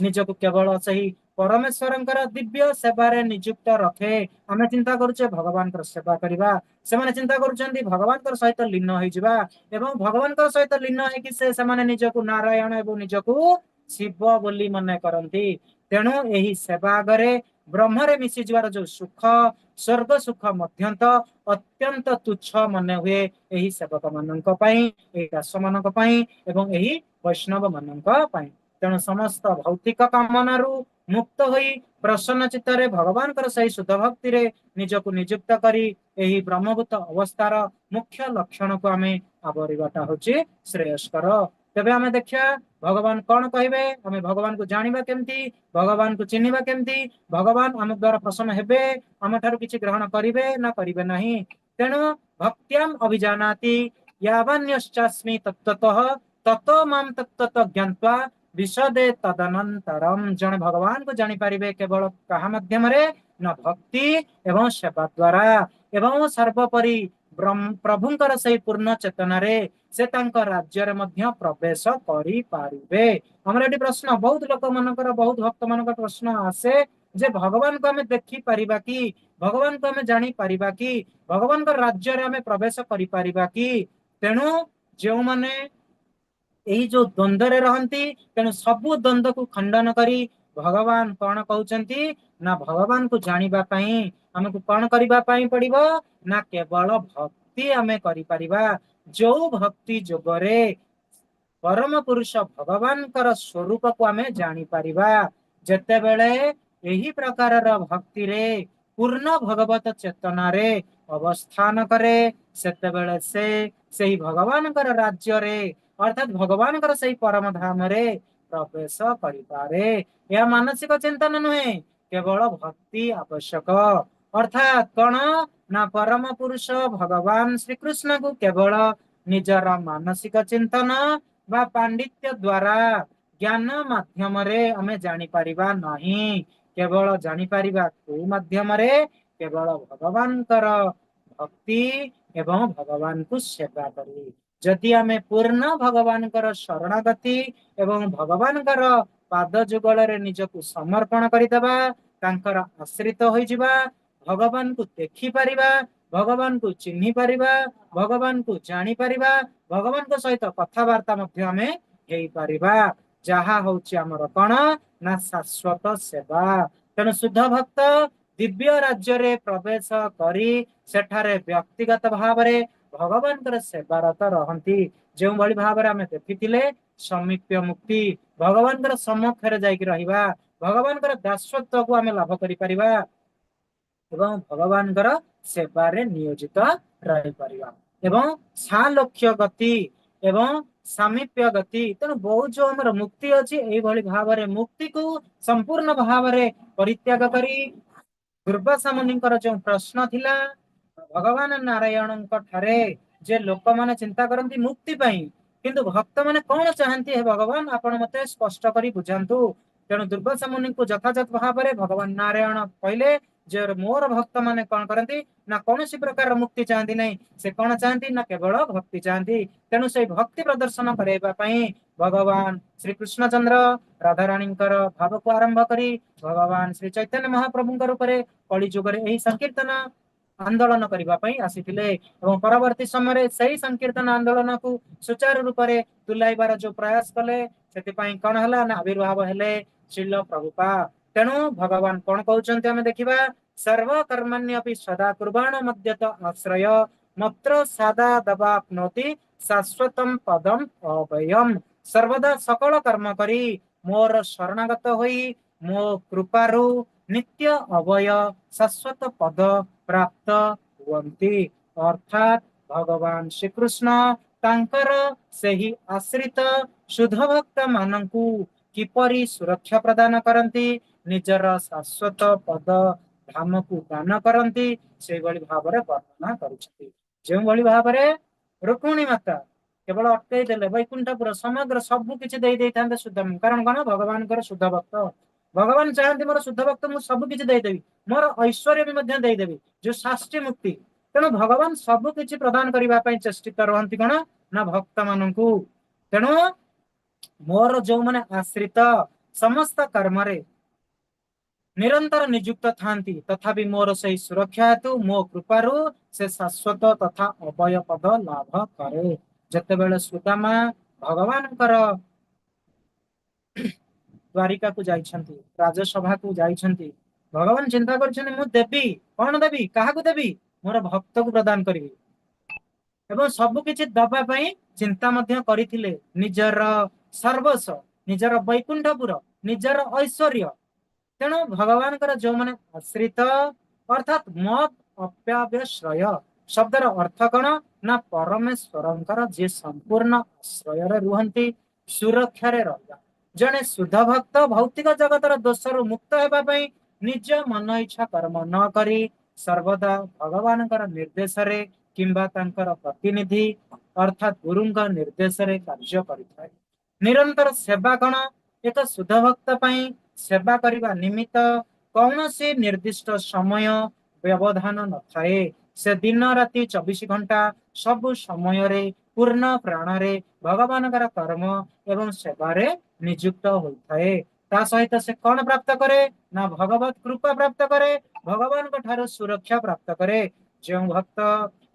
ନିଜକୁ କେବଳ ସେହି ପରମେଶ୍ୱରଙ୍କର ଦିବ୍ୟ ସେବାରେ ନିଯୁକ୍ତ ରଖେ। ଆମେ ଚିନ୍ତା କରୁଛେ ଭଗବାନଙ୍କର ସେବା କରିବା, ସେମାନେ ଚିନ୍ତା କରୁଛନ୍ତି ଭଗବାନଙ୍କର ସହିତ ଲୀନ ହେଇଯିବା, ଏବଂ ଭଗବାନଙ୍କର ସହିତ ଲୀନ ହେଇକି ସେମାନେ ନିଜକୁ ନାରାୟଣ ଏବଂ ନିଜକୁ ଶିବ ବୋଲି ମନେ କରନ୍ତି। ତେଣୁ ଏହି ସେବା ଆଗରେ ବ୍ରହ୍ମରେ ମିଶିଯିବାର ଯୋଉ ସୁଖ, ସ୍ୱର୍ଗ ସୁଖ ମଧ୍ୟ ତ ଅତ୍ୟନ୍ତ ତୁଚ୍ଛ ମନେ ହୁଏ ଏହି ସେବକ ମାନଙ୍କ ପାଇଁ, ଏହି ଦାସ ମାନଙ୍କ ପାଇଁ ଏବଂ ଏହି ବୈଷ୍ଣବ ମାନଙ୍କ ପାଇଁ। ତେଣୁ ସମସ୍ତ ଭୌତିକ କାମନାରୁ ମୁକ୍ତ ହୋଇ ପ୍ରସନ୍ନ ଚିତ୍ତରେ ଭଗବାନଙ୍କର ସେହି ଶୁଦ୍ଧ ଭକ୍ତିରେ ନିଜକୁ ନିଯୁକ୍ତ କରି ଏହି ବ୍ରହ୍ମଭୂତ ଅବସ୍ଥାର ମୁଖ୍ୟ ଲକ୍ଷଣକୁ ଆମେ ଆବରିବାଟା ହଉଛି ଶ୍ରେୟସ୍କର। ତେବେ ଆମେ ଦେଖିବା ଭଗବାନ କଣ କହିବେ, ଆମେ ଭଗବାନଙ୍କୁ ଜାଣିବା କେମିତି, ଭଗବାନଙ୍କୁ ଚିହ୍ନିବା କେମିତି, ଭଗବାନ ଆମ ଦ୍ଵାରା ପ୍ରସନ୍ନ ହେବେ, ଆମ ଠାରୁ କିଛି ଗ୍ରହଣ କରିବେ ନା କରିବେ ନାହିଁ। ତେଣୁ ଭକ୍ତ୍ୟାମ ଅଭିଜାନାତି ୟାବାନ୍ୟଶ୍ଚାସ୍ମି ତତ୍ତ୍ୱତଃ ତତୋ ମାಂ ତତ୍ତ୍ୱତଃ ଜ୍ଞାତ୍ୱା ବିଶଦେ ତଦନନ୍ତରମ। ଜଣେ ଭଗବାନଙ୍କୁ ଜାଣିପାରିବେ କେବଳ କାହା ମାଧ୍ୟମରେ ନା ଭକ୍ତି ଏବଂ ସେବା ଦ୍ଵାରା, ଏବଂ ସର୍ବୋପରି ପ୍ରଭୁଙ୍କର ସେଇ ପୂର୍ଣ୍ଣ ଚେତନାରେ ସେ ତାଙ୍କ ରାଜ୍ୟରେ ମଧ୍ୟ ପ୍ରବେଶ କରିପାରିବେ। ଆମର ଏଠି ପ୍ରଶ୍ନ, ବହୁତ ଲୋକମାନଙ୍କର, ବହୁତ ଭକ୍ତ ମାନଙ୍କର ପ୍ରଶ୍ନ ଆସେ ଯେ ଭଗବାନଙ୍କୁ ଆମେ ଦେଖିପାରିବା କି, ଭଗବାନଙ୍କୁ ଆମେ ଜାଣିପାରିବା କି, ଭଗବାନଙ୍କ ରାଜ୍ୟରେ ଆମେ ପ୍ରବେଶ କରିପାରିବା କି? ତେଣୁ ଯେଉଁମାନେ ଏଇ ଯୋଉ ଦ୍ୱନ୍ଦ୍ୱରେ ରହନ୍ତି, ତେଣୁ ସବୁ ଦ୍ୱନ୍ଦ୍ୱକୁ ଖଣ୍ଡନ କରି ଭଗବାନ କଣ କହୁଛନ୍ତି ନା ଭଗବାନଙ୍କୁ ଜାଣିବା ପାଇଁ ଆମକୁ କଣ କରିବା ପାଇଁ ପଡିବ ନା କେବଳ ଭକ୍ତି ଆମେ କରିପାରିବା। ଯୋଉ ଭକ୍ତି ଯୋଗରେ ପରମ ପୁରୁଷ ଭଗବାନଙ୍କର ସ୍ୱରୂପକୁ ଆମେ ଜାଣିପାରିବା। ଯେତେବେଳେ ଏହି ପ୍ରକାରର ଭକ୍ତିରେ ପୂର୍ଣ୍ଣ ଭଗବତ ଚେତନାରେ ଅବସ୍ଥାନ କରେ, ସେତେବେଳେ ସେ ସେହି ଭଗବାନଙ୍କର ରାଜ୍ୟରେ ଅର୍ଥାତ ଭଗବାନଙ୍କର ସେଇ ପରମ ଧାମରେ ପ୍ରବେଶ କରିପାରେ। ଏହା ମାନସିକ ଚିନ୍ତନ ନୁହେଁ, କେବଳ ଭକ୍ତି ଆବଶ୍ୟକ। ଅର୍ଥାତ କଣ ନା ପରମ ପୁରୁଷ ଭଗବାନ ଶ୍ରୀକୃଷ୍ଣଙ୍କୁ କେବଳ ନିଜର ମାନସିକ ଚିନ୍ତନ ବା ପାଣ୍ଡିତ୍ୟ ଦ୍ଵାରା ଜ୍ଞାନ ମାଧ୍ୟମରେ ଆମେ ଜାଣିପାରିବା ନାହିଁ। କେବଳ ଜାଣିପାରିବା କୋଉ ମାଧ୍ୟମରେ? କେବଳ ଭଗବାନଙ୍କର ଭକ୍ତି ଏବଂ ଭଗବାନଙ୍କୁ ସେବା କରି। ଯଦି ଆମେ ପୂର୍ଣ୍ଣ ଭଗବାନଙ୍କର ଶରଣାଗତି ଏବଂ ଭଗବାନଙ୍କର ପାଦ ଯୁଗଳରେ ନିଜକୁ ସମର୍ପଣ କରିଦେବା, ତାଙ୍କର ଆଶ୍ରିତ ହୋଇଯିବା, ଭଗବାନଙ୍କୁ ଦେଖିପାରିବା, ଭଗବାନଙ୍କୁ ଚିହ୍ନି ପାରିବା, ଭଗବାନଙ୍କୁ ଜାଣିପାରିବା, ଭଗବାନଙ୍କ ସହିତ କଥାବାର୍ତ୍ତା ମଧ୍ୟ ଆମେ ହେଇପାରିବା, ଯାହା ହଉଛି ଆମର କଣ ନା ଶାଶ୍ୱତ ସେବା। ତେଣୁ ଶୁଦ୍ଧ ଭକ୍ତ ଦିବ୍ୟ ରାଜ୍ୟରେ ପ୍ରବେଶ କରି ସେଠାରେ ବ୍ୟକ୍ତିଗତ ଭାବରେ ଭଗବାନଙ୍କର ସେବାରତ ରହନ୍ତି। ଯେଉଁଭଳି ଭାବରେ ଆମେ ଦେଖିଥିଲେ ସମୀପ୍ୟ ମୁକ୍ତି, ଭଗବାନଙ୍କର ସମ୍ମୁଖରେ ଯାଇକି ରହିବା, ଭଗବାନଙ୍କର ଦାସତ୍ୱକୁ ଆମେ ଲାଭ କରିପାରିବା ଏବଂ ଭଗବାନଙ୍କର ସେବାରେ ନିୟୋଜିତ ରହିପାରିବା ଏବଂ ସାଲୋକ୍ୟ ଗତି ଏବଂ ସାମୀପ୍ୟ ଗତି। ତେଣୁ ବହୁତ ଯୋଉ ଆମର ମୁକ୍ତି ଅଛି, ଏଇଭଳି ଭାବରେ ମୁକ୍ତିକୁ ସମ୍ପୂର୍ଣ୍ଣ ଭାବରେ ପରିତ୍ୟାଗ କରି ଦୁର୍ବାସା ମୁନିଙ୍କର ଯୋଉ ପ୍ରଶ୍ନ ଥିଲା ଭଗବାନ ନାରାୟଣଙ୍କ ଠାରେ, ଯେ ଲୋକମାନେ ଚିନ୍ତା କରନ୍ତି ମୁକ୍ତି ପାଇଁ, କିନ୍ତୁ ଭକ୍ତମାନେ କଣ ଚାହାନ୍ତି ହେ ଭଗବାନ ଆପଣ ମତେ ସ୍ପଷ୍ଟ କରି ବୁଝାନ୍ତୁ। ତେଣୁ ଦୁର୍ବାସା ମୁନିଙ୍କୁ ଯଥାଯଥ ଭାବରେ ଭଗବାନ ନାରାୟଣ କହିଲେ ଯେ ମୋର ଭକ୍ତ ମାନେ କଣ କରନ୍ତି ନା କୌଣସି ପ୍ରକାରର ମୁକ୍ତି ଚାହାନ୍ତି ନାହିଁ, ସେ କଣ ଚାହାନ୍ତି ନା କେବଳ ଭକ୍ତି ଚାହାନ୍ତି। ତେଣୁ ସେଇ ଭକ୍ତି ପ୍ରଦର୍ଶନ କରାଇବା ପାଇଁ ଭଗବାନ ଶ୍ରୀକୃଷ୍ଣଚନ୍ଦ୍ର ରାଧାରାଣୀଙ୍କର ଭାବକୁ ଆରମ୍ଭ କରି ଭଗବାନ ଶ୍ରୀ ଚୈତନ୍ୟ ମହାପ୍ରଭୁଙ୍କ ରୂପରେ କଳି ଯୁଗରେ ଏହି ସଂକୀର୍ତ୍ତନ ଆନ୍ଦୋଳନ କରିବା ପାଇଁ ଆସିଥିଲେ ଏବଂ ପରବର୍ତ୍ତୀ ସମୟରେ ସେଇ ସଂକୀର୍ତ୍ତନ ଆନ୍ଦୋଳନକୁ ସୁଚାରୁ ରୂପରେ ତୁଲାଇବାର ଯୋଉ ପ୍ରୟାସ କଲେ, ସେଥିପାଇଁ କଣ ହେଲା ନା ଆବିର୍ଭାବ ହେଲେ ଶ୍ରୀଲ ପ୍ରଭୁପାଦ। ତେଣୁ ଭଗବାନ କଣ କହୁଛନ୍ତି ଆମେ ଦେଖିବା। ସର୍ବ କର୍ମଣ୍ୟପି ସଦା କୁର୍ବାଣ ମଧ୍ୟତ ଆଶ୍ରୟ ମତ୍ର ସାଦା ଦବାପ୍ନୋତି ଶାଶ୍ୱତମ ପଦମ ଅଭୟମ। ସର୍ବଦା ସକଳ କର୍ମ କରି ମୋର ଶରଣାଗତ ହୋଇ ମୋ କୃପାରୁ ନିତ୍ୟ ଅଭୟ ଶାଶ୍ୱତ ପଦ ପ୍ରାପ୍ତ ହୁଅନ୍ତି। ଅର୍ଥାତ୍ ଭଗବାନ ଶ୍ରୀକୃଷ୍ଣ ତାଙ୍କର ସେହି ଆଶ୍ରିତ ଶୁଦ୍ଧ ଭକ୍ତ ମାନଙ୍କୁ କିପରି ସୁରକ୍ଷା ପ୍ରଦାନ କରନ୍ତି, ନିଜର ଶାଶ୍ୱତ ପଦ ଧାମକୁ ଦାନ କରନ୍ତି, ସେଇଭଳି ଭାବରେ ବର୍ଣ୍ଣନା କରିଛନ୍ତି। ଯେଉଁଭଳି ଭାବରେ ରୁକ୍ମିଣୀ ମାତା କେବଳ ଅଟକେଇ ଦେଲେ ବୈକୁଣ୍ଠପୁର ସମଗ୍ର ସବୁ କିଛି ଦେଇ ଦେଇଥାନ୍ତେ ଶୁଦ୍ଧ, କାରଣ କଣ ଭଗବାନଙ୍କର ଶୁଦ୍ଧ ଭକ୍ତ। ଭଗବାନ ଚାହାନ୍ତି ମୋର ଶୁଦ୍ଧ ଭକ୍ତ ମୁଁ ସବୁ କିଛି ଦେଇଦେବି, ମୋର ଐଶ୍ୱର୍ଯ୍ୟ ବି ମଧ୍ୟ ଦେଇଦେବି, ଯୋଉ ଶାସ୍ତ୍ରୀ ମୁକ୍ତି। ତେଣୁ ଭଗବାନ ସବୁ କିଛି ପ୍ରଦାନ କରିବା ପାଇଁ ଚେଷ୍ଟିତ ରୁହନ୍ତି କଣ ନା ଭକ୍ତ ମାନଙ୍କୁ। ତେଣୁ ମୋର ଯୋଉମାନେ ଆଶ୍ରିତ ସମସ୍ତ କର୍ମରେ ନିରନ୍ତର ନିଯୁକ୍ତ ଥାନ୍ତି, ତଥାପି ମୋର ସେଇ ସୁରକ୍ଷା ହେତୁ ମୋ କୃପାରୁ ସେ ଶାଶ୍ୱତ ତଥା ଅବୟ ପଦ ଲାଭ କରେ। ଯେତେବେଳେ ସୁଦାମା ଭଗବାନଙ୍କର ଦ୍ୱାରିକାକୁ ଯାଇଛନ୍ତି, ରାଜସଭାକୁ ଯାଇଛନ୍ତି, ଭଗବାନ ଚିନ୍ତା କରିଛନ୍ତି ମୁଁ ଦେବି, କଣ ଦେବି, କାହାକୁ ଦେବି? ମୋର ଭକ୍ତକୁ ପ୍ରଦାନ କରିବି। ଏବଂ ସବୁ କିଛି ଦବା ପାଇଁ ଚିନ୍ତା ମଧ୍ୟ କରିଥିଲେ। ନିଜର ସର୍ବସ୍ୱ, ନିଜର ବୈକୁଣ୍ଠପୁର, ନିଜର ଐଶ୍ୱର୍ଯ୍ୟ। ତେଣୁ ଭଗବାନଙ୍କର ଯୋଉମାନେ ଆଶ୍ରିତ, ଅର୍ଥାତ ମତ୍ ଅପ୍ୟାବ୍ୟଶ୍ରୟ ଶବ୍ଦର ଅର୍ଥ କଣ ନା ପରମେଶ୍ୱରଙ୍କର ଯିଏ ସମ୍ପୂର୍ଣ୍ଣ ଆଶ୍ରୟରେ ରୁହନ୍ତି, ସୁରକ୍ଷାରେ ରହିବା। ଜଣେ ଶୁଦ୍ଧ ଭକ୍ତ ଭୌତିକ ଜଗତର ଦୋଷରୁ ମୁକ୍ତ ହେବା ପାଇଁ ନିଜ ମନ ଇଚ୍ଛା କର୍ମ ନ କରି ସର୍ବଦା ଭଗବାନଙ୍କର ନିର୍ଦ୍ଦେଶରେ କିମ୍ବା ତାଙ୍କର ପ୍ରତିନିଧି ଅର୍ଥାତ ଗୁରୁଙ୍କ ନିର୍ଦ୍ଦେଶରେ କାର୍ଯ୍ୟ କରିଥାଏ। ନିରନ୍ତର ସେବା କଣ? ଏକ ଶୁଦ୍ଧ ଭକ୍ତ ପାଇଁ ସେବା କରିବା ନିମିତ୍ତ କୌଣସି ନିର୍ଦ୍ଦିଷ୍ଟ ସମୟ ବ୍ୟବଧାନ ନଥାଏ। ସେ ଦିନ ରାତି 24 ଘଣ୍ଟା ସବୁ ସମୟରେ ପୂର୍ଣ୍ଣ ପ୍ରାଣରେ ଭଗବାନଙ୍କର କର୍ମ ଏବଂ ସେବାରେ ନିଯୁକ୍ତ ହୋଇଥାଏ। ତା ସହିତ ସେ କଣ ପ୍ରାପ୍ତ କରେ ନା ଭଗବତ କୃପା ପ୍ରାପ୍ତ କରେ, ଭଗବାନଙ୍କ ଠାରୁ ସୁରକ୍ଷା ପ୍ରାପ୍ତ କରେ। ଯେଉଁ ଭକ୍ତ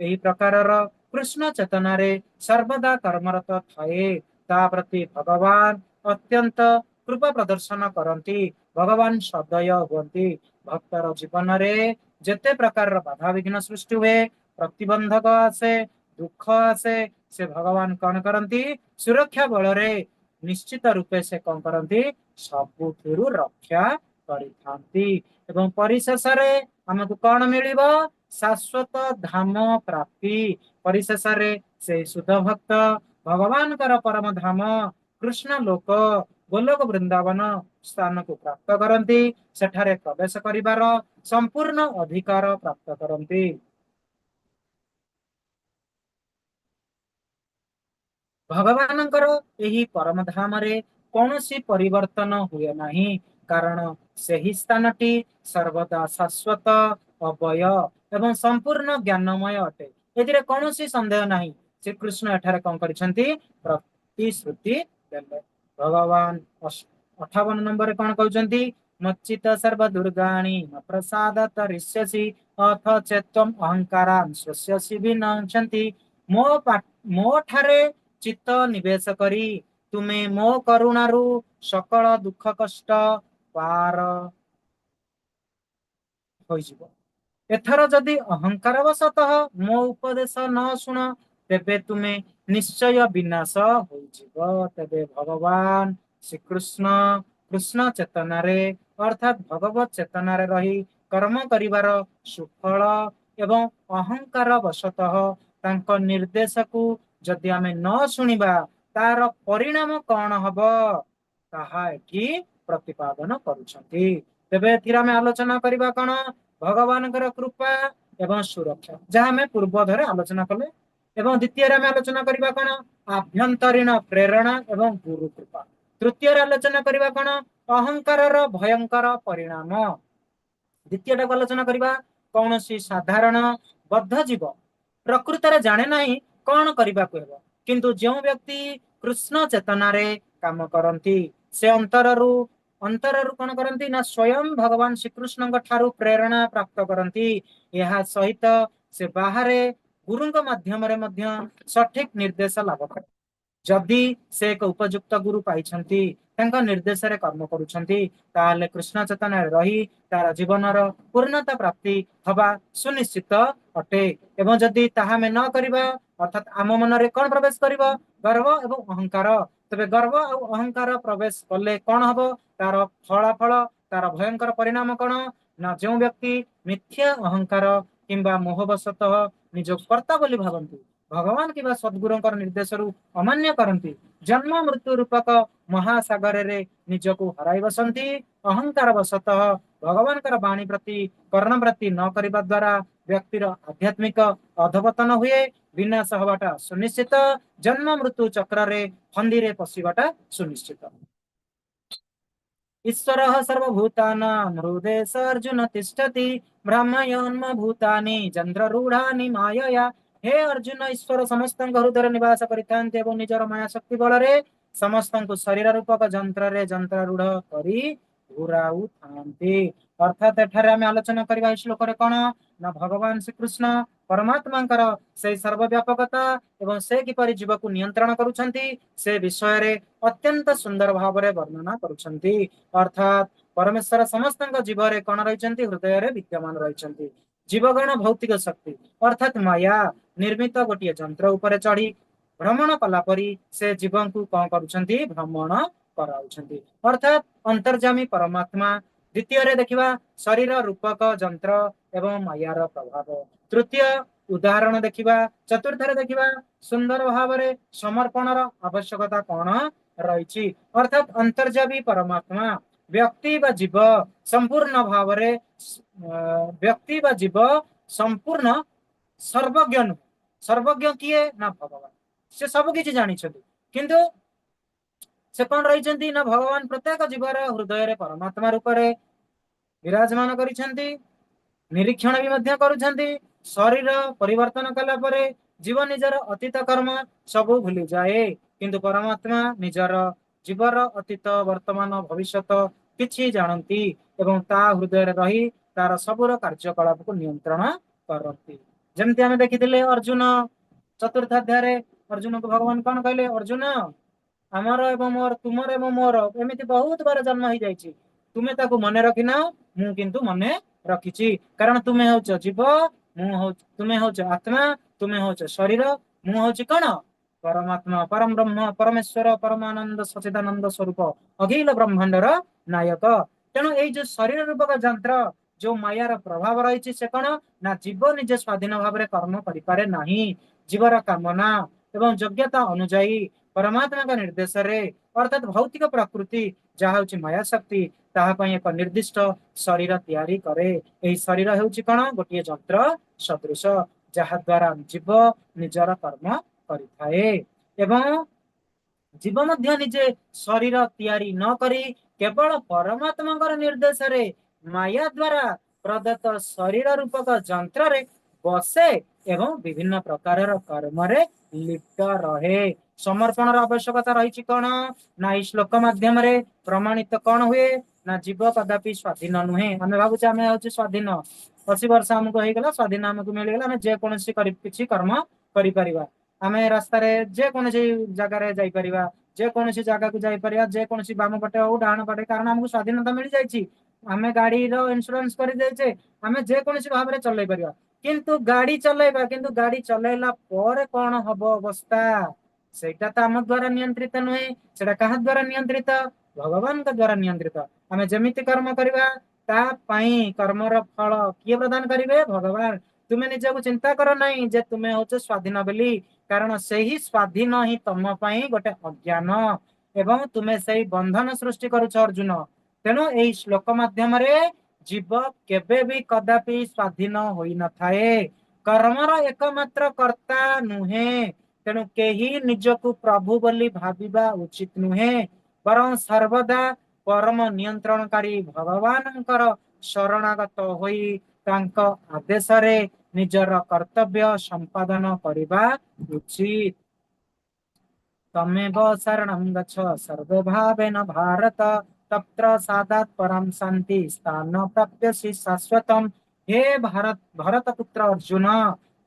ଏହି ପ୍ରକାରର କୃଷ୍ଣ ଚେତନାରେ ସର୍ବଦା କର୍ମରତ ଥାଏ, ତା ପ୍ରତି ଭଗବାନ ଅତ୍ୟନ୍ତ କୃପା ପ୍ରଦର୍ଶନ କରନ୍ତି। ଭଗବାନ ସଦୟ ହୁଅନ୍ତି। ଭକ୍ତର ଜୀବନରେ ଯେତେ ପ୍ରକାରର ବାଧାବିଘ୍ନ ସୃଷ୍ଟି ହୁଏ, ପ୍ରତିବନ୍ଧକ ଆସେ, ଦୁଃଖ ଆସେ, ସେ ଭଗବାନ କଣ କରନ୍ତି? ସୁରକ୍ଷା ବଳରେ ନିଶ୍ଚିତ ରୂପେ ସେ କଣ କରନ୍ତି? ସବୁଥିରୁ ରକ୍ଷା କରିଥାନ୍ତି। ଏବଂ ପରିଶେଷରେ ଆମକୁ କଣ ମିଳିବ? ଶାଶ୍ୱତ ଧାମ ପ୍ରାପ୍ତି। ପରିଶେଷରେ ସେଇ ଶୁଦ୍ଧ ଭକ୍ତ ଭଗବାନଙ୍କର ପରମ ଧାମ କୃଷ୍ଣ ଲୋକ ଗୋଲୋକ ବୃନ୍ଦାବନ ସ୍ଥାନକୁ ପ୍ରାପ୍ତ କରନ୍ତି। ସେଠାରେ ପ୍ରବେଶ କରିବାର ସମ୍ପୂର୍ଣ୍ଣ ଅଧିକାର ପ୍ରାପ୍ତ କରନ୍ତି। ଭଗବାନଙ୍କର ଏହି ପରମ ଧାମରେ କୌଣସି ପରିବର୍ତ୍ତନ ହୁଏ ନାହିଁ, କାରଣ ସେହି ସ୍ଥାନଟି ସର୍ବଦା ଶାଶ୍ୱତ, ଅବୟ ଏବଂ ସମ୍ପୂର୍ଣ୍ଣ ଜ୍ଞାନମୟ ଅଟେ। ଏଥିରେ କୌଣସି ସନ୍ଦେହ ନାହିଁ। ଶ୍ରୀକୃଷ୍ଣ ଏଠାରେ କଣ କରିଛନ୍ତି? ପ୍ରତିଶ୍ରୁତି ଦେଲେ। ଭଗବାନ 58 ନମ୍ବରରେ କଣ କହୁଛନ୍ତି? ମଚ୍ଚିତ ସର୍ବ ଦୁର୍ଗାଣି ପ୍ରସାଦ ତରିଷ୍ୟସି ଅଥ ଚେତ୍ୱମ୍ ଅହଙ୍କାରାନ୍ ସ୍ୱସ୍ୟସି ବିନଂସନ୍ତି। ମୋ ଠାରେ ଚିତ୍ତ ନିବେଶ କରି ତୁମେ ମୋ କରୁଣାରୁ ସକଳ ଦୁଃଖ କଷ୍ଟ ପାର ହୋଇଯିବ। ଏଥର ଯଦି ଅହଙ୍କାର ବଶତଃ ମୋ ଉପଦେଶ ନ ଶୁଣ, ତେବେ ତୁମେ ନିଶ୍ଚୟ ବିନାଶ ହୋଇଯିବ। ତେବେ ଭଗବାନ ଶ୍ରୀକୃଷ୍ଣ କୃଷ୍ଣ ଚେତନାରେ ଅର୍ଥାତ ଭଗବତ ଚେତନାରେ ରହି କର୍ମ କରିବାର ସୁଫଳ ଏବଂ ଅହଙ୍କାର ବଶତଃ ତାଙ୍କ ନିର୍ଦ୍ଦେଶକୁ ଯଦି ଆମେ ନ ଶୁଣିବା ତାର ପରିଣାମ କଣ ହବ ତାହା ଏଠି ପ୍ରତିପାଦନ କରୁଛନ୍ତି। ତେବେ ଏଥିରେ ଆମେ ଆଲୋଚନା କରିବା କଣ? ଭଗବାନଙ୍କର କୃପା ଏବଂ ସୁରକ୍ଷା, ଯାହା ଆମେ ପୂର୍ବଧରେ ଆଲୋଚନା କଲେ। ଏବଂ ଦ୍ୱିତୀୟରେ ଆମେ ଆଲୋଚନା କରିବା କଣ? ଆଭ୍ୟନ୍ତରୀଣ ପ୍ରେରଣା ଏବଂ ଗୁରୁ କୃପା। ତୃତୀୟରେ ଆଲୋଚନା କରିବା କଣ? ଅହଙ୍କାରର ଭୟଙ୍କର ପରିଣାମ। ଦ୍ୱିତୀୟଟାକୁ ଆଲୋଚନା କରିବା, କୌଣସି ସାଧାରଣ ବଦ୍ଧ ଜୀବ ପ୍ରକୃତରେ ଜାଣେ ନାହିଁ କଣ କରିବାକୁ ହେବ, କିନ୍ତୁ ଯେଉଁ ବ୍ୟକ୍ତି କୃଷ୍ଣ ଚେତନାରେ କାମ କରନ୍ତି ସେ ଅନ୍ତରରୁ ଅନ୍ତରରୁ କଣ କରନ୍ତି ନା ସ୍ୱୟଂ ଭଗବାନ ଶ୍ରୀକୃଷ୍ଣଙ୍କ ଠାରୁ ପ୍ରେରଣା ପ୍ରାପ୍ତ କରନ୍ତି। ଏହା ସହିତ ସେ ବାହାରେ ଗୁରୁଙ୍କ ମାଧ୍ୟମରେ ମଧ୍ୟ ସଠିକ ନିର୍ଦ୍ଦେଶ ଲାଭ କରେ। ଯଦି ସେ ଏକ ଉପଯୁକ୍ତ ଗୁରୁ ପାଇଛନ୍ତି, ତାଙ୍କ ନିର୍ଦ୍ଦେଶରେ କର୍ମ କରୁଛନ୍ତି, ତାହେଲେ କୃଷ୍ଣ ଚେତନାରେ ରହି ତାର ଜୀବନର ପୂର୍ଣ୍ଣତା ପ୍ରାପ୍ତି ହବା ସୁନିଶ୍ଚିତ ଅଟେ। ଏବଂ ଯଦି ତାହା ଆମେ ନ କରିବା, ଅର୍ଥାତ ଆମ ମନରେ କଣ ପ୍ରବେଶ କରିବ? ଗର୍ବ ଏବଂ ଅହଙ୍କାର। ତେବେ ଗର୍ବ ଆଉ ଅହଙ୍କାର ପ୍ରବେଶ କଲେ କଣ ହବ? ତାର ଫଳାଫଳ, ତାର ଭୟଙ୍କର ପରିଣାମ କଣ ନା ଯେଉଁ ବ୍ୟକ୍ତି ମିଥ୍ୟା ଅହଙ୍କାର କିମ୍ବା ମୋହବଶତଃ ନିଜକୁ କର୍ତ୍ତା ବୋଲି ଭାବନ୍ତି, ଭଗବାନ କିମ୍ବା ସଦ୍ଗୁରୁଙ୍କର ନିର୍ଦ୍ଦେଶରୁ ଅମାନ୍ୟ କରନ୍ତି, ଜନ୍ମ ମୃତ୍ୟୁ ରୂପକ ମହାସାଗରରେ ନିଜକୁ ହରାଇ ବସନ୍ତି, ଅହଙ୍କାର ବଶତଃ ଭଗବାନଙ୍କର ବାଣୀ ପ୍ରତି କର୍ଣ୍ଣ ପ୍ରତି ନ କରିବା ଦ୍ଵାରା ବ୍ୟକ୍ତିର ଆଧ୍ୟାତ୍ମିକ ଅଧପତନ ହୁଏ, ବିନାଶ ହବାଟା ସୁନିଶ୍ଚିତ, ଜନ୍ମ ମୃତ୍ୟୁ ଚକ୍ରରେ ଫନ୍ଦିରେ ପଶିବାଟା ସୁନିଶ୍ଚିତ। ଈଶ୍ୱରଃ ସର୍ବଭୂତାନାଂ ହୃଦୟେଶ ଅର୍ଜୁନ ତିଷ୍ଠତି ବ୍ରହ୍ମୟନ୍ମ ଭୂତାନି ଯନ୍ତ୍ରରୂଢ଼ାନି ମାୟୟା। ହେ ଅର୍ଜୁନ, ଈଶ୍ୱର ସମସ୍ତଙ୍କ ହୃଦୟରେ ନିବାସ କରିଥାନ୍ତି ଏବଂ ନିଜର ମାୟା ଶକ୍ତି ବଳରେ ସମସ୍ତଙ୍କୁ ଶରୀର ରୂପକ ଯନ୍ତ୍ରରେ ଯନ୍ତ୍ରାରୂଢ କରି ଘୁରାଉଥାନ୍ତି। ଅର୍ଥାତ ଏଠାରେ ଆମେ ଆଲୋଚନା କରିବା ଏହି ଶ୍ଲୋକରେ କଣ ନା ଭଗବାନ ଶ୍ରୀକୃଷ୍ଣ ପରମାତ୍ମାଙ୍କର ସେଇ ସର୍ବବ୍ୟାପକତା ଏବଂ ସେ କିପରି ଜୀବକୁ ନିୟନ୍ତ୍ରଣ କରୁଛନ୍ତି ସେ ବିଷୟରେ ଅତ୍ୟନ୍ତ ସୁନ୍ଦର ଭାବରେ ବର୍ଣ୍ଣନା କରୁଛନ୍ତି। ଅର୍ଥାତ ପରମେଶ୍ୱର ସମସ୍ତଙ୍କ ଜୀବରେ କଣ ରହିଛନ୍ତି? ହୃଦୟରେ ବିଦ୍ୟମାନ ରହିଛନ୍ତି। ଜୀବଗଣ ଭୌତିକ ଶକ୍ତି ଅର୍ଥାତ ମାୟା ନିର୍ମିତ ଗୋଟିଏ ଯନ୍ତ୍ର ଉପରେ ଚଢି ଭ୍ରମଣ କଲା ପରି ସେ ଜୀବଙ୍କୁ କଣ କରୁଛନ୍ତି? ଭ୍ରମଣ କରାଉଛନ୍ତି। ଅର୍ଥାତ ଅନ୍ତର୍ଯାମୀ ପରମାତ୍ମା। ଦ୍ୱିତୀୟରେ ଦେଖିବା ଶରୀର ରୂପକ ଯନ୍ତ୍ର ଏବଂ ମାୟାର ପ୍ରଭାବ। ତୃତୀୟ ଉଦାହରଣ ଦେଖିବା। ଚତୁର୍ଥରେ ଦେଖିବା ସୁନ୍ଦର ଭାବରେ ସମର୍ପଣର ଆବଶ୍ୟକତା କଣ ରହିଛି। ଅର୍ଥାତ ଅନ୍ତର୍ଯାମୀ ପରମାତ୍ମା ବ୍ୟକ୍ତି ବା ଜୀବ ସମ୍ପୂର୍ଣ୍ଣ ଭାବରେ, ବ୍ୟକ୍ତି ବା ଜୀବ ସମ୍ପୂର୍ଣ୍ଣ ସର୍ବଜ୍ଞ ନୁହେଁ। ସର୍ବଜ୍ଞ କିଏ? ନା ଭଗବାନ। ସେ ସବୁ କିଛି ଜାଣିଛନ୍ତି, କିନ୍ତୁ ସେ କଣ ରହିଛନ୍ତି ନା ଭଗବାନ ପ୍ରତ୍ୟେକ ଜୀବର ହୃଦୟରେ ପରମାତ୍ମା ରୂପରେ ବିରାଜମାନ କରିଛନ୍ତି, ନିରୀକ୍ଷଣ ବି ମଧ୍ୟ କରୁଛନ୍ତି। ଶରୀର ପରିବର୍ତ୍ତନ କଲା ପରେ ଜୀବ ନିଜର ଅତୀତ କର୍ମ ସବୁ ଭୁଲିଯାଏ, କିନ୍ତୁ ପରମାତ୍ମା ନିଜର ଜୀବର ଅତୀତ, ବର୍ତ୍ତମାନ, ଭବିଷ୍ୟତ କିଛି ଜାଣନ୍ତି ଏବଂ ତା ହୃଦୟରେ ରହି ତାର ସବୁର କାର୍ଯ୍ୟକଳାପକୁ ନିୟନ୍ତ୍ରଣ କରନ୍ତି। ଯେମିତି ଆମେ ଦେଖିଥିଲେ ଅର୍ଜୁନ ଚତୁର୍ଥାଧ୍ୟାୟରେ ଅର୍ଜୁନକୁ ଭଗବାନ କଣ କହିଲେ? ଅର୍ଜୁନ, ଆମର ଏବଂ ମୋର, ତୁମର ଏବଂ ମୋର ଏମିତି ବହୁତ ବାର ଜନ୍ମ ହେଇଯାଇଛି, ତୁମେ ତାକୁ ମନେ ରଖିନ, ମୁଁ କିନ୍ତୁ ମନେ ରଖିଛି। କାରଣ ତୁମେ ହଉଛ ଜୀବ, ମୁଁ ହଉଛି, ତୁମେ ହଉଛ ଆତ୍ମା, ତୁମେ ହଉଛ ଶରୀର, ମୁଁ ହଉଛି କଣ? ପରମାତ୍ମା, ପରମ ବ୍ରହ୍ମ, ପରମେଶ୍ୱର, ପରମାନନ୍ଦ, ସଚିଦାନନ୍ଦ ସ୍ୱରୂପ, ଅଖିଳ ବ୍ରହ୍ମାଣ୍ଡର ନାୟକ। ତେଣୁ ଏଇ ଯୋଉ ଶରୀର ରୂପକ ଯନ୍ତ୍ର, ଯୋଉ ମାୟାର ପ୍ରଭାବ ରହିଛି, ସେ କଣ ନା ଜୀବ ନିଜେ ସ୍ୱାଧୀନ ଭାବରେ କର୍ମ କରିପାରେ ନାହିଁ। ଜୀବର କାମନା ଏବଂ ଯୋଗ୍ୟତା ଅନୁଯାୟୀ ପରମାତ୍ମାଙ୍କ ନିର୍ଦ୍ଦେଶରେ, ଅର୍ଥାତ ଭୌତିକ ପ୍ରକୃତି ଯାହା ହଉଛି ମାୟା ଶକ୍ତି, ତାହା ପାଇଁ ଏକ ନିର୍ଦ୍ଦିଷ୍ଟ ଶରୀର ତିଆରି କରେ। ଏହି ଶରୀର ହେଉଛି କଣ? ଗୋଟିଏ ଯନ୍ତ୍ର ସଦୃଶ, ଯାହା ଦ୍ଵାରା ଜୀବ ନିଜର କର୍ମ କରିଥାଏ। ଏବଂ ଜୀବ ମଧ୍ୟ ନିଜେ ଶରୀର ତିଆରି ନ କରି କେବଳ ପରମାତ୍ମାଙ୍କର ନିର୍ଦ୍ଦେଶରେ ମାୟା ଦ୍ଵାରା ପ୍ରଦତ୍ତ ଶରୀର ରୂପକ ଯନ୍ତ୍ରରେ ବସେ ଏବଂ ବିଭିନ୍ନ ପ୍ରକାରର କର୍ମରେ ଲିପ୍ତ ରହେ। ସମର୍ପଣର ଆବଶ୍ୟକତା ରହିଛି କଣ ନା ଏଇ ଶ୍ଲୋକ ମାଧ୍ୟମରେ ପ୍ରମାଣିତ କଣ ହୁଏ ନା ଜୀବ କଦାପି ସ୍ୱାଧୀନ ନୁହେଁ। ଆମେ ଭାବୁଛେ ଆମେ ହଉଛୁ ସ୍ୱାଧୀନ, 80 ବର୍ଷ ଆମକୁ ହେଇଗଲା, ସ୍ୱାଧୀନ ଆମକୁ ମିଳିଗଲା, ଆମେ ଯେକୌଣସି କିଛି କର୍ମ କରିପାରିବା, ଆମେ ରାସ୍ତାରେ ଯେକୌଣସି ଜାଗାରେ ଯାଇପାରିବା, ଯେକୌଣସି ଜାଗାକୁ ଯାଇପାରିବା, ଯେକୌଣସି ବାମ ପଟେ ହଉ ଡାହାଣ ପଟେ, କାରଣ ଆମକୁ ସ୍ୱାଧୀନତା ମିଳିଯାଇଛି। ଆମେ ଗାଡିର ଇନ୍ସୁରାନ୍ସ କରିଦେଇଛେ, ଆମେ ଯେକୌଣସି ଭାବରେ ଚଲେଇ ପାରିବା। କିନ୍ତୁ ଗାଡି ଚଲେଇବା, କିନ୍ତୁ ଗାଡି ଚଲେଇଲା ପରେ କଣ ହବ ଅବସ୍ଥା, ସେଇଟା ତ ଆମ ଦ୍ଵାରା ନିୟନ୍ତ୍ରିତ ନୁହେଁ। ସେଟା କାହା ଦ୍ଵାରା ନିୟନ୍ତ୍ରିତ? ଭଗବାନଙ୍କ ଦ୍ଵାରା ନିୟନ୍ତ୍ରିତ। ଆମେ ଯେମିତି କର୍ମ କରିବା ତା ପାଇଁ କର୍ମର ଫଳ କିଏ ପ୍ରଦାନ କରିବେ? ଭଗବାନ। ତୁମେ ନିଜକୁ ଚିନ୍ତା କର ନାହିଁ ଯେ ତୁମେ ହଉଛ ସ୍ୱାଧୀନ ବୋଲି, କାରଣ ସେହି ସ୍ୱାଧୀନ ହିଁ ତମ ପାଇଁ ଗୋଟେ ଅଜ୍ଞାନ ଏବଂ ତୁମେ ସେଇ ବନ୍ଧନ ସୃଷ୍ଟି କରୁଛ ଅର୍ଜୁନ। ତେଣୁ ଏଇ ଶ୍ଲୋକ ମାଧ୍ୟମରେ ଜୀବ କେବେ ବି କଦାପି ସ୍ୱାଧୀନ ହୋଇନଥାଏ, କର୍ମର ଏକମାତ୍ର କର୍ତ୍ତା ନୁହେଁ। ତେଣୁ କେହି ନିଜକୁ ପ୍ରଭୁ ବୋଲି ଭାବିବା ଉଚିତ ନୁହେଁ, ବରଂ ସର୍ବଦା ପରମ ନିୟନ୍ତ୍ରଣକାରୀ ଭଗବାନଙ୍କର ଶରଣାଗତ ହୋଇ ତାଙ୍କ ଆଦେଶରେ ନିଜର କର୍ତ୍ତବ୍ୟ ସମ୍ପାଦନ କରିବା ଉଚିତ। ତମେବ ଶରଣଂ ଗଚ୍ଛ ସର୍ବଭାବେନ ଭାରତ ତତ୍ର ସାଦାତ ପରମ ଶାନ୍ତି ସ୍ଥାନ ପ୍ରାପ୍ୟସି ଶାଶ୍ୱତମ। ହେ ଭାରତ, ଭରତ ପୁତ୍ର ଅର୍ଜୁନ,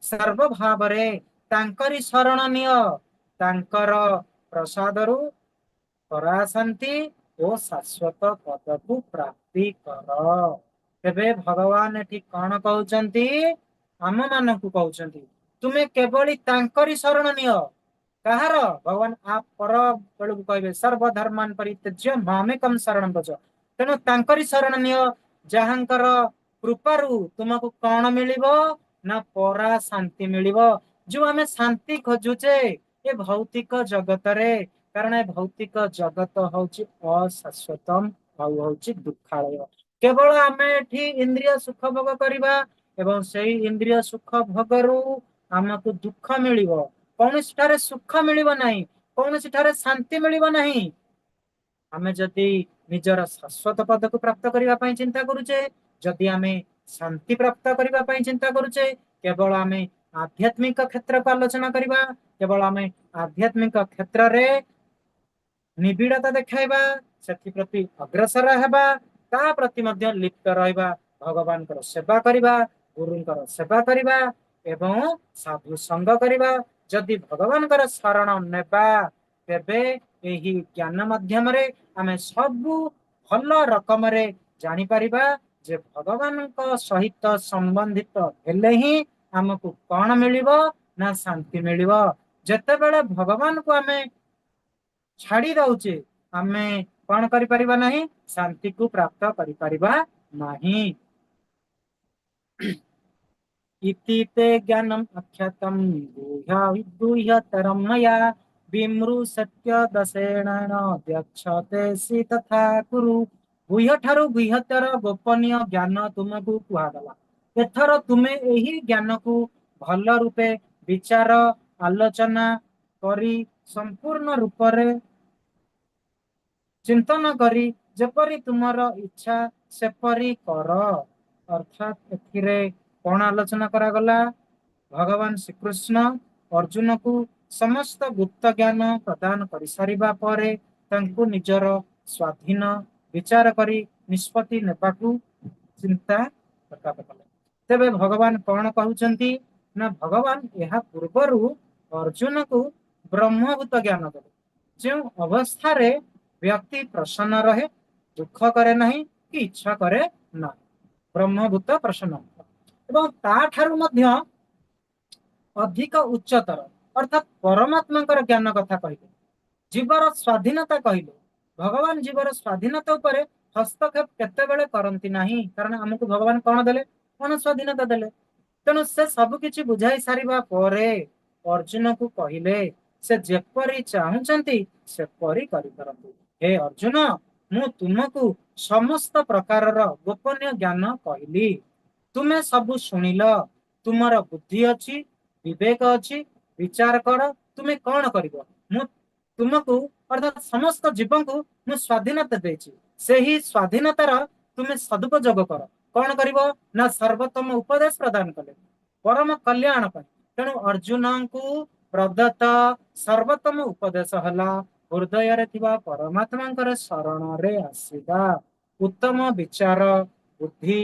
ସର୍ବଭାବରେ ତାଙ୍କରି ଶରଣ ନିଅ, ତାଙ୍କର ପ୍ରସାଦରୁ ପରାଶାନ୍ତି ଓ ଶାଶ୍ୱତ ପଦକୁ ପ୍ରାପ୍ତି କର। ତେବେ ଭଗବାନ ଏଠି କଣ କହୁଛନ୍ତି? ଆମ ମାନଙ୍କୁ କହୁଛନ୍ତି ତୁମେ କେବଳି ତାଙ୍କରି ଶରଣ ନିଅ। କାହାର? ଭଗବାନ ଆ ପର ବେଳକୁ କହିବେ ସର୍ବଧର୍ମାନ ପରିତ୍ୟଜ୍ୟ ମାମେକಂ ଶରଣ ବ୍ରଜ। ତେଣୁ ତାଙ୍କରି ଶରଣ ନିଅ, ଯାହାଙ୍କର କୃପାରୁ ତୁମକୁ କଣ ମିଳିବ ନା ପରା ଶାନ୍ତି ମିଳିବ। ଯୋଉ ଆମେ ଶାନ୍ତି ଖୋଜୁଛେ ଏ ଭୌତିକ ଜଗତରେ, କାରଣ ଏ ଭୌତିକ ଜଗତ ହଉଛି ଅଶାଶ୍ୱତମ ଆଉ ହଉଛି ଦୁଃଖାଳୟ। କେବଳ ଆମେ ଏଠି ଇନ୍ଦ୍ରିୟ ସୁଖ ଭୋଗ କରିବା ଏବଂ ସେଇ ଇନ୍ଦ୍ରିୟ ସୁଖ ଭୋଗରୁ ଆମକୁ ଦୁଃଖ ମିଳିବ, କୌଣସି ଠାରେ ସୁଖ ମିଳିବ ନାହିଁ, କୌଣସି ଠାରେ ଶାନ୍ତି ମିଳିବ ନାହିଁ। ଆମେ ଯଦି ନିଜର ଶାଶ୍ୱତ ପଦକୁ ପ୍ରାପ୍ତ କରିବା ପାଇଁ ଚିନ୍ତା କରୁଛେ, ଯଦି ଆମେ ଶାନ୍ତି ପ୍ରାପ୍ତ କରିବା ପାଇଁ ଚିନ୍ତା କରୁଛେ, କେବଳ ଆମେ ଆଧ୍ୟାତ୍ମିକ କ୍ଷେତ୍ରକୁ ଆଲୋଚନା କରିବା, କେବଳ ଆମେ ଆଧ୍ୟାତ୍ମିକ କ୍ଷେତ୍ରରେ ନିବିଡ଼ତା ଦେଖାଇବା, ସେଥିପ୍ରତି ଅଗ୍ରସର ହେବା, ତା ପ୍ରତି ମଧ୍ୟ ଲିପ୍ତ ରହିବା, ଭଗବାନଙ୍କର ସେବା କରିବା, ଗୁରୁଙ୍କର ସେବା କରିବା ଏବଂ ସାଧୁ ସଙ୍ଗ କରିବା। ଯଦି ଭଗବାନଙ୍କର ଶରଣ ନେବା, ତେବେ ଏହି ଜ୍ଞାନ ମାଧ୍ୟମରେ ଆମେ ସବୁ ଭଲ ରକମରେ ଜାଣିପାରିବା ଯେ ଭଗବାନଙ୍କ ସହିତ ସମ୍ବନ୍ଧିତ ହେଲେ ହିଁ ଆମକୁ କଣ ମିଳିବ ନା ଶାନ୍ତି ମିଳିବ। ଯେତେବେଳେ ଭଗବାନଙ୍କୁ ଆମେ ଛାଡି ଦଉଛେ, ଆମେ କଣ କରିପାରିବା ନାହିଁ? ଶାନ୍ତିକୁ ପ୍ରାପ୍ତ କରିପାରିବା ନାହିଁ। ଇତି ତେ ଜ୍ଞାନମ୍ ଆଖ୍ୟାତମ୍ ଗୁହ୍ୟତରମ୍ ମୟା ବିମୃଶତ୍ୟ ଦଶେଣ ଦ୍ୟକ୍ଷତେସି ତଥା କୁରୁ। ଗୁହ୍ୟ ଠାରୁ ଗୁହ୍ୟତର ଗୋପନୀୟ ଜ୍ଞାନ ତୁମକୁ କୁହାଗଲା। ଏଥର ତୁମେ ଏହି ଜ୍ଞାନକୁ ଭଲ ରୂପେ ବିଚାର ଆଲୋଚନା କରି, ସମ୍ପୂର୍ଣ୍ଣ ରୂପରେ ଚିନ୍ତନ କରି, ଯେପରି ତୁମର ଇଚ୍ଛା ସେପରି କର। ଅର୍ଥାତ୍ ଏଥିରେ କଣ ଆଲୋଚନା କରାଗଲା? ଭଗବାନ ଶ୍ରୀକୃଷ୍ଣ ଅର୍ଜୁନକୁ ସମସ୍ତ ଗୁପ୍ତ ଜ୍ଞାନ ପ୍ରଦାନ କରିସାରିବା ପରେ ତାଙ୍କୁ ନିଜର ସ୍ୱାଧୀନ ବିଚାର କରି ନିଷ୍ପତ୍ତି ନେବାକୁ ଚିନ୍ତା ପ୍ରକାଶ କଲେ। ତେବେ ଭଗବାନ କଣ କହୁଛନ୍ତି ନା, ଭଗବାନ ଏହା ପୂର୍ବରୁ ଅର୍ଜୁନକୁ ବ୍ରହ୍ମଭୂତ ଜ୍ଞାନ ଦେଲେ, ଯେଉଁ ଅବସ୍ଥାରେ ବ୍ୟକ୍ତି ପ୍ରସନ୍ନ ରହେ, ଦୁଃଖ କରେ ନାହିଁ କି ଇଚ୍ଛା କରେ ନାହିଁ, ବ୍ରହ୍ମଭୂତ ପ୍ରସନ୍ନ, ଏବଂ ତାଠାରୁ ମଧ୍ୟ ଅଧିକ ଉଚ୍ଚତର ଅର୍ଥାତ୍ ପରମାତ୍ମାଙ୍କର ଜ୍ଞାନ କଥା କହିଲେ, ଜୀବର ସ୍ୱାଧୀନତା କହିଲେ। ଭଗବାନ ଜୀବର ସ୍ୱାଧୀନତା ଉପରେ ହସ୍ତକ୍ଷେପ କେତେବେଳେ କରନ୍ତି ନାହିଁ, କାରଣ ଆମକୁ ଭଗବାନ କଣ ଦେଲେ? କଣ ସ୍ୱାଧୀନତା ଦେଲେ। ତେଣୁ ସେ ସବୁ କିଛି ବୁଝାଇ ସାରିବା ପରେ ଅର୍ଜୁନକୁ କହିଲେ ସେ ଯେପରି ଚାହୁଁଛନ୍ତି ସେପରି କରିପାରନ୍ତି। ହେ ଅର୍ଜୁନ, ମୁଁ ତୁମକୁ ସମସ୍ତ ପ୍ରକାରର ଗୋପନୀୟ ଜ୍ଞାନ କହିଲି, ତୁମେ ସବୁ ଶୁଣିଲ। ତୁମର ବୁଦ୍ଧି ଅଛି, ବିବେକ ଅଛି, ବିଚାର କର ତୁମେ କଣ କରିବ। ମୁଁ ତୁମକୁ ଅର୍ଥାତ୍ ସମସ୍ତ ଜୀବଙ୍କୁ ମୁଁ ସ୍ୱାଧୀନତା ଦେଇଛି, ସେହି ସ୍ୱାଧୀନତାର ତୁମେ ସଦୁପଯୋଗ କର। କଣ କରିବ ନା ସର୍ବୋତ୍ତମ ଉପଦେଶ ପ୍ରଦାନ କଲେ ପରମ କଲ୍ୟାଣ ପାଇଁ। ତେଣୁ ଅର୍ଜୁନଙ୍କୁ ପ୍ରଦତ୍ତ ସର୍ବୋତ୍ତମ ଉପଦେଶ ହେଲା ହୃଦୟରେ ଥିବା ପରମାତ୍ମାଙ୍କର ଶରଣରେ ଆସିବା, ଉତ୍ତମ ବିଚାର ବୁଦ୍ଧି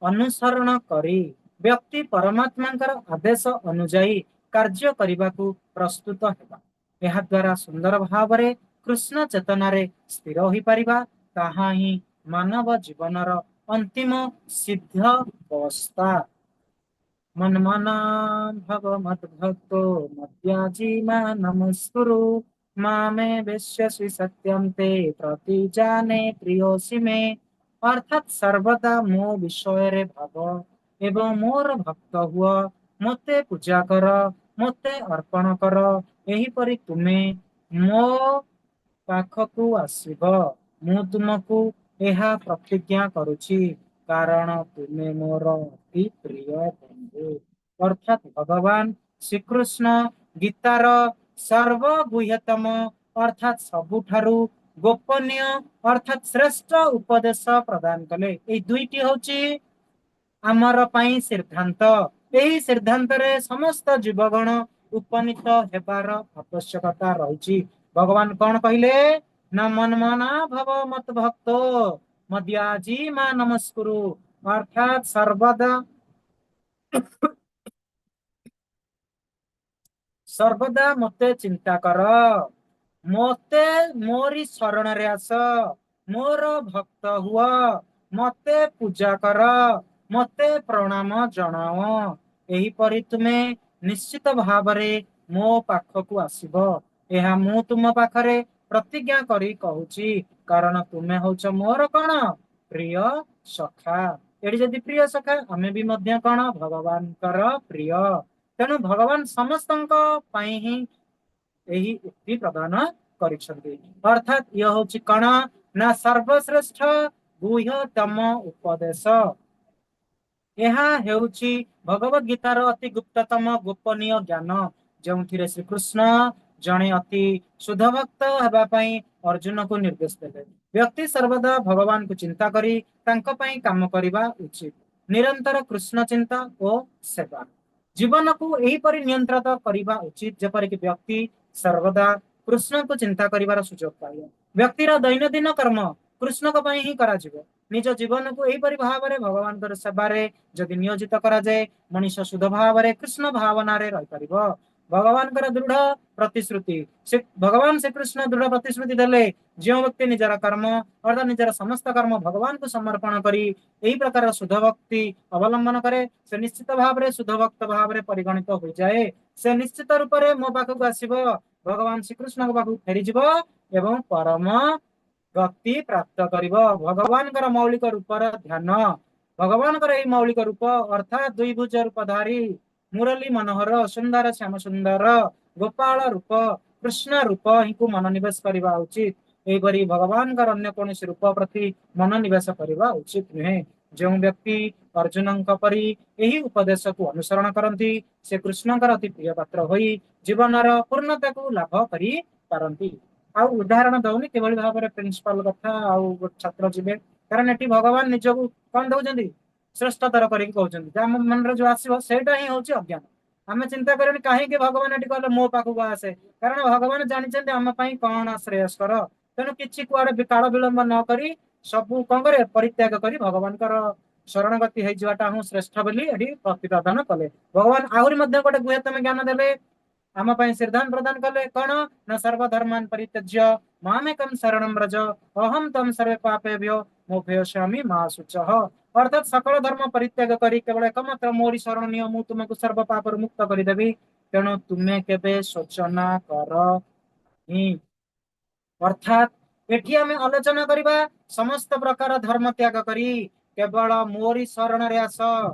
ଅନୁସରଣ କରି ବ୍ୟକ୍ତି ପରମାତ୍ମାଙ୍କର ଆଦେଶ ଅନୁଯାୟୀ କାର୍ଯ୍ୟ କରିବାକୁ ପ୍ରସ୍ତୁତ ହେବା। ଏହା ଦ୍ୱାରା ସୁନ୍ଦର ଭାବରେ କୃଷ୍ଣ ଚେତନାରେ ସ୍ଥିର ହୋଇପାରିବା। ତାହା ହିଁ ମାନବ ଜୀବନର ଅନ୍ତିମ ସିଦ୍ଧ ଅବସ୍ଥା। ମନ୍ମନା ଭବ ମଦ୍ଭକ୍ତୋ ମଦ୍ୟାଜୀ ମା ନମସ୍କୁରୁ ମାମେ ବିଶ୍ୟସି ସତ୍ୟಂ ତେ ପ୍ରତିଜାନେ ପ୍ରିୟୋସି ମେ। ଅର୍ଥାତ୍ ସର୍ବଦା ମୋ ବିଷୟରେ ଭାବ ଏବଂ ମୋର ଭକ୍ତ ହୁଅ, ମୋତେ ପୂଜା କର, ମୋତେ ଅର୍ପଣ କର। ଏହିପରି ତୁମେ ମୋ ପାଖକୁ ଆସିବ। ମୁଁ ତୁମକୁ ଏହା ପ୍ରତିଜ୍ଞା କରୁଛି, କାରଣ ତୁମେ ମୋର ଅତି ପ୍ରିୟ ବନ୍ଧୁ। ଅର୍ଥାତ୍ ଭଗବାନ ଶ୍ରୀକୃଷ୍ଣ ଗୀତାର ସର୍ବଗୁହ୍ୟତମ ଅର୍ଥାତ୍ ସବୁଠାରୁ ଗୋପନୀୟ ଅର୍ଥାତ୍ ଶ୍ରେଷ୍ଠ ଉପଦେଶ ପ୍ରଦାନ କଲେ। ଏଇ ଦୁଇଟି ହଉଛି ଆମର ପାଇଁ ସିଦ୍ଧାନ୍ତ। ଏହି ସିଦ୍ଧାନ୍ତରେ ସମସ୍ତ ଜୀବଗଣ ଉପନୀତ ହେବାର ଆବଶ୍ୟକତା ରହିଛି। ଭଗବାନ କଣ କହିଲେ ନା ମନ୍ମନା ଭବ ମତ ଭକ୍ତୋ ମଦ୍ୟାଜୀ ମା ନମସ୍କୁରୁ। ଅର୍ଥାତ୍ ସର୍ବଦା ସର୍ବଦା ମତେ ଚିନ୍ତା କର, ମତେ ମୋରି ଶରଣରେ ଆସ, ମୋର ଭକ୍ତ ହୁଅ, ମତେ ପୂଜା କର, ମତେ ପ୍ରଣାମ ଜଣାଅ। ଏହିପରି ତୁମେ ନିଶ୍ଚିତ ଭାବରେ ମୋ ପାଖକୁ ଆସିବ। ଏହା ମୁଁ ତୁମ ପାଖରେ ପ୍ରତିଜ୍ଞା କରି କହୁଛି, କାରଣ ତୁମେ ହଉଛ ମୋର କଣ ପ୍ରିୟ ସଖା। ଏଠି ଯଦି ପ୍ରିୟ ସଖା, ଆମେ ବି ମଧ୍ୟ କଣ ଭଗବାନଙ୍କର ପ୍ରିୟ। ତେଣୁ ଭଗବାନ ସମସ୍ତଙ୍କ ପାଇଁ ହିଁ ଏହି ଉକ୍ତି ପ୍ରଦାନ କରିଛନ୍ତି। ଅର୍ଥାତ୍ ଇଏ ହଉଛି କଣ ନା ସର୍ବଶ୍ରେଷ୍ଠ ଗୁହ୍ୟତମ ଉପଦେଶ। ଏହା ହେଉଛି ଭଗବତ ଗୀତାର ଅତି ଗୁପ୍ତତମ ଗୋପନୀୟ ଜ୍ଞାନ, ଯେଉଁଥିରେ ଶ୍ରୀକୃଷ୍ଣ ଜଣେ ଅତି ଶୁଦ୍ଧ ଭକ୍ତ ହେବା ପାଇଁ ଅର୍ଜୁନକୁ ନିର୍ଦ୍ଦେଶ ଦେଲେ। ବ୍ୟକ୍ତି ସର୍ବଦା ଭଗବାନଙ୍କୁ ଚିନ୍ତା କରି ତାଙ୍କ ପାଇଁ କାମ କରିବା ଉଚିତ। ନିରନ୍ତର କୃଷ୍ଣ ଚିନ୍ତା ଓ ସେବା ଜୀବନକୁ ଏହିପରି ନିୟନ୍ତ୍ରିତ କରିବା ଉଚିତ, ଯେପରିକି ବ୍ୟକ୍ତି ସର୍ବଦା କୃଷ୍ଣଙ୍କୁ ଚିନ୍ତା କରିବାର ସୁଯୋଗ ପାଇବ। ବ୍ୟକ୍ତିର ଦୈନନ୍ଦିନ କର୍ମ କୃଷ୍ଣଙ୍କ ପାଇଁ ହିଁ କରାଯିବ। ନିଜ ଜୀବନକୁ ଏହିପରି ଭାବରେ ଭଗବାନଙ୍କର ସେବାରେ ଯଦି ନିୟୋଜିତ କରାଯାଏ, ମଣିଷ ଶୁଦ୍ଧ ଭାବରେ କୃଷ୍ଣ ଭାବନାରେ ରହିପାରିବ। ଭଗବାନଙ୍କର ଦୃଢ ପ୍ରତିଶ୍ରୁତି, ସେ ଭଗବାନ ଶ୍ରୀକୃଷ୍ଣ ଦୃଢ ପ୍ରତିଶ୍ରୁତି ଦେଲେ, ଯେଉଁ ବ୍ୟକ୍ତି ନିଜର କର୍ମ, ଅର୍ଥାତ୍ ନିଜର ସମସ୍ତ କର୍ମ ଭଗବାନଙ୍କୁ ସମର୍ପଣ କରି ଏହି ପ୍ରକାର ଶୁଦ୍ଧ ଭକ୍ତି ଅବଲମ୍ବନ କରେ, ସେ ନିଶ୍ଚିତ ଭାବରେ ଶୁଦ୍ଧ ଭକ୍ତ ଭାବରେ ପରିଗଣିତ ହୋଇଯାଏ। ସେ ନିଶ୍ଚିତ ରୂପରେ ମୋ ପାଖକୁ ଆସିବ, ଭଗବାନ ଶ୍ରୀକୃଷ୍ଣଙ୍କ ପାଖକୁ ଫେରିଯିବ ଏବଂ ପରମ ଗତି ପ୍ରାପ୍ତ କରିବ। ଭଗବାନଙ୍କର ମୌଳିକ ରୂପର ଧ୍ୟାନ, ଭଗବାନଙ୍କର ଏଇ ମୌଳିକ ରୂପ, ଅର୍ଥାତ୍ ଦୁଇ ଭୁଜ ରୂପଧାରୀ ମୁରଲୀ ମନୋହର ସୁନ୍ଦର ଶ୍ୟାମ ସୁନ୍ଦର ଗୋପାଳ ରୂପ, କୃଷ୍ଣ ରୂପ ହିଁକୁ ମନୋନିବେଶ କରିବା ଉଚିତ। ଏହିପରି ଭଗବାନଙ୍କର ଅନ୍ୟ କୌଣସି ରୂପ ପ୍ରତି ମନୋନିବେଶ କରିବା ଉଚିତ ନୁହେଁ। ଯେଉଁ ବ୍ୟକ୍ତି ଅର୍ଜୁନଙ୍କ ପରି ଏହି ଉପଦେଶକୁ ଅନୁସରଣ କରନ୍ତି, ସେ କୃଷ୍ଣଙ୍କର ଅତି ପ୍ରିୟ ପାତ୍ର ହୋଇ ଜୀବନର ପୂର୍ଣ୍ଣତାକୁ ଲାଭ କରିପାରନ୍ତି। ଆଉ ଉଦାହରଣ ଦଉନି କିଭଳି ଭାବରେ ପ୍ରିନ୍ସିପାଲ କଥା ଆଉ ଗୋଟେ ଛାତ୍ର ଯିବେ, କାରଣ ଏଠି ଭଗବାନ ନିଜକୁ କଣ ଦଉଛନ୍ତି, ଶ୍ରେଷ୍ଠତର କରିକି କହୁଛନ୍ତି। ଯେ ଆମ ମନରେ ଯୋଉ ଆସିବ ସେଇଟା ହିଁ ହଉଛି ଅଜ୍ଞାନ। ଆମେ ଚିନ୍ତା କରିବାନି କାହିଁକି ଭଗବାନ ଏଠି କହିଲେ ମୋ ପାଖକୁ ଆସେ, କାରଣ ଭଗବାନ ଜାଣିଛନ୍ତି ଆମ ପାଇଁ କଣ ଶ୍ରେୟସ୍କର। ତେଣୁ କିଛି କୁଆଡେ କାଳ ବିଳମ୍ବ ନ କରି ସବୁ କଣ କରିବେ, ପରିତ୍ୟାଗ କରି ଭଗବାନଙ୍କର ଶରଣାଗତି ହେଇଯିବାଟା ହିଁ ଶ୍ରେଷ୍ଠ ବୋଲି ଏଠି ପ୍ରତିପାଦନ କଲେ। ଭଗବାନ ଆହୁରି ମଧ୍ୟ ଗୋଟେ ଗୁହ୍ୟତମ ଜ୍ଞାନ ଦେଲେ, ଆମ ପାଇଁ ସିଦ୍ଧାନ୍ତ ପ୍ରଦାନ କଲେ। କଣ ନା ସର୍ବଧର୍ମାନ ପରିତ୍ୟଜ୍ୟ ମାମେକಂ ଶରଣಂ ବ୍ରଜ ଅହಂ ତମ ସର୍ବେ ପାପେଭ୍ୟୋ ମୋକ୍ଷୟିଷ୍ୟାମି ମା ଶୁଚଃ। ଅର୍ଥାତ୍ ସକଳ ଧର୍ମ ପରିତ୍ୟାଗ କରି କେବଳ ଏକମାତ୍ର ମୋରି ଶରଣ ନିଅ, ମୁଁ ତୁମକୁ ସର୍ବ ପାପରୁ ମୁକ୍ତ କରିଦେବି। ତେଣୁ ତୁମେ କେବେ ଶୋଚନା କର ହିଁ। ଅର୍ଥାତ୍ ଏଠି ଆମେ ଆଲୋଚନା କରିବା ସମସ୍ତ ପ୍ରକାର ଧର୍ମ ତ୍ୟାଗ କରି କେବଳ ମୋରି ଶରଣରେ ଆସ,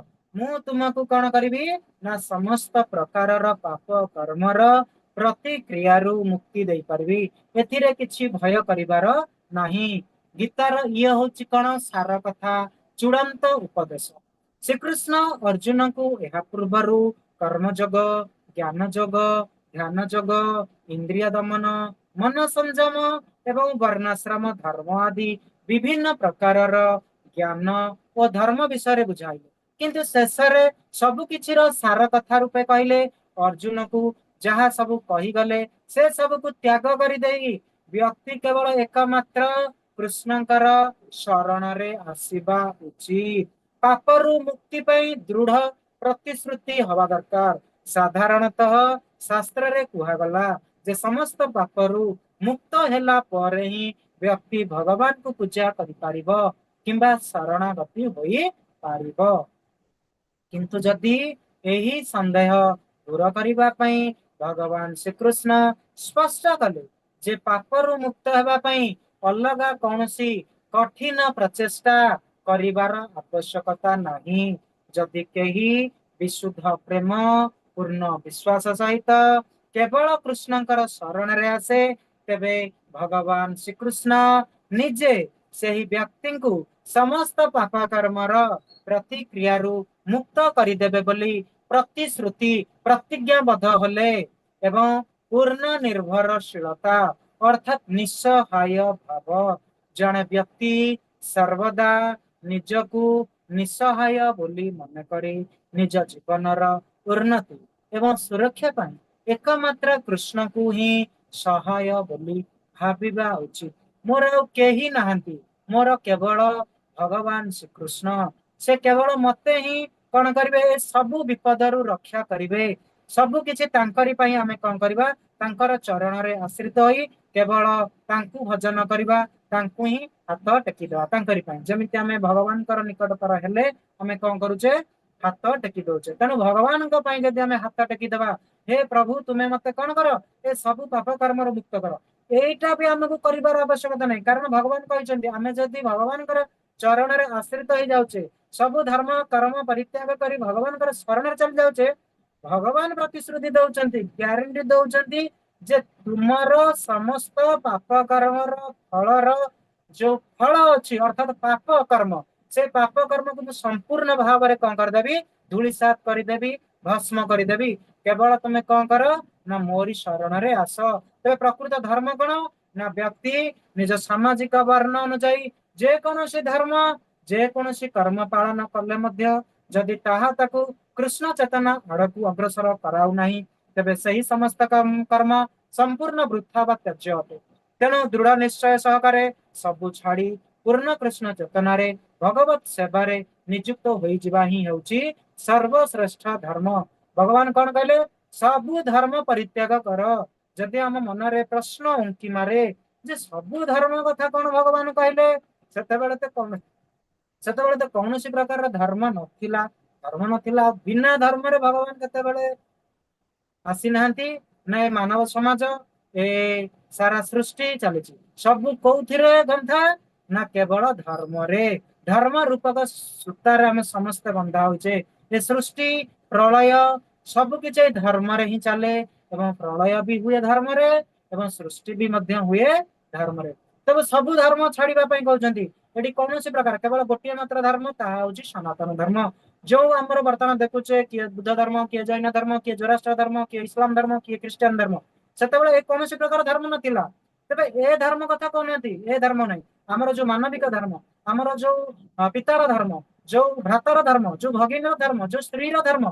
ମୁଁ ତୁମକୁ କଣ କରିବି ନା ସମସ୍ତ ପ୍ରକାରର ପାପ କର୍ମର ପ୍ରତିକ୍ରିୟାରୁ ମୁକ୍ତି ଦେଇପାରିବି। ଏଥିରେ କିଛି ଭୟ କରିବାର ନାହିଁ। ଗୀତାର ଇଏ ହଉଛି କଣ ସାର କଥା, ଚୂଡ଼ାନ୍ତ ଉପଦେଶ। ଶ୍ରୀକୃଷ୍ଣ ଅର୍ଜୁନଙ୍କୁ ଏହା ପୂର୍ବରୁ କର୍ମଯୋଗ, ଜ୍ଞାନ ଯୋଗ, ଧ୍ୟାନ ଯୋଗ, ଇନ୍ଦ୍ରିୟ ଦମନ, ମନ ସଂଯମ ଏବଂ ବର୍ଣ୍ଣାଶ୍ରମ ଧର୍ମ ଆଦି ବିଭିନ୍ନ ପ୍ରକାରର ଜ୍ଞାନ ଓ ଧର୍ମ ବିଷୟରେ ବୁଝାଇଲେ। କିନ୍ତୁ ଶେଷରେ ସବୁ କିଛିର ସାର କଥା ରୂପେ କହିଲେ, ଅର୍ଜୁନକୁ ଯାହା ସବୁ କହିଗଲେ ସେ ସବୁକୁ ତ୍ୟାଗ କରିଦେଇ ବ୍ୟକ୍ତି କେବଳ ଏକମାତ୍ର କୃଷ୍ଣଙ୍କର ଶରଣରେ ଆସିବା ଉଚିତ। ପାପରୁ ମୁକ୍ତି ପାଇଁ ଦୃଢ ପ୍ରତିଶ୍ରୁତି ହବା ଦରକାର। ସାଧାରଣତଃ ଶାସ୍ତ୍ରରେ କୁହାଗଲା ଯେ ସମସ୍ତ ପାପରୁ ମୁକ୍ତ ହେଲା ପରେ ହିଁ ବ୍ୟକ୍ତି ଭଗବାନଙ୍କୁ ପୂଜା କରିପାରିବ କିମ୍ବା ଶରଣାଗତି ହୋଇପାରିବ। କିନ୍ତୁ ଯଦି ଏହି ସନ୍ଦେହ ଦୂର କରିବା ପାଇଁ ଭଗବାନ ଶ୍ରୀକୃଷ୍ଣ ସ୍ପଷ୍ଟ କଲେ ଯେ ପାପରୁ ମୁକ୍ତ ହେବା ପାଇଁ ଅଲଗା କୌଣସି କଠିନ ପ୍ରଚେଷ୍ଟା କରିବାର ଆବଶ୍ୟକତା ନାହିଁ। ଯଦି କେହି ବିଶୁଦ୍ଧ ପ୍ରେମ, ପୂର୍ଣ୍ଣ ବିଶ୍ୱାସ ସହିତ କେବଳ କୃଷ୍ଣଙ୍କର ଶରଣରେ ଆସେ, ତେବେ ଭଗବାନ ଶ୍ରୀକୃଷ୍ଣ ନିଜେ ସେହି ବ୍ୟକ୍ତିଙ୍କୁ ସମସ୍ତ ପାପ କର୍ମର ପ୍ରତିକ୍ରିୟାରୁ ମୁକ୍ତ କରିଦେବେ ବୋଲି ପ୍ରତିଶ୍ରୁତି ପ୍ରତିଜ୍ଞାବଦ୍ଧ ହେଲେ ଏବଂ ପୂର୍ଣ୍ଣ ନିର୍ଭରଶୀଳତା ଅର୍ଥାତ୍ ନିଃସହାୟ ଭାବ, ଜଣେ ବ୍ୟକ୍ତି ସର୍ବଦା ନିଜକୁ ନିଃସହାୟ ବୋଲି ମନେକରି ନିଜ ଜୀବନର ଉନ୍ନତି ଏବଂ ସୁରକ୍ଷା ପାଇଁ ଏକମାତ୍ର କୃଷ୍ଣଙ୍କୁ ହିଁ ସହାୟ ବୋଲି ଭାବିବା ଉଚିତ। ମୋର ଆଉ କେହି ନାହାନ୍ତି, ମୋର କେବଳ ଭଗବାନ ଶ୍ରୀକୃଷ୍ଣ। ସେ କେବଳ ମତେ ହିଁ କଣ କରିବେ, ସବୁ ବିପଦରୁ ରକ୍ଷା କରିବେ। ସବୁ କିଛି ତାଙ୍କରି ପାଇଁ ଆମେ କଣ କରିବା, ତାଙ୍କର ଚରଣରେ ଆଶ୍ରିତ ହୋଇ କେବଳ ତାଙ୍କୁ ଭଜନ କରିବା, ତାଙ୍କୁ ହିଁ ହାତ ଟେକିଦେବା ତାଙ୍କରି ପାଇଁ। ଯେମିତି ଆମେ ଭଗବାନଙ୍କର ନିକଟତର ହେଲେ ଆମେ କଣ କରୁଛେ, ହାତ ଟେକି ଦଉଛେ। ତେଣୁ ଭଗବାନଙ୍କ ପାଇଁ ଯଦି ଆମେ ହାତ ଟେକିଦେବା, ହେ ପ୍ରଭୁ ତୁମେ ମତେ କଣ କର, ଏ ସବୁ ପାପ କର୍ମରୁ ମୁକ୍ତ କର, ଏଇଟା ବି ଆମକୁ କରିବାର ଆବଶ୍ୟକତା ନାହିଁ। କାରଣ ଭଗବାନ କହିଛନ୍ତି ଆମେ ଯଦି ଭଗବାନଙ୍କର ଚରଣରେ ଆଶ୍ରିତ ହେଇଯାଉଛେ, ସବୁ ଧର୍ମ କର୍ମ ପରିତ୍ୟାଗ କରି ଭଗବାନଙ୍କର ଶରଣରେ ଚାଲି ଯାଉଛେ, ଭଗବାନ ପ୍ରତିଶ୍ରୁତି ଦଉଛନ୍ତି, ଗ୍ୟାରେଣ୍ଟି ଦଉଛନ୍ତି ଯେ ତୁମର ସମସ୍ତ ପାପ କର୍ମର ଫଳର ଯୋଉ ଫଳ ଅଛି, ଅର୍ଥାତ ପାପ କର୍ମ, ସେ ପାପ କର୍ମକୁ ମୁଁ ସମ୍ପୂର୍ଣ୍ଣ ଭାବରେ କଣ କରିଦେବି, ଧୂଳିସାତ କରିଦେବି, ଭସ୍ମ କରିଦେବି। କେବଳ ତୁମେ କଣ କର ନା ମୋରି ଶରଣରେ ଆସ। ତେବେ ପ୍ରକୃତ ଧର୍ମ କଣ ନା ବ୍ୟକ୍ତି ନିଜ ସାମାଜିକ ବର୍ଣ୍ଣ ଅନୁଯାୟୀ ଯେକୌଣସି ଧର୍ମ, ଯେକୌଣସି କର୍ମ ପାଳନ କଲେ ମଧ୍ୟ ଯଦି ତାହା ତାକୁ କୃଷ୍ଣ ଚେତନା ଆଡକୁ ଅଗ୍ରସର କରାଉନାହିଁ, ତେବେ ସେହି ସମସ୍ତ କର୍ମ ସମ୍ପୂର୍ଣ୍ଣ ବୃଥା ବା ତ୍ୟାଜ୍ୟ ଅଟେ। ତେଣୁ ଦୃଢ ନିଶ୍ଚୟ ସହକାରେ ସବୁ ଛାଡି ପୂର୍ଣ୍ଣ କୃଷ୍ଣ ଚେତନାରେ ଭଗବତ ସେବାରେ ନିଯୁକ୍ତ ହୋଇଯିବା ହିଁ ହେଉଛି ସର୍ବଶ୍ରେଷ୍ଠ ଧର୍ମ। ଭଗବାନ କଣ କହିଲେ? ସବୁ ଧର୍ମ ପରିତ୍ୟାଗ କର। ଯଦି ଆମ ମନରେ ପ୍ରଶ୍ନ ଉଙ୍କି ମାରେ ଯେ ସବୁ ଧର୍ମ କଥା କଣ ଭଗବାନ କହିଲେ, ସେତେବେଳେ ତ କୌଣସି ପ୍ରକାରର ଧର୍ମ ନଥିଲା, ଧର୍ମ ନଥିଲା, ବିନା ଧର୍ମରେ ଭଗବାନ କେତେବେଳେ ଆସିନାହାନ୍ତି ନା ଏ ମାନବ ସମାଜ, ଏ ସାରା ସୃଷ୍ଟି ଚାଲିଛି ସବୁ କୋଉଥିରେ ଗନ୍ଥା ନା କେବଳ ଧର୍ମରେ। ଧର୍ମ ରୂପକ ସୂତାରେ ଆମେ ସମସ୍ତେ ବନ୍ଧା ହଉଛେ। ଏ ସୃଷ୍ଟି ପ୍ରଳୟ ସବୁ କିଛି ଏଇ ଧର୍ମରେ ହିଁ ଚାଲେ, ଏବଂ ପ୍ରଳୟ ବି ହୁଏ ଧର୍ମରେ ଏବଂ ସୃଷ୍ଟି ବି ମଧ୍ୟ ହୁଏ ଧର୍ମରେ। ତେବେ ସବୁ ଧର୍ମ ଛାଡିବା ପାଇଁ କହୁଛନ୍ତି। ଏଠି କୌଣସି ପ୍ରକାର କେବଳ ଗୋଟିଏ ମାତ୍ର ଧର୍ମ, ତାହା ହଉଛି ସନାତନ ଧର୍ମ। ଯୋଉ ଆମର ବର୍ତ୍ତମାନ ଦେଖୁଛେ, କିଏ ବୁଦ୍ଧ ଧର୍ମ, କିଏ ଜୈନ ଧର୍ମ, କିଏ ଜୋରାଷ୍ଟ୍ର ଧର୍ମ, କିଏ ଇସଲାମ ଧର୍ମ, କିଏ ଖ୍ରୀଷ୍ଟିଆନ ଧର୍ମ, ସେତେବେଳେ ଏ କୌଣସି ପ୍ରକାର ଧର୍ମ ନଥିଲା। ତେବେ ଏ ଧର୍ମ କଥା କହୁନାହାନ୍ତି, ଏ ଧର୍ମ ନାହିଁ। ଆମର ଯୋଉ ମାନବିକ ଧର୍ମ, ଆମର ଯୋଉ ପିତାର ଧର୍ମ, ଯୋଉ ଭ୍ରାତାର ଧର୍ମ, ଯୋଉ ଭଗିନୀର ଧର୍ମ, ଯୋଉ ସ୍ତ୍ରୀର ଧର୍ମ,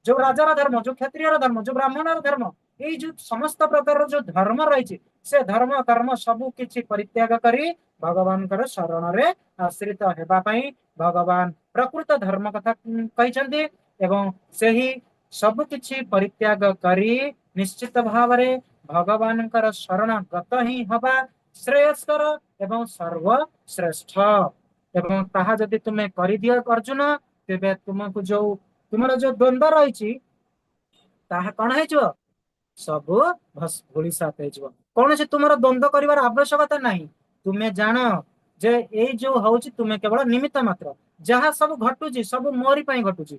ଯୋଉ ରାଜାର ଧର୍ମ, ଯୋଉ କ୍ଷତ୍ରିୟର ଧର୍ମ, ଯୋଉ ବ୍ରାହ୍ମଣର ଧର୍ମ, ଏଇ ଯୋଉ ସମସ୍ତ ପ୍ରକାରର ଯୋଉ ଧର୍ମ ରହିଛି, ସେ ଧର୍ମ କର୍ମ ସବୁ କିଛି ପରିତ୍ୟାଗ କରି ଭଗବାନଙ୍କର ଶରଣରେ ଆଶ୍ରିତ ହେବା ପାଇଁ ଭଗବାନ ପ୍ରକୃତ ଧର୍ମ କଥା କହିଛନ୍ତି। ଏବଂ ସେହି ସବୁ କିଛି ପରିତ୍ୟାଗ କରି ନିଶ୍ଚିତ ଭାବରେ ଭଗବାନଙ୍କର ଶରଣାଗତ ହିଁ ହବା ଶ୍ରେୟସ୍କର ଏବଂ ସର୍ବଶ୍ରେଷ୍ଠ। ଏବଂ ତାହା ଯଦି ତୁମେ କରିଦିଅ ଅର୍ଜୁନ, ତେବେ ତୁମକୁ ଯୋଉ ତୁମର ଯୋଉ ଦ୍ୱନ୍ଦ୍ୱ ରହିଛି ତାହା କଣ ହେଇଯିବ? ସବୁ ଧୂଳିସାତ ହେଇଯିବ। କୌଣସି ତୁମର ଦ୍ୱନ୍ଦ୍ୱ କରିବାର ଆବଶ୍ୟକତା ନାହିଁ। ତୁମେ ଜାଣ ଯେ ଏଇ ଯୋଉ ହଉଛି ତୁମେ କେବଳ ନିମିତ୍ତ ମାତ୍ର, ଯାହା ସବୁ ଘଟୁଛି ସବୁ ମୋରି ପାଇଁ ଘଟୁଛି।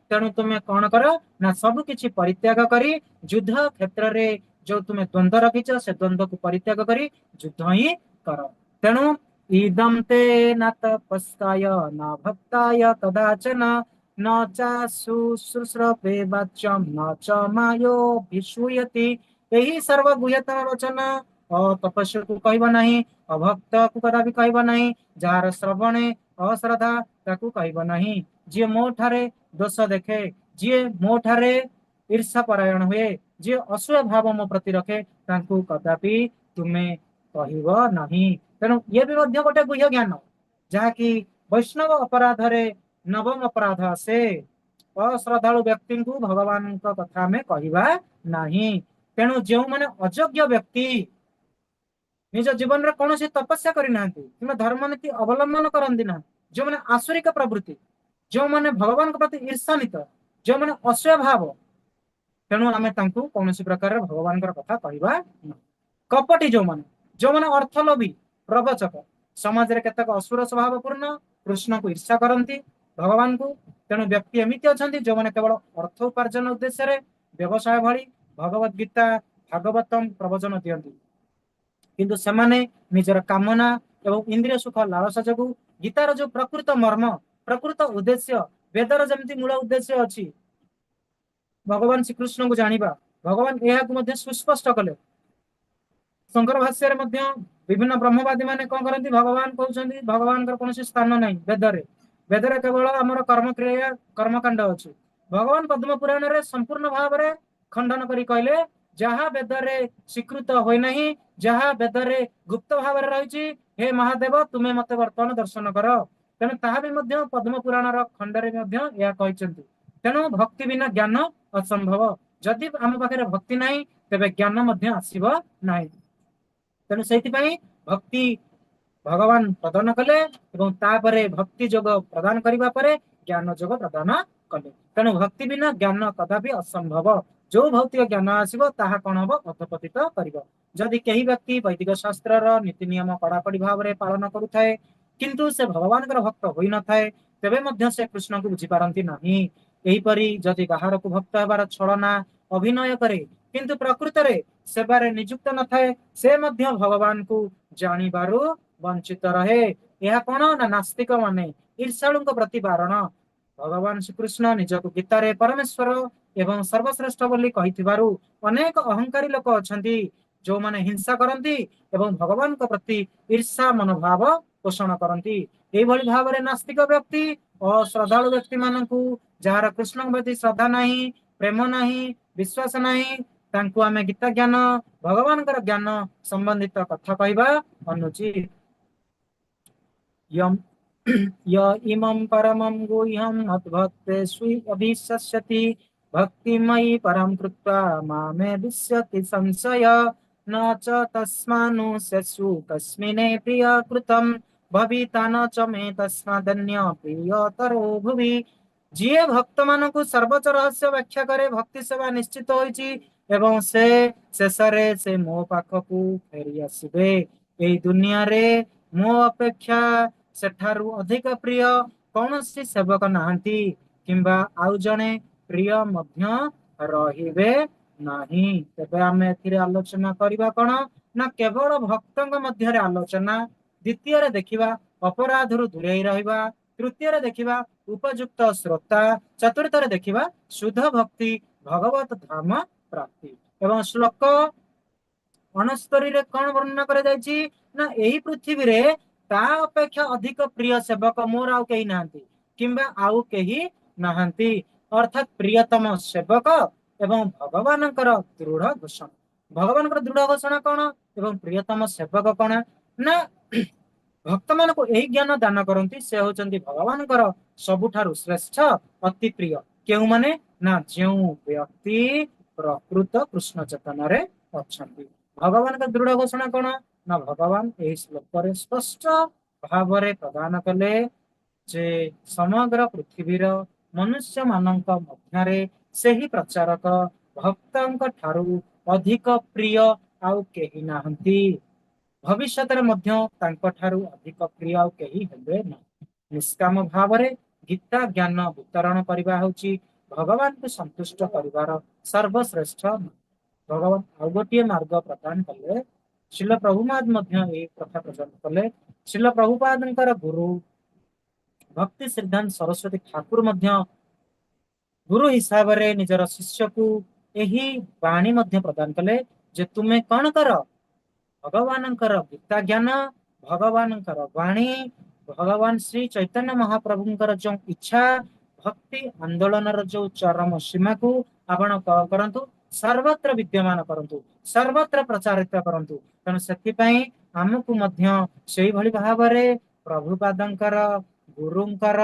ତେଣୁ ତୁମେ କଣ କର ନା ସବୁ କିଛି ପରିତ୍ୟାଗ କରି ଯୁଦ୍ଧ କ୍ଷେତ୍ରରେ ଯୋଉ ତୁମେ ଦ୍ୱନ୍ଦ୍ୱ ରଖିଛ ସେ ଦ୍ୱନ୍ଦ୍ୱକୁ ପରିତ୍ୟାଗ କରି ଯୁଦ୍ଧ ହିଁ କର। ତେଣୁ ଇଦಂ ତେ ନ ତପସ୍କାୟ ନ ଭକ୍ତାୟ କଦାଚନ ନ ଚାଶୁଶ୍ରୂଷବେ ବାଚ୍ୟಂ ନ ଚ ମାୟୋଭିଷୂୟତି। ଏହି ସର୍ବଗୁହ୍ୟତମ ବଚନ ଅତପସ୍ୟକୁ କହିବ ନାହିଁ, ଅଭକ୍ତକୁ କଦାପି କହିବ ନାହିଁ, ଯାହାର ଶ୍ରବଣେ ଅଶ୍ରଦ୍ଧା ତାକୁ କହିବ ନାହିଁ, ଯିଏ ମୋ ଠାରେ ଦୋଷ ଦେଖେ, ଯିଏ ମୋ ଠାରେ ଈର୍ଷା ପରାୟଣ ହୁଏ, ଯିଏ ଅସୂୟା ଭାବ ମୋ ପ୍ରତି ରଖେ, ତାଙ୍କୁ କଦାପି ତୁମେ କହିବ ନାହିଁ। ତେଣୁ ଇଏ ବି ମଧ୍ୟ ଗୋଟେ ଗୁହ୍ୟ ଜ୍ଞାନ, ଯାହାକି ବୈଷ୍ଣବ ଅପରାଧରେ ନବମ ଅପରାଧ ଆସେ। ଅଶ୍ରଦ୍ଧାଳୁ ବ୍ୟକ୍ତିଙ୍କୁ ଭଗବାନଙ୍କ କଥା ଆମେ କହିବା ନାହିଁ। ତେଣୁ ଯେଉଁମାନେ ଅଯୋଗ୍ୟ ବ୍ୟକ୍ତି, ନିଜ ଜୀବନରେ କୌଣସି ତପସ୍ୟା କରିନାହାନ୍ତି କିମ୍ବା ଧର୍ମନୀତି ଅବଲମ୍ବନ କରନ୍ତି ନା, ଯେଉଁମାନେ ଆସୁରିକ ପ୍ରବୃତ୍ତି, ଯେଉଁମାନେ ଭଗବାନଙ୍କ ପ୍ରତି ଈର୍ଷାନ୍ୱିତ, ଯେଉଁମାନେ ଅସୂୟା ଭାବ, ତେଣୁ ଆମେ ତାଙ୍କୁ କୌଣସି ପ୍ରକାରର ଭଗବାନଙ୍କର କଥା କହିବା ନାହିଁ। କପଟି ଯେଉଁମାନେ, ଯେଉଁମାନେ ଅର୍ଥଲୋଭୀ, ପ୍ରବଚକ, ସମାଜରେ କେତେକ ଅସୁର ସ୍ୱଭାବପୂର୍ଣ୍ଣ କୃଷ୍ଣକୁ ଈର୍ଷା କରନ୍ତି ଭଗବାନଙ୍କୁ। ତେଣୁ ବ୍ୟକ୍ତି ଏମିତି ଅଛନ୍ତି ଯେଉଁମାନେ କେବଳ ଅର୍ଥ ଉପାର୍ଜନ ଉଦ୍ଦେଶ୍ୟରେ ବ୍ୟବସାୟ ଭଳି ଭଗବତ ଗୀତା, ଭାଗବତମ ପ୍ରବଚନ ଦିଅନ୍ତି, କିନ୍ତୁ ସେମାନେ ନିଜର କାମନା ଏବଂ ଇନ୍ଦ୍ରିୟ ସୁଖ ଲାଳସା ଯୋଗୁ ଗୀତାର ଯୋଉ ପ୍ରକୃତ ମର୍ମ, ପ୍ରକୃତ ଉଦ୍ଦେଶ୍ୟ, ବେଦର ଯେମିତି ମୂଳ ଉଦ୍ଦେଶ୍ୟ ଅଛି ଭଗବାନ ଶ୍ରୀକୃଷ୍ଣଙ୍କୁ ଜାଣିବା, ଭଗବାନ ଏହାକୁ ମଧ୍ୟ ସୁସ୍ପଷ୍ଟ କଲେ। ଶଙ୍କର ଭାଷ୍ୟରେ ମଧ୍ୟ ବିଭିନ୍ନ ବ୍ରହ୍ମବାଦୀ ମାନେ କଣ କରନ୍ତି, ଭଗବାନ କହୁଛନ୍ତି ଭଗବାନଙ୍କର କୌଣସି ସ୍ଥାନ ନାହିଁ ବେଦରେ, ବେଦରେ କେବଳ ଆମର କର୍ମକ୍ରିୟା କର୍ମକାଣ୍ଡ ଅଛି। ଭଗବାନ ପଦ୍ମ ପୁରାଣରେ ସମ୍ପୂର୍ଣ୍ଣ ଭାବରେ ଖଣ୍ଡନ କରି କହିଲେ ଯାହା ବେଦରେ ସ୍ୱୀକୃତ ହୋଇନାହିଁ, ଯାହା ବେଦରେ ଗୁପ୍ତ ଭାବରେ ରହିଛି, ହେ ମହାଦେବ ତୁମେ ମତେ ବର୍ତ୍ତମାନ ଦର୍ଶନ କର। ତେଣୁ ତାହା ବି ମଧ୍ୟ ପଦ୍ମ ପୁରାଣର ଖଣ୍ଡରେ ମଧ୍ୟ ଏହା କହିଛନ୍ତି। ତେଣୁ ଭକ୍ତି ବିନା ଜ୍ଞାନ ଅସମ୍ଭବ। ଯଦି ଆମ ପାଖରେ ଭକ୍ତି ନାହିଁ ତେବେ ଜ୍ଞାନ ମଧ୍ୟ ଆସିବ ନାହିଁ। ତେଣୁ ସେଇଥିପାଇଁ ଭକ୍ତି ଭଗବାନ ପ୍ରଦାନ କଲେ ଏବଂ ତାପରେ ଭକ୍ତି ଯୋଗ ପ୍ରଦାନ କରିବା ପରେ ଜ୍ଞାନ ଯୋଗ ପ୍ରଦାନ କଲେ। ତେଣୁ ଭକ୍ତି ବିନା ଜ୍ଞାନ କଦାପି ଅସମ୍ଭବ। ଯୋଉ ଭୌତିକ ଜ୍ଞାନ ଆସିବ ତାହା କଣ ହବ? ଅଧପତିତ କରିବ। ଯଦି କେହି ବ୍ୟକ୍ତି ବୈଦିକ ଶାସ୍ତ୍ରର ନୀତି ନିୟମ କଡାକଡି ଭାବରେ ପାଳନ କରୁଥାଏ କିନ୍ତୁ ସେ ଭଗବାନଙ୍କର ଭକ୍ତ ହୋଇନଥାଏ, ତେବେ ମଧ୍ୟ ସେ କୃଷ୍ଣଙ୍କୁ ବୁଝିପାରନ୍ତି ନାହିଁ। ଏହିପରି ଯଦି ବାହାରକୁ ଭକ୍ତ ହେବାର ଛଳନା ଅଭିନୟ କରେ କିନ୍ତୁ ପ୍ରକୃତରେ ସେବାରେ ନିଯୁକ୍ତ ନଥାଏ, ସେ ମଧ୍ୟ ଭଗବାନଙ୍କୁ ଜାଣିବାରୁ ବଞ୍ଚିତ ରହେ। ଏହା କଣ ନା ନାସ୍ତିକ ମାନେ ଈର୍ଷାଳୁଙ୍କ ପ୍ରତି ବାରଣ। ଭଗବାନ ଶ୍ରୀକୃଷ୍ଣ ନିଜକୁ ଗୀତାରେ ପରମେଶ୍ୱର ଏବଂ ସର୍ବଶ୍ରେଷ୍ଠ ବୋଲି କହିଥିବାରୁ ଅନେକ ଅହଙ୍କାରୀ ଲୋକ ଅଛନ୍ତି ଯୋଉମାନେ ହିଂସା କରନ୍ତି ଏବଂ ଭଗବାନଙ୍କ ପ୍ରତି ଈର୍ଷା ମନୋଭାବ ପୋଷଣ କରନ୍ତି। ଏଇଭଳି ଭାବରେ ନାସ୍ତିକ ବ୍ୟକ୍ତି ଓ ଶ୍ରଦ୍ଧାଳୁ ବ୍ୟକ୍ତି ମାନଙ୍କୁ, ଯାହାର କୃଷ୍ଣଙ୍କ ପ୍ରତି ଶ୍ରଦ୍ଧା ନାହିଁ, ପ୍ରେମ ନାହିଁ, ବିଶ୍ୱାସ ନାହିଁ, ତାଙ୍କୁ ଆମେ ଗୀତା ଜ୍ଞାନ, ଭଗବାନଙ୍କର ଜ୍ଞାନ ସମ୍ବନ୍ଧିତ କଥା କହିବା ଅନୁଚିତ। ୟମ୍ ୟ ଇମಂ ପରମଂ ଗୁହ୍ୟಂ ମଦ୍ଭକ୍ତେଷୁ ଅଭିଶସ୍ୟତି ଭକ୍ତିମୟି ପରାಂ କୃତ୍ୱା ମାମେ ବିଶ୍ୟତି ସଂଶୟ ନ ଚ ତସ୍ମାନୁଷ୍ୟସୁ କସ୍ମିନେ ପ୍ରିୟ କୃତಂ ଭବିତା ନ ଚ ମେ ତସ୍ମାଦନ୍ୟ ପ୍ରିୟତରୋ ଭୁବି। ଯିଏ ଭକ୍ତ ମାନଙ୍କୁ ସର୍ବୋଚ୍ଚ ରହସ୍ୟ ବ୍ୟାଖ୍ୟା କରେ, ଭକ୍ତି ସେବା ନିଶ୍ଚିତ ହୋଇଛି ଏବଂ ସେ ଶେଷରେ ସେ ମୋ ପାଖକୁ ଫେରି ଆସିବେ। ଏଇ ଦୁନିଆରେ ମୋ ଅପେକ୍ଷା ସେଠାରୁ ଅଧିକ ପ୍ରିୟ କୌଣସି ସେବକ ନାହାନ୍ତି କିମ୍ବା ଆଉ ଜଣେ ପ୍ରିୟ ମଧ୍ୟ ରହିବେ ନାହିଁ। ତେବେ ଆମେ ଏଥିରେ ଆଲୋଚନା କରିବା କଣ ନା କେବଳ ଭକ୍ତଙ୍କ ମଧ୍ୟରେ ଆଲୋଚନା, ଦ୍ୱିତୀୟରେ ଦେଖିବା ଅପରାଧରୁ ଦୂରେଇ ରହିବା, ତୃତୀୟରେ ଦେଖିବା ଉପଯୁକ୍ତ ଶ୍ରୋତା, ଚତୁର୍ଥରେ ଦେଖିବା ଶୁଦ୍ଧ ଭକ୍ତି ଭଗବତ ଧାମ ପ୍ରାପ୍ତି। ଏବଂ ଶ୍ଲୋକ 69ରେ କଣ ବର୍ଣ୍ଣନା କରାଯାଇଛି ନା ଏହି ପୃଥିବୀରେ ତା ଅପେକ୍ଷା ଅଧିକ ପ୍ରିୟ ସେବକ ମୋର ଆଉ କେହି ନାହାନ୍ତି କିମ୍ବା ଆଉ କେହି ନାହାନ୍ତି। ଅର୍ଥାତ୍ ପ୍ରିୟତମ ସେବକ ଏବଂ ଭଗବାନଙ୍କର ଦୃଢ ଘୋଷଣା। ଭଗବାନଙ୍କର ଦୃଢ ଘୋଷଣା କଣ ଏବଂ ପ୍ରିୟତମ ସେବକ କଣ ନା ଭକ୍ତମାନଙ୍କୁ ଏହି ଜ୍ଞାନ ଦାନ କରନ୍ତି, ସେ ହଉଛନ୍ତି ଭଗବାନଙ୍କର ସବୁଠାରୁ ଶ୍ରେଷ୍ଠ ଅତି ପ୍ରିୟ। କେଉଁମାନେ ନା ଯେଉଁ ବ୍ୟକ୍ତି ପ୍ରକୃତ କୃଷ୍ଣ ଚେତନାରେ ଅଛନ୍ତି। ଭଗବାନଙ୍କ ଦୃଢ ଘୋଷଣା କଣ ନା ଭଗବାନ ଏହି ଶ୍ଲୋକରେ ସ୍ପଷ୍ଟ ଭାବରେ ପ୍ରଦାନ କଲେ ଯେ ସମଗ୍ର ପୃଥିବୀର ମନୁଷ୍ୟ ମାନଙ୍କ ମଧ୍ୟରେ ସେହି ପ୍ରଚାରକ ଭକ୍ତଙ୍କ ଠାରୁ ଅଧିକ ପ୍ରିୟ ଆଉ କେହି ନାହାନ୍ତି। ଭବିଷ୍ୟତରେ ମଧ୍ୟ ତାଙ୍କ ଠାରୁ ଅଧିକ ପ୍ରିୟ ଆଉ କେହି ହେବେ ନାହିଁ। ନିଷ୍କାମ ଭାବରେ ଗୀତା ଜ୍ଞାନ ବିତରଣ କରିବା ହେଉଛି ଭଗବାନଙ୍କୁ ସନ୍ତୁଷ୍ଟ କରିବାର ସର୍ବଶ୍ରେଷ୍ଠ। ଭଗବାନ ଆଉ ଗୋଟିଏ ମାର୍ଗ ପ୍ରଦାନ କଲେ। ଶ୍ରୀଲ ପ୍ରଭୁପାଦ ମଧ୍ୟ ଏହି କଥା ପ୍ରଦାନ କଲେ। ଶ୍ରୀଲ ପ୍ରଭୁପାଦଙ୍କର ଗୁରୁ ଭକ୍ତି ସିଦ୍ଧାନ୍ତ ସରସ୍ୱତୀ ଠାକୁର ମଧ୍ୟ ଗୁରୁ ହିସାବରେ ନିଜର ଶିଷ୍ୟକୁ ଏହି ବାଣୀ ମଧ୍ୟ ପ୍ରଦାନ କଲେ ଯେ ତୁମେ କଣ କର, ଭଗବାନଙ୍କର ଗୀତା ଜ୍ଞାନ, ଭଗବାନଙ୍କର ବାଣୀ, ଭଗବାନ ଶ୍ରୀ ଚୈତନ୍ୟ ମହାପ୍ରଭୁଙ୍କର ଯୋଉ ଇଚ୍ଛା, ଭକ୍ତି ଆନ୍ଦୋଳନର ଯୋଉ ଚରମ ସୀମାକୁ ଆପଣ କଣ କରନ୍ତୁ, ସର୍ବତ୍ର ବିଦ୍ୟମାନ କରନ୍ତୁ, ସର୍ବତ୍ର ପ୍ରଚାରିତ କରନ୍ତୁ। ତେଣୁ ସେଥିପାଇଁ ଆମକୁ ମଧ୍ୟ ସେଇଭଳି ଭାବରେ ପ୍ରଭୁପାଦଙ୍କର, ଗୁରୁଙ୍କର,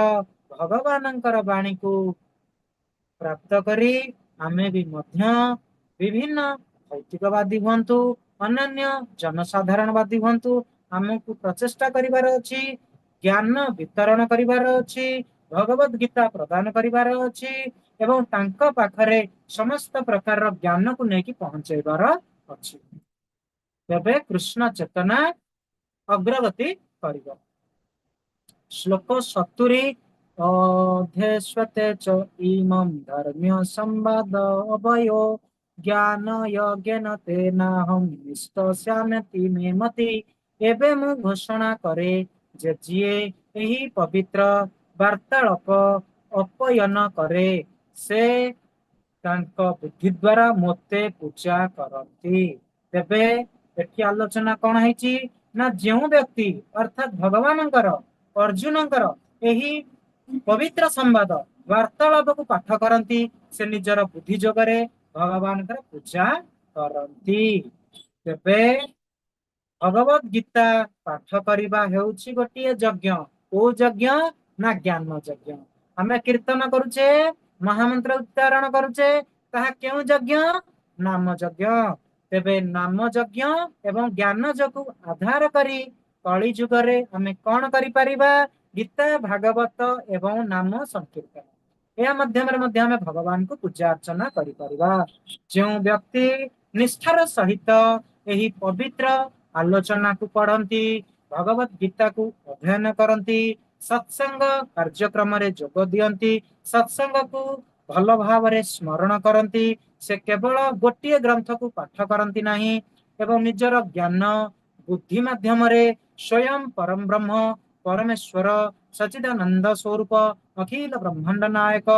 ଭଗବାନଙ୍କର ବାଣୀକୁ ପ୍ରାପ୍ତ କରି ଆମେ ବି ମଧ୍ୟ ବିଭିନ୍ନ ଭୌତିକବାଦୀ ହୁଅନ୍ତୁ, ଅନ୍ୟାନ୍ୟ ଜନସାଧାରଣବାଦୀ ହୁଅନ୍ତୁ, ଆମକୁ ପ୍ରଚେଷ୍ଟା କରିବାର ଅଛି, ଜ୍ଞାନ ବିତରଣ କରିବାର ଅଛି, ଭଗବତ ଗୀତା ପ୍ରଦାନ କରିବାର ଅଛି ଏବଂ ତାଙ୍କ ପାଖରେ ସମସ୍ତ ପ୍ରକାରର ଜ୍ଞାନକୁ ନେଇକି ପହଞ୍ଚେଇବାର ଅଛି। ତେବେ କୃଷ୍ଣ ଚେତନା ଅଗ୍ରଗତି କରିବ। ଶ୍ଲୋକ 70। ଅଧ୍ୟସ୍ୱତେ ଚ ଇମಂ ଧର୍ମ୍ୟ ସମ୍ବାଦ ଅବୟୋ ଜ୍ଞାନ ୟଜ୍ଞେନ ତେନାହଂ ନିଷ୍ଟସ୍ୟାମତି ମେ ମତି। ଏବେ ମୁଁ ଘୋଷଣା କରେ ଯେ ଯିଏ ଏହି ପବିତ୍ର ବାର୍ତ୍ତାଳାପ ଅପୟନ କରେ, ସେ ତାଙ୍କ ବୁଦ୍ଧି ଦ୍ଵାରା ମୋତେ ପୂଜା କରନ୍ତି। ତେବେ ଏଠି ଆଲୋଚନା କଣ ହେଇଛି ନା ଯେଉଁ ବ୍ୟକ୍ତି ଅର୍ଥାତ୍ ଭଗବାନଙ୍କର, ଅର୍ଜୁନଙ୍କର ଏହି ପବିତ୍ର ସମ୍ବାଦ ବାର୍ତ୍ତାଳାପକୁ ପାଠ କରନ୍ତି, ସେ ନିଜର ବୁଦ୍ଧି ଯୋଗରେ ଭଗବାନଙ୍କର ପୂଜା କରନ୍ତି। ତେବେ ଭଗବତ ଗୀତା ପାଠ କରିବା ହେଉଛି ଗୋଟିଏ ଯଜ୍ଞ। କୋଉ ଯଜ୍ଞ ନା ଜ୍ଞାନ ଯଜ୍ଞ। ଆମେ କୀର୍ତ୍ତନ କରୁଛେ, ମହାମନ୍ତ୍ର ଉଚ୍ଚାରଣ କରୁଛେ, ତାହା କେଉଁ ଯଜ୍ଞ? ନାମ ଯଜ୍ଞ। ତେବେ ନାମ ଯଜ୍ଞ ଏବଂ ଜ୍ଞାନ ଯୋଗକୁ ଆଧାର କରି କଳି ଯୁଗରେ ଆମେ କଣ କରିପାରିବା? ଗୀତା, ଭାଗବତ ଏବଂ ନାମ ସଂକୀର୍ତ୍ତନ, ଏହା ମାଧ୍ୟମରେ ମଧ୍ୟ ଆମେ ଭଗବାନଙ୍କୁ ପୂଜା ଅର୍ଚ୍ଚନା କରିପାରିବା। ଯେଉଁ ବ୍ୟକ୍ତି ନିଷ୍ଠାର ସହିତ ଏହି ପବିତ୍ର ଆଲୋଚନାକୁ ପଢନ୍ତି, ଭଗବତ ଗୀତାକୁ ଅଧ୍ୟୟନ କରନ୍ତି, ସତ୍ସଙ୍ଗ କାର୍ଯ୍ୟକ୍ରମରେ ଯୋଗ ଦିଅନ୍ତି, ସତ୍ସଙ୍ଗକୁ ଭଲ ଭାବରେ ସ୍ମରଣ କରନ୍ତି, ସେ କେବଳ ଗୋଟିଏ ଗ୍ରନ୍ଥକୁ ପାଠ କରନ୍ତି ନାହିଁ ଏବଂ ନିଜର ଜ୍ଞାନ ବୁଦ୍ଧି ମାଧ୍ୟମରେ ସ୍ୱୟଂ ପରମ ବ୍ରହ୍ମ ପରମେଶ୍ୱର ସଚିଦାନନ୍ଦ ସ୍ୱରୂପ ଅଖିଳ ବ୍ରହ୍ମାଣ୍ଡ ନାୟକ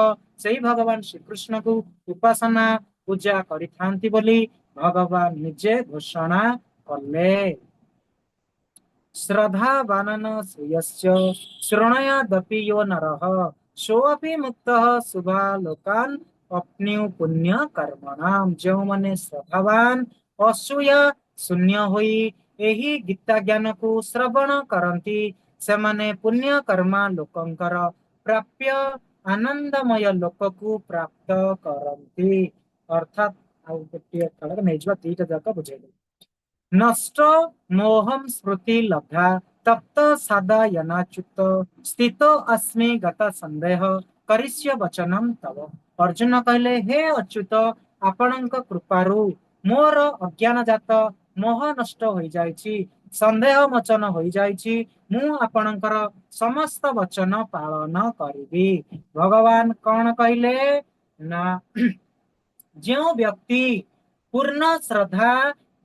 ସେଇ ଭଗବାନ ଶ୍ରୀକୃଷ୍ଣକୁ ଉପାସନା ପୂଜା କରିଥାନ୍ତି ବୋଲି ଭଗବାନ ନିଜେ ଘୋଷଣା କଲେ। ଶ୍ରଦ୍ଧାବାନନ ଶ୍ରେୟସ୍ୟ ଶୃଣୟାଦପି ୟୋ ନରଃ ସୋଅପି ମୁକ୍ତଃ ଶୁଭାଲୋକାନ ଅପ୍ନ୍ୟୁ ପୁଣ୍ୟ କର୍ମଣାମ। ଯେଉଁମାନେ ଶ୍ରଦ୍ଧାବାନ, ଅସୂୟା ଶୂନ୍ୟ ହୋଇ ଏହି ଗୀତା ଜ୍ଞାନକୁ ଶ୍ରବଣ କରନ୍ତି, ସେମାନେ ପୁଣ୍ୟ କର୍ମା ଲୋକଙ୍କର ପ୍ରାପ୍ୟ ଆନନ୍ଦମୟ ଲୋକକୁ ପ୍ରାପ୍ତ କରନ୍ତି। ଅର୍ଥାତ୍ ଆଉ ଗୋଟିଏ କାଳରେ ନେଇଯିବା, ଦିଟା ଯାକ ବୁଝେଇଦେବି। ନଷ୍ଟ ମୋହମ ସ୍ମୃତି ଲବ୍ଧା ତପ୍ତ ସାଦା ୟନାଚ୍ୟୁତ ସ୍ଥିତ ଅସ୍ମି ଗତ ସନ୍ଦେହ କରିଷ୍ୟ ବଚନମ ତବ। ଅର୍ଜୁନ କହିଲେ, ହେ ଅଚ୍ୟୁତ, ଆପଣଙ୍କ କୃପାରୁ ମୋର ଅଜ୍ଞାନ ଜାତ ମୋହ ନଷ୍ଟ ହୋଇଯାଇଛି, ସନ୍ଦେହ ମୋଚନ ହୋଇଯାଇଛି। ମୁଁ ଆପଣଙ୍କର ସମସ୍ତ ବଚନ ପାଳନ କରିବି। ଭଗବାନ କଣ କହିଲେ ନା, ଯେଉଁ ବ୍ୟକ୍ତି ପୂର୍ଣ୍ଣ ଶ୍ରଦ୍ଧା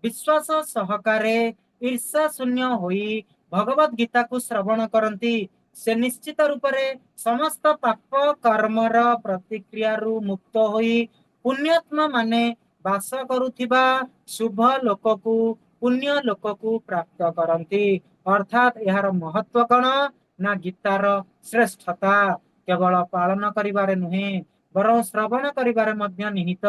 ବିଶ୍ୱାସ ସହକାରେ ଈର୍ଷା ଶୂନ୍ୟ ହୋଇ ଭଗବତ ଗୀତାକୁ ଶ୍ରବଣ କରନ୍ତି, ସେ ନିଶ୍ଚିତ ରୂପରେ ସମସ୍ତ ପାପ କର୍ମର ପ୍ରତିକ୍ରିୟାରୁ ମୁକ୍ତ ହୋଇ ପୁଣ୍ୟାତ୍ମା ମାନେ ବାସ କରୁଥିବା ଶୁଭ ଲୋକକୁ, ପୁଣ୍ୟ ଲୋକକୁ ପ୍ରାପ୍ତ କରନ୍ତି। ଅର୍ଥାତ୍ ଏହାର ମହତ୍ଵ କଣ ନା, ଗୀତାର ଶ୍ରେଷ୍ଠତା କେବଳ ପାଳନ କରିବାରେ ନୁହେଁ, ବରଂ ଶ୍ରବଣ କରିବାରେ ମଧ୍ୟ ନିହିତ।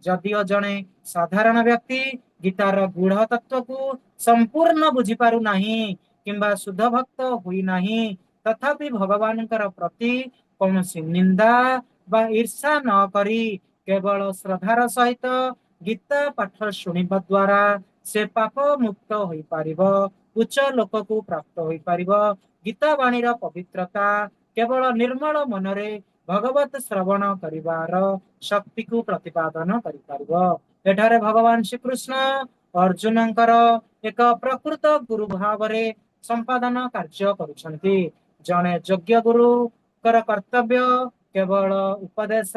ଯଦିଓ ଜଣେ ସାଧାରଣ ବ୍ୟକ୍ତି ଗୀତାର ଗୂଢ ତତ୍ଵକୁ ସମ୍ପୂର୍ଣ୍ଣ ବୁଝିପାରୁ ନାହିଁ କିମ୍ବା ଶୁଦ୍ଧ ଭକ୍ତ ହୋଇନାହିଁ, ତଥାପି ଭଗବାନଙ୍କର ପ୍ରତି କୌଣସି ନିନ୍ଦା ବା ଈର୍ଷା ନ କରି କେବଳ ଶ୍ରଦ୍ଧାର ସହିତ ଗୀତା ପାଠ ଶୁଣିବା ଦ୍ଵାରା ସେ ପାପ ମୁକ୍ତ ହୋଇପାରିବ, ଉଚ୍ଚ ଲୋକକୁ ପ୍ରାପ୍ତ ହୋଇପାରିବ। ଗୀତା ବାଣୀର ପବିତ୍ରତା କେବଳ ନିର୍ମଳ ମନରେ ଭଗବତ ଶ୍ରବଣ କରିବାର ଶକ୍ତିକୁ ପ୍ରତିପାଦନ କରିପାରିବ। ଏଠାରେ ଭଗବାନ ଶ୍ରୀକୃଷ୍ଣ ଅର୍ଜୁନଙ୍କର ଏକ ପ୍ରକୃତ ଗୁରୁ ଭାବରେ ସମ୍ପାଦନ କାର୍ଯ୍ୟ କରୁଛନ୍ତି। ଜଣେ ଯୋଗ୍ୟ ଗୁରୁଙ୍କର କର୍ତ୍ତବ୍ୟ କେବଳ ଉପଦେଶ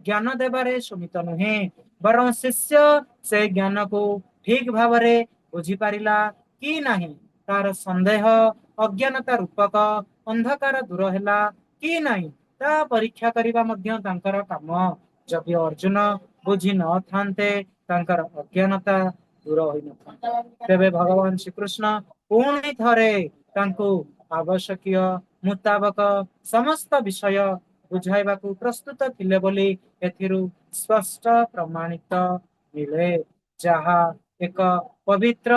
ଜ୍ଞାନ ଦେବାରେ ସୀମିତ ନୁହେଁ, ବରଂ ଶିଷ୍ୟ ସେ ଜ୍ଞାନକୁ ଠିକ ଭାବରେ ବୁଝିପାରିଲା କି ନାହିଁ, ତାର ସନ୍ଦେହ ଅଜ୍ଞାନତା ରୂପକ ଅନ୍ଧକାର ଦୂର ହେଲା କି ନାହିଁ, ତା ପରୀକ୍ଷା କରିବା ମଧ୍ୟ ତାଙ୍କର କାମ। ଯଦି ଅର୍ଜୁନ ବୁଝି ନଥାନ୍ତେ, ତାଙ୍କର ଅଜ୍ଞାନତା ଦୂର ହୋଇନଥାନ୍ତା। ତେବେ ଭଗବାନ ଶ୍ରୀକୃଷ୍ଣ ପୁଣି ଥରେ ତାଙ୍କୁ ଆବଶ୍ୟକୀୟ ମୁତାବକ ସମସ୍ତ ବିଷୟ ବୁଝାଇବାକୁ ପ୍ରସ୍ତୁତ ଥିଲେ ବୋଲି ଏଥିରୁ ସ୍ପଷ୍ଟ ପ୍ରମାଣିତ ମିଳେ, ଯାହା ଏକ ପବିତ୍ର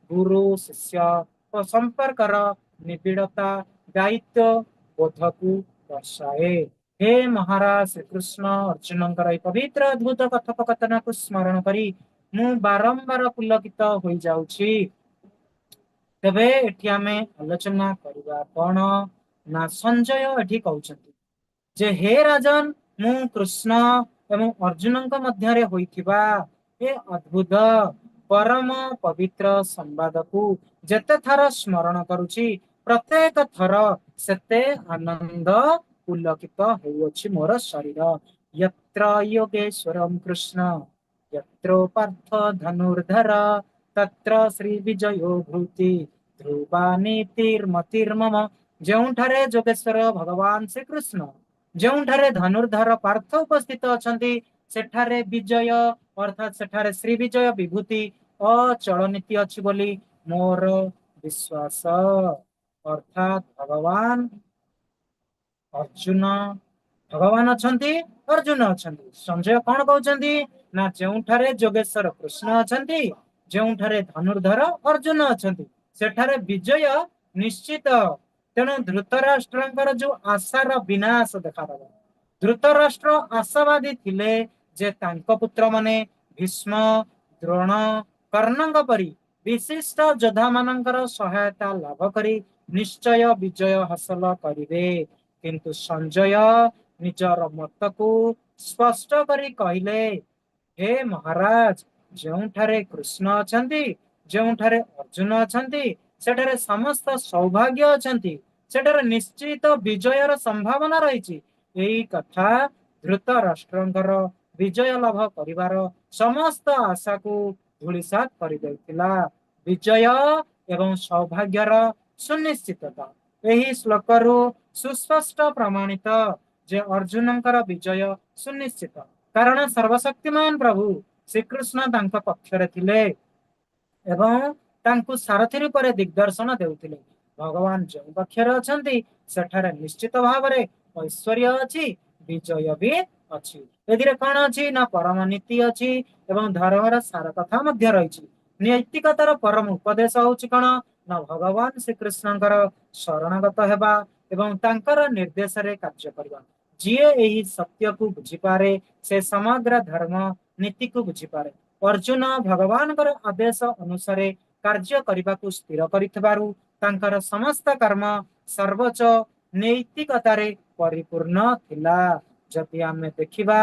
ଗୁରୁ ଶିଷ୍ୟ ଓ ସମ୍ପର୍କର ନିବିଡ଼ତା, ଦାୟିତ୍ୱ ବୋଧକୁ ଦର୍ଶାଏ। ହେ ମହାରାଜ, ଶ୍ରୀକୃଷ୍ଣ ଅର୍ଜୁନଙ୍କର ଏହି ପବିତ୍ର ଅଦ୍ଭୁତ କଥୋପକଥନକୁ ସ୍ମରଣ କରି ମୁଁ ବାରମ୍ବାର ପୁଲକିତ ହୋଇଯାଉଛି। ତେବେ ଏଠି ଆମେ ଆଲୋଚନା କରିବା କଣ ନା, ସଞ୍ଜୟ ଏଠି କହୁଛନ୍ତି ଯେ ହେ ରାଜନ, ମୁଁ କୃଷ୍ଣ ଏବଂ ଅର୍ଜୁନଙ୍କ ମଧ୍ୟରେ ହୋଇଥିବା ଏ ଅଦ୍ଭୁତ ପରମ ପବିତ୍ର ସମ୍ବାଦକୁ ଯେତେ ଥର ସ୍ମରଣ କରୁଛି, ପ୍ରତ୍ୟେକ ଥର ସେତେ ଆନନ୍ଦ ପୁଲକିତ ହେଉଅଛି ମୋର ଶରୀର। ୟତ୍ର ଯୋଗେଶ୍ୱରମ କୃଷ୍ଣ ୟତ୍ରୋ ପାର୍ଥ ଧନୁର୍ଧର ତତ୍ର ଶ୍ରୀ ବିଜୟ ଭୂତି ଧ୍ରୁବାନୀତିର୍ମତିର୍ମମ। ଯେଉଁଠାରେ ଯୋଗେଶ୍ୱର ଭଗବାନ ଶ୍ରୀକୃଷ୍ଣ, ଯେଉଁଠାରେ ଧନୁର୍ଧର ପାର୍ଥ ଉପସ୍ଥିତ ଅଛନ୍ତି, ସେଠାରେ ବିଜୟ, ଅର୍ଥାତ୍ ସେଠାରେ ଶ୍ରୀ ବିଜୟ ବିଭୂତି ଅଚଳ ନୀତି ଅଛି ବୋଲି ମୋର ବିଶ୍ୱାସ। ଅର୍ଥାତ୍ ଭଗବାନ ଅର୍ଜୁନ, ଭଗବାନ ଅଛନ୍ତି, ଅର୍ଜୁନ ଅଛନ୍ତି। ସଞ୍ଜୟ କଣ କହୁଛନ୍ତି ନା, ଯେଉଁଠାରେ ଯୋଗେଶ୍ୱର କୃଷ୍ଣ ଅଛନ୍ତି, ଯେଉଁଠାରେ ଧନୁର୍ଧର ଅର୍ଜୁନ ଅଛନ୍ତି, ସେଠାରେ ବିଜୟ ନିଶ୍ଚିତ। ତେଣୁ ଧୃତରାଷ୍ଟ୍ରଙ୍କର ଯୋଉ ଆଶାର ବିନାଶ ଦେଖାଦବ। ଧୃତରାଷ୍ଟ୍ର ଆଶାବାଦୀ ଥିଲେ ଯେ ତାଙ୍କ ପୁତ୍ର ମାନେ ଭୀଷ୍ମ, ଦ୍ରୋଣ, କର୍ଣ୍ଣଙ୍କ ପରି ବିଶିଷ୍ଟ ଯୋଦ୍ଧା ମାନଙ୍କର ସହାୟତା ଲାଭ କରି ନିଶ୍ଚୟ ବିଜୟ ହାସଲ କରିବେ। କିନ୍ତୁ ସଞ୍ଜୟ ନିଜର ମତକୁ ସ୍ପଷ୍ଟ କରି କହିଲେ, ହେ ମହାରାଜ, ଯେଉଁଠାରେ କୃଷ୍ଣ ଅଛନ୍ତି, ଯେଉଁଠାରେ ଅର୍ଜୁନ ଅଛନ୍ତି, ସେଠାରେ ସମସ୍ତ ସୌଭାଗ୍ୟ ଅଛନ୍ତି, ସେଠାରେ ନିଶ୍ଚିତ ବିଜୟର ସମ୍ଭାବନା ରହିଛି। ଏଇ କଥା ଧୃତରାଷ୍ଟ୍ରଙ୍କର ବିଜୟ ଲାଭ କରିବାର ସମସ୍ତ ଆଶାକୁ ଧୂଳିସାତ କରିଦେଇଥିଲା। ବିଜୟ ଏବଂ ସୌଭାଗ୍ୟର ସୁନିଶ୍ଚିତତା ଏହି ଶ୍ଲୋକରୁ ସୁସ୍ପଷ୍ଟ ପ୍ରମାଣିତ ଯେ ଅର୍ଜୁନଙ୍କର ବିଜୟ ସୁନିଶ୍ଚିତ, କାରଣ ସର୍ବଶକ୍ତିମାନ ପ୍ରଭୁ ଶ୍ରୀକୃଷ୍ଣ ତାଙ୍କ ପକ୍ଷରେ ଥିଲେ ଏବଂ ତାଙ୍କୁ ସାରଥୀ ରୂପରେ ଦିଗ୍ଦର୍ଶନ ଦେଉଥିଲେ। ଭଗବାନ ଯେଉଁ ପକ୍ଷରେ ଅଛନ୍ତି, ସେଠାରେ ନିଶ୍ଚିତ ଭାବରେ ଐଶ୍ୱର୍ଯ୍ୟ ଅଛି, ବିଜୟ ବି ଅଛି। ଏଥିରେ କଣ ଅଛି ନା ପରମ ନୀତି ଅଛି ଏବଂ ଧର୍ମର ସାର କଥା ମଧ୍ୟ ରହିଛି। ନୈତିକତାର ପରମ ଉପଦେଶ ହଉଛି କଣ ନା ଭଗବାନ ଶ୍ରୀକୃଷ୍ଣଙ୍କର ଶରଣାଗତ ହେବା ଏବଂ ତାଙ୍କର ନିର୍ଦ୍ଦେଶରେ କାର୍ଯ୍ୟ କରିବା। ଯିଏ ଏହି ସତ୍ୟକୁ ବୁଝିପାରେ, ସେ ସମଗ୍ର ଧର୍ମ ନୀତିକୁ ବୁଝିପାରେ। ଅର୍ଜୁନ ଭଗବାନଙ୍କର ଆଦେଶ ଅନୁସାରେ କାର୍ଯ୍ୟ କରିବାକୁ ସ୍ଥିର କରିଥିବାରୁ ତାଙ୍କର ସମସ୍ତ କର୍ମ ସର୍ବୋଚ୍ଚ ନୈତିକତାରେ ପରିପୂର୍ଣ୍ଣ ଥିଲା। ଯଦି ଆମେ ଦେଖିବା,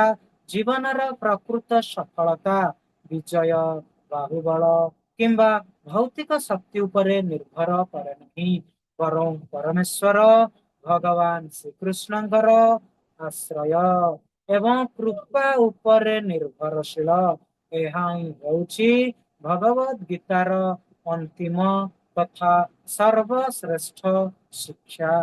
ଜୀବନର ପ୍ରକୃତ ସଫଳତା, ବିଜୟ, ବାହୁବଳ କିମ୍ବା ଭୌତିକ ଶକ୍ତି ଉପରେ ନିର୍ଭର କରେ ନାହିଁ, ବରଂ ପରମେଶ୍ୱର ଭଗବାନ ଶ୍ରୀକୃଷ୍ଣଙ୍କର ଆଶ୍ରୟ ଏବଂ କୃପା ଉପରେ ନିର୍ଭରଶୀଳ। ଏହା ହିଁ ହେଉଛି ଭଗବତ ଗୀତାର ଅନ୍ତିମ ତଥା ସର୍ବଶ୍ରେଷ୍ଠ ଶିକ୍ଷା।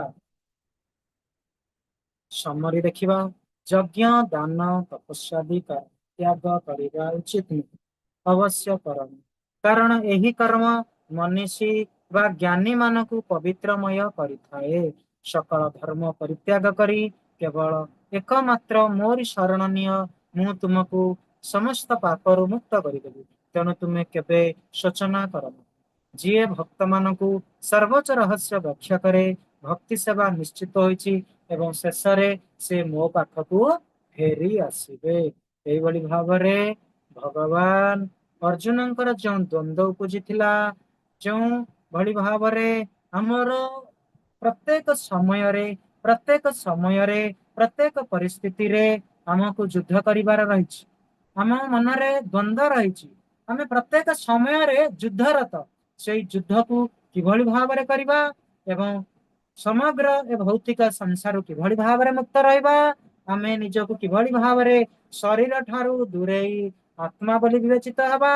ସମରି ଦେଖିବା। ଯଜ୍ଞ, ଦାନ, ତପସ୍ୟାଦି ତ୍ୟାଗ କରିବା ଉଚିତ ନୁହେଁ, ଅବଶ୍ୟ କରନି, କାରଣ ଏହି କର୍ମ ମନୀଷୀ ବା ଜ୍ଞାନୀ ମାନଙ୍କୁ ପବିତ୍ରମୟ କରିଥାଏ। ସକଳ ଧର୍ମ ପରିତ୍ୟାଗ କରି କେବଳ ଏକମାତ୍ର ମୋରି ଶରଣ ନିଅ। ମୁଁ ତୁମକୁ ସମସ୍ତ ପାପରୁ ମୁକ୍ତ କରିଦେବି, ତେଣୁ ତୁମେ କେବେ ଶୋଚନା କର ନାହିଁ। ଯିଏ ଭକ୍ତ ମାନଙ୍କୁ ସର୍ବୋଚ୍ଚ ରହସ୍ୟ ବ୍ୟାଖ୍ୟା କରେ, ଭକ୍ତି ସେବା ନିଶ୍ଚିତ ହୋଇଛି ଏବଂ ଶେଷରେ ସେ ମୋ ପାଖକୁ ଫେରି ଆସିବେ। ଏଇଭଳି ଭାବରେ ଭଗବାନ ଅର୍ଜୁନଙ୍କର ଯେଉଁ ଦ୍ୱନ୍ଦ୍ୱ ଉପୁଜିଥିଲା, ଯେଉଁ ଭଳି ଭାବରେ ଆମର ପ୍ରତ୍ୟେକ ସମୟରେ ପ୍ରତ୍ୟେକ ପରିସ୍ଥିତିରେ ଆମକୁ ଯୁଦ୍ଧ କରିବାର ରହିଛି, ଆମ ମନରେ ଦ୍ୱନ୍ଦ୍ୱ ରହିଛି, ଆମେ ପ୍ରତ୍ୟେକ ସମୟରେ ଯୁଦ୍ଧରତ, ସେଇ ଯୁଦ୍ଧକୁ କିଭଳି ଭାବରେ କରିବା ଏବଂ ସମଗ୍ର ଏ ଭୌତିକ ସଂସାରରୁ କିଭଳି ଭାବରେ ମୁକ୍ତ ରହିବା, ଆମେ ନିଜକୁ କିଭଳି ଭାବରେ ଶରୀର ଠାରୁ ଦୂରେଇ ଆତ୍ମା ବୋଲି ବିବେଚିତ ହେବା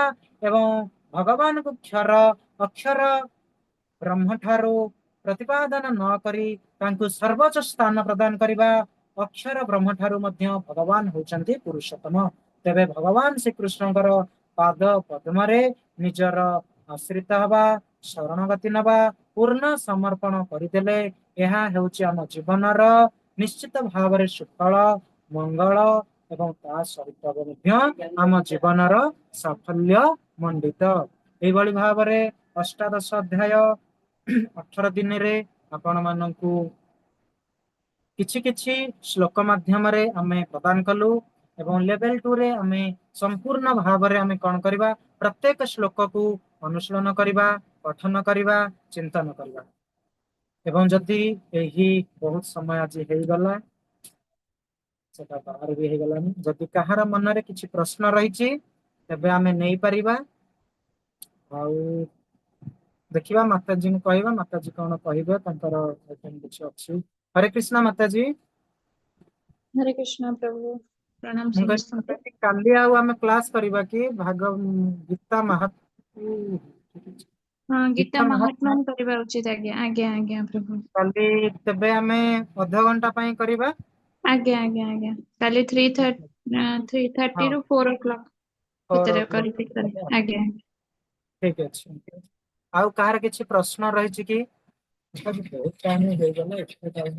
ଏବଂ ଭଗବାନଙ୍କୁ କ୍ଷର ଅକ୍ଷର ବ୍ରହ୍ମ ଠାରୁ ପ୍ରତିପାଦନ ନ କରି ତାଙ୍କୁ ସର୍ବୋଚ୍ଚ ସ୍ଥାନ ପ୍ରଦାନ କରିବା। ଅକ୍ଷର ବ୍ରହ୍ମ ଠାରୁ ମଧ୍ୟ ଭଗବାନ ହଉଛନ୍ତି ପୁରୁଷୋତ୍ତମ। ତେବେ ଭଗବାନ ଶ୍ରୀକୃଷ୍ଣଙ୍କର ପାଦ ପଦ୍ମରେ ନିଜର ଆଶ୍ରିତ ହବା, ଶରଣଗତି ନବା, ପୂର୍ଣ୍ଣ ସମର୍ପଣ କରିଦେଲେ ଏହା ହେଉଛି ଆମ ଜୀବନର ନିଶ୍ଚିତ ଭାବରେ ସୁଫଳ, ମଙ୍ଗଳ ଏବଂ ତା ସହିତ ମଧ୍ୟ ଆମ ଜୀବନର ସାଫଲ୍ୟ ମଣ୍ଡିତ। ଏଇଭଳି ଭାବରେ ଅଷ୍ଟାଦଶ ଅଧ୍ୟାୟ 18 ଦିନରେ ଆପଣ ମାନଙ୍କୁ କିଛି କିଛି ଶ୍ଲୋକ ମାଧ୍ୟମରେ ଆମେ ପ୍ରଦାନ କଲୁ ଏବଂ ଲେଭେଲ 2 ରେ ଆମେ ସମ୍ପୂର୍ଣ୍ଣ ଭାବରେ ଆମେ କଣ କରିବା? ପ୍ରତ୍ୟେକ ଶ୍ଲୋକକୁ ଅନୁଶୀଳନ କରିବା, ପଠନ କରିବା, ଚିନ୍ତନ କରିବା। ଏବଂ ଯଦି ଏହି ବହୁତ ସମୟ ଆଜି ହେଇଗଲା, ସେଟା ବାହାର ବି ହେଇଗଲାଣି। ଯଦି କାହାର ମନରେ କିଛି ପ୍ରଶ୍ନ ରହିଛି, ତେବେ ଆମେ ନେଇପାରିବା। ଆଉ ଦେଖିବା, ମାତାଜୀଙ୍କୁ କହିବା, ମାତାଜୀ କଣ କହିବେ, ତାଙ୍କର କିଛି ଅଛି। ହରେ କୃଷ୍ଣ ମାତାଜୀ। ହରେ କୃଷ୍ଣ ପ୍ରଭୁ, ପ୍ରଣାମ ମୁଁ କହିଲି ସମସ୍ତଙ୍କୁ। ମାତାଜୀ, କାଲି ଆଉ ଆମେ କ୍ଲାସ କରିବା କି ଭାଗ ଗୀତା ମାହାତ୍ମ୍ୟ? ହଁ, ଗୀତା ଗୀତା ମାହାତ୍ମ୍ୟ ମାହାତ୍ମ୍ୟ କରିବା ଉଚିତ। ଆଜ୍ଞା, ପ୍ରଭୁ। କାଲି ତେବେ ଆମେ ଅଧଘଣ୍ଟା ପାଇଁ କରିବା। ଆଜ୍ଞା, କାଲି 3:30 ରୁ 4 ଓ କ୍ଲକ୍ ଫୋର ଭିତରେ ଓ କ୍ଲକ୍। କରିକି। ଆଜ୍ଞା। ଠିକ ଅଛି। ଆଉ କାହାର କିଛି ପ୍ରଶ୍ନ ରହିଛି କି? ବହୁତ ଟାଇମ ହେଇଗଲା, ଏତେ ଟାଇମ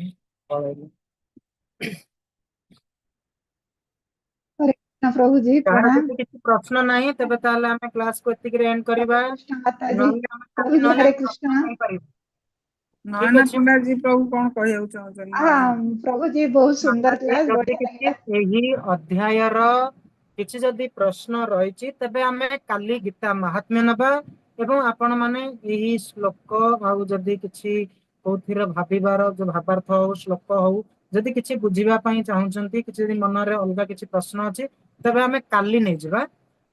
ପଳେଇଲା। ହରେ କୃଷ୍ଣ ପ୍ରଭୁଜୀ। କାହାର ପ୍ରଣାମ। ଯଦି କିଛି ପ୍ରଶ୍ନ ନାହିଁ, ତେବେ ତାହେଲେ ଆମେ କ୍ଲାସକୁ ଏତିକିରେ ଏଣ୍ଡ କରିବା। ହରେ କୃଷ୍ଣ ମାତାଜୀ। ନହେଲେ ଆମେ କାଲି ପ୍ରଭୁଜୀ, ନହେଲେ ହରେ ଆମେ କୃଷ୍ଣ। ପ୍ରଶ୍ନ ନେଇପାରିବା। ଠିକ ନୟନା ଅଛି। ପଣ୍ଡାଜୀ ପ୍ରଭୁ କଣ କହିବାକୁ ଚାହୁଁଛନ୍ତି? ହଁ ନୟନା। ପ୍ରଭୁଜୀ, ବହୁତ ସୁନ୍ଦର ମାତାଜୀ, କ୍ଲାସ, ଯଦି ବଢିଆ କିଛି ଲାଗିଲା। ଏହି ଅଧ୍ୟାୟର କିଛି ଯଦି ପ୍ରଶ୍ନ ରହିଛି, ତେବେ ଆମେ କାଲି ଗୀତା ମାହାତ୍ମ୍ୟ ନେବା ଏବଂ ଆପଣ ମାନେ ଏହି ଶ୍ଲୋକ ଆଉ ଯଦି କିଛି କୋଉଥିରେ ଭାବିବାର, ଯୋଉ ଭାବାର୍ଥ ହଉ, ଶ୍ଲୋକ ହଉ, ଯଦି କିଛି ବୁଝିବା ପାଇଁ ଚାହୁଁଛନ୍ତି, କିଛି ଯଦି ମନରେ ଅଲଗା କିଛି ପ୍ରଶ୍ନ ଅଛି, ତେବେ ଆମେ କାଲି ନେଇଯିବା।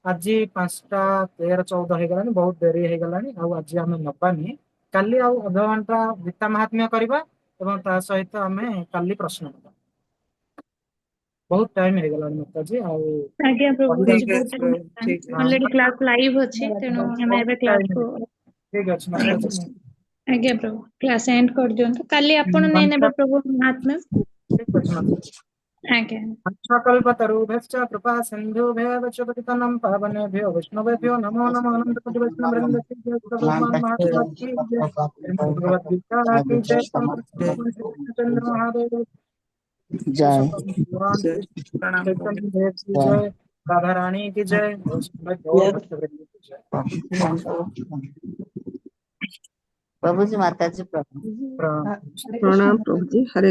ଆଜି 5ଟା 13, 14 ହେଇଗଲାଣି, ବହୁତ ଡେରି ହେଇଗଲାଣି। ଆଉ ଆଜି ଆମେ ନବାନି। କାଲି ଆଉ ଅଧଘଣ୍ଟା ଗୀତା ମାହାତ୍ମ୍ୟ କରିବା ଏବଂ ତା ସହିତ ଆମେ କାଲି ପ୍ରଶ୍ନ ନେବା। ବହୁତ ଟାଇମ ହେଇଗଲାଣି ମାତାଜୀ, ଆଉ ଆଜ୍ଞା ପ୍ରଭୁ, କହିବା ଆଜି ଠିକ ବହୁତ ଅଛି ଟାଇମ ପ୍ରଭୁ, ହେଲାଣି। ଠିକ ଅଛି। ଅଲରେଡି କ୍ଲାସ ଲାଇଭ ଅଛି, ତେଣୁ ଆମେ ବହୁତ ଏବେ ଟାଇମ କ୍ଲାସକୁ ଠିକ ଅଛି ମାତାଜୀ। ଆଜ୍ଞା ପ୍ରଭୁ, କ୍ଲାସ ଏଣ୍ଡ କରିଦିଅନ୍ତୁ। କାଲି ଆପଣ ନେଇ ନେବେ ପ୍ରଭୁ ମାହାତ୍ମ୍ୟ। ଠିକ ଅଛି ମାତାଜୀ। ଆଜ୍ଞା। कल्पतरुभ्यश्च कृपा सिन्धुभ्येव च पतितानां पावनेभ्यो वैष्णवेभ्यो नमो नमः। अनंत कोटि वैष्णव वृंद की जय। भगवान महात्मा की जय। श्रीमद् भगवद गीता की जय। चंद्र महादेव ଜୟ। भगवान ପ୍ରଣାମ चैतन्य देव की जय। राधा रानी की जय। गौर भक्त वृंद की जय। ପ୍ରଭୁଜୀ, ମାତାଜୀ, ପ୍ରଣାମ। प्रणाम। ହରେ କୃଷ୍ଣ। ପ୍ରଣାମ ପ୍ରଭୁଜୀ, ହରେ।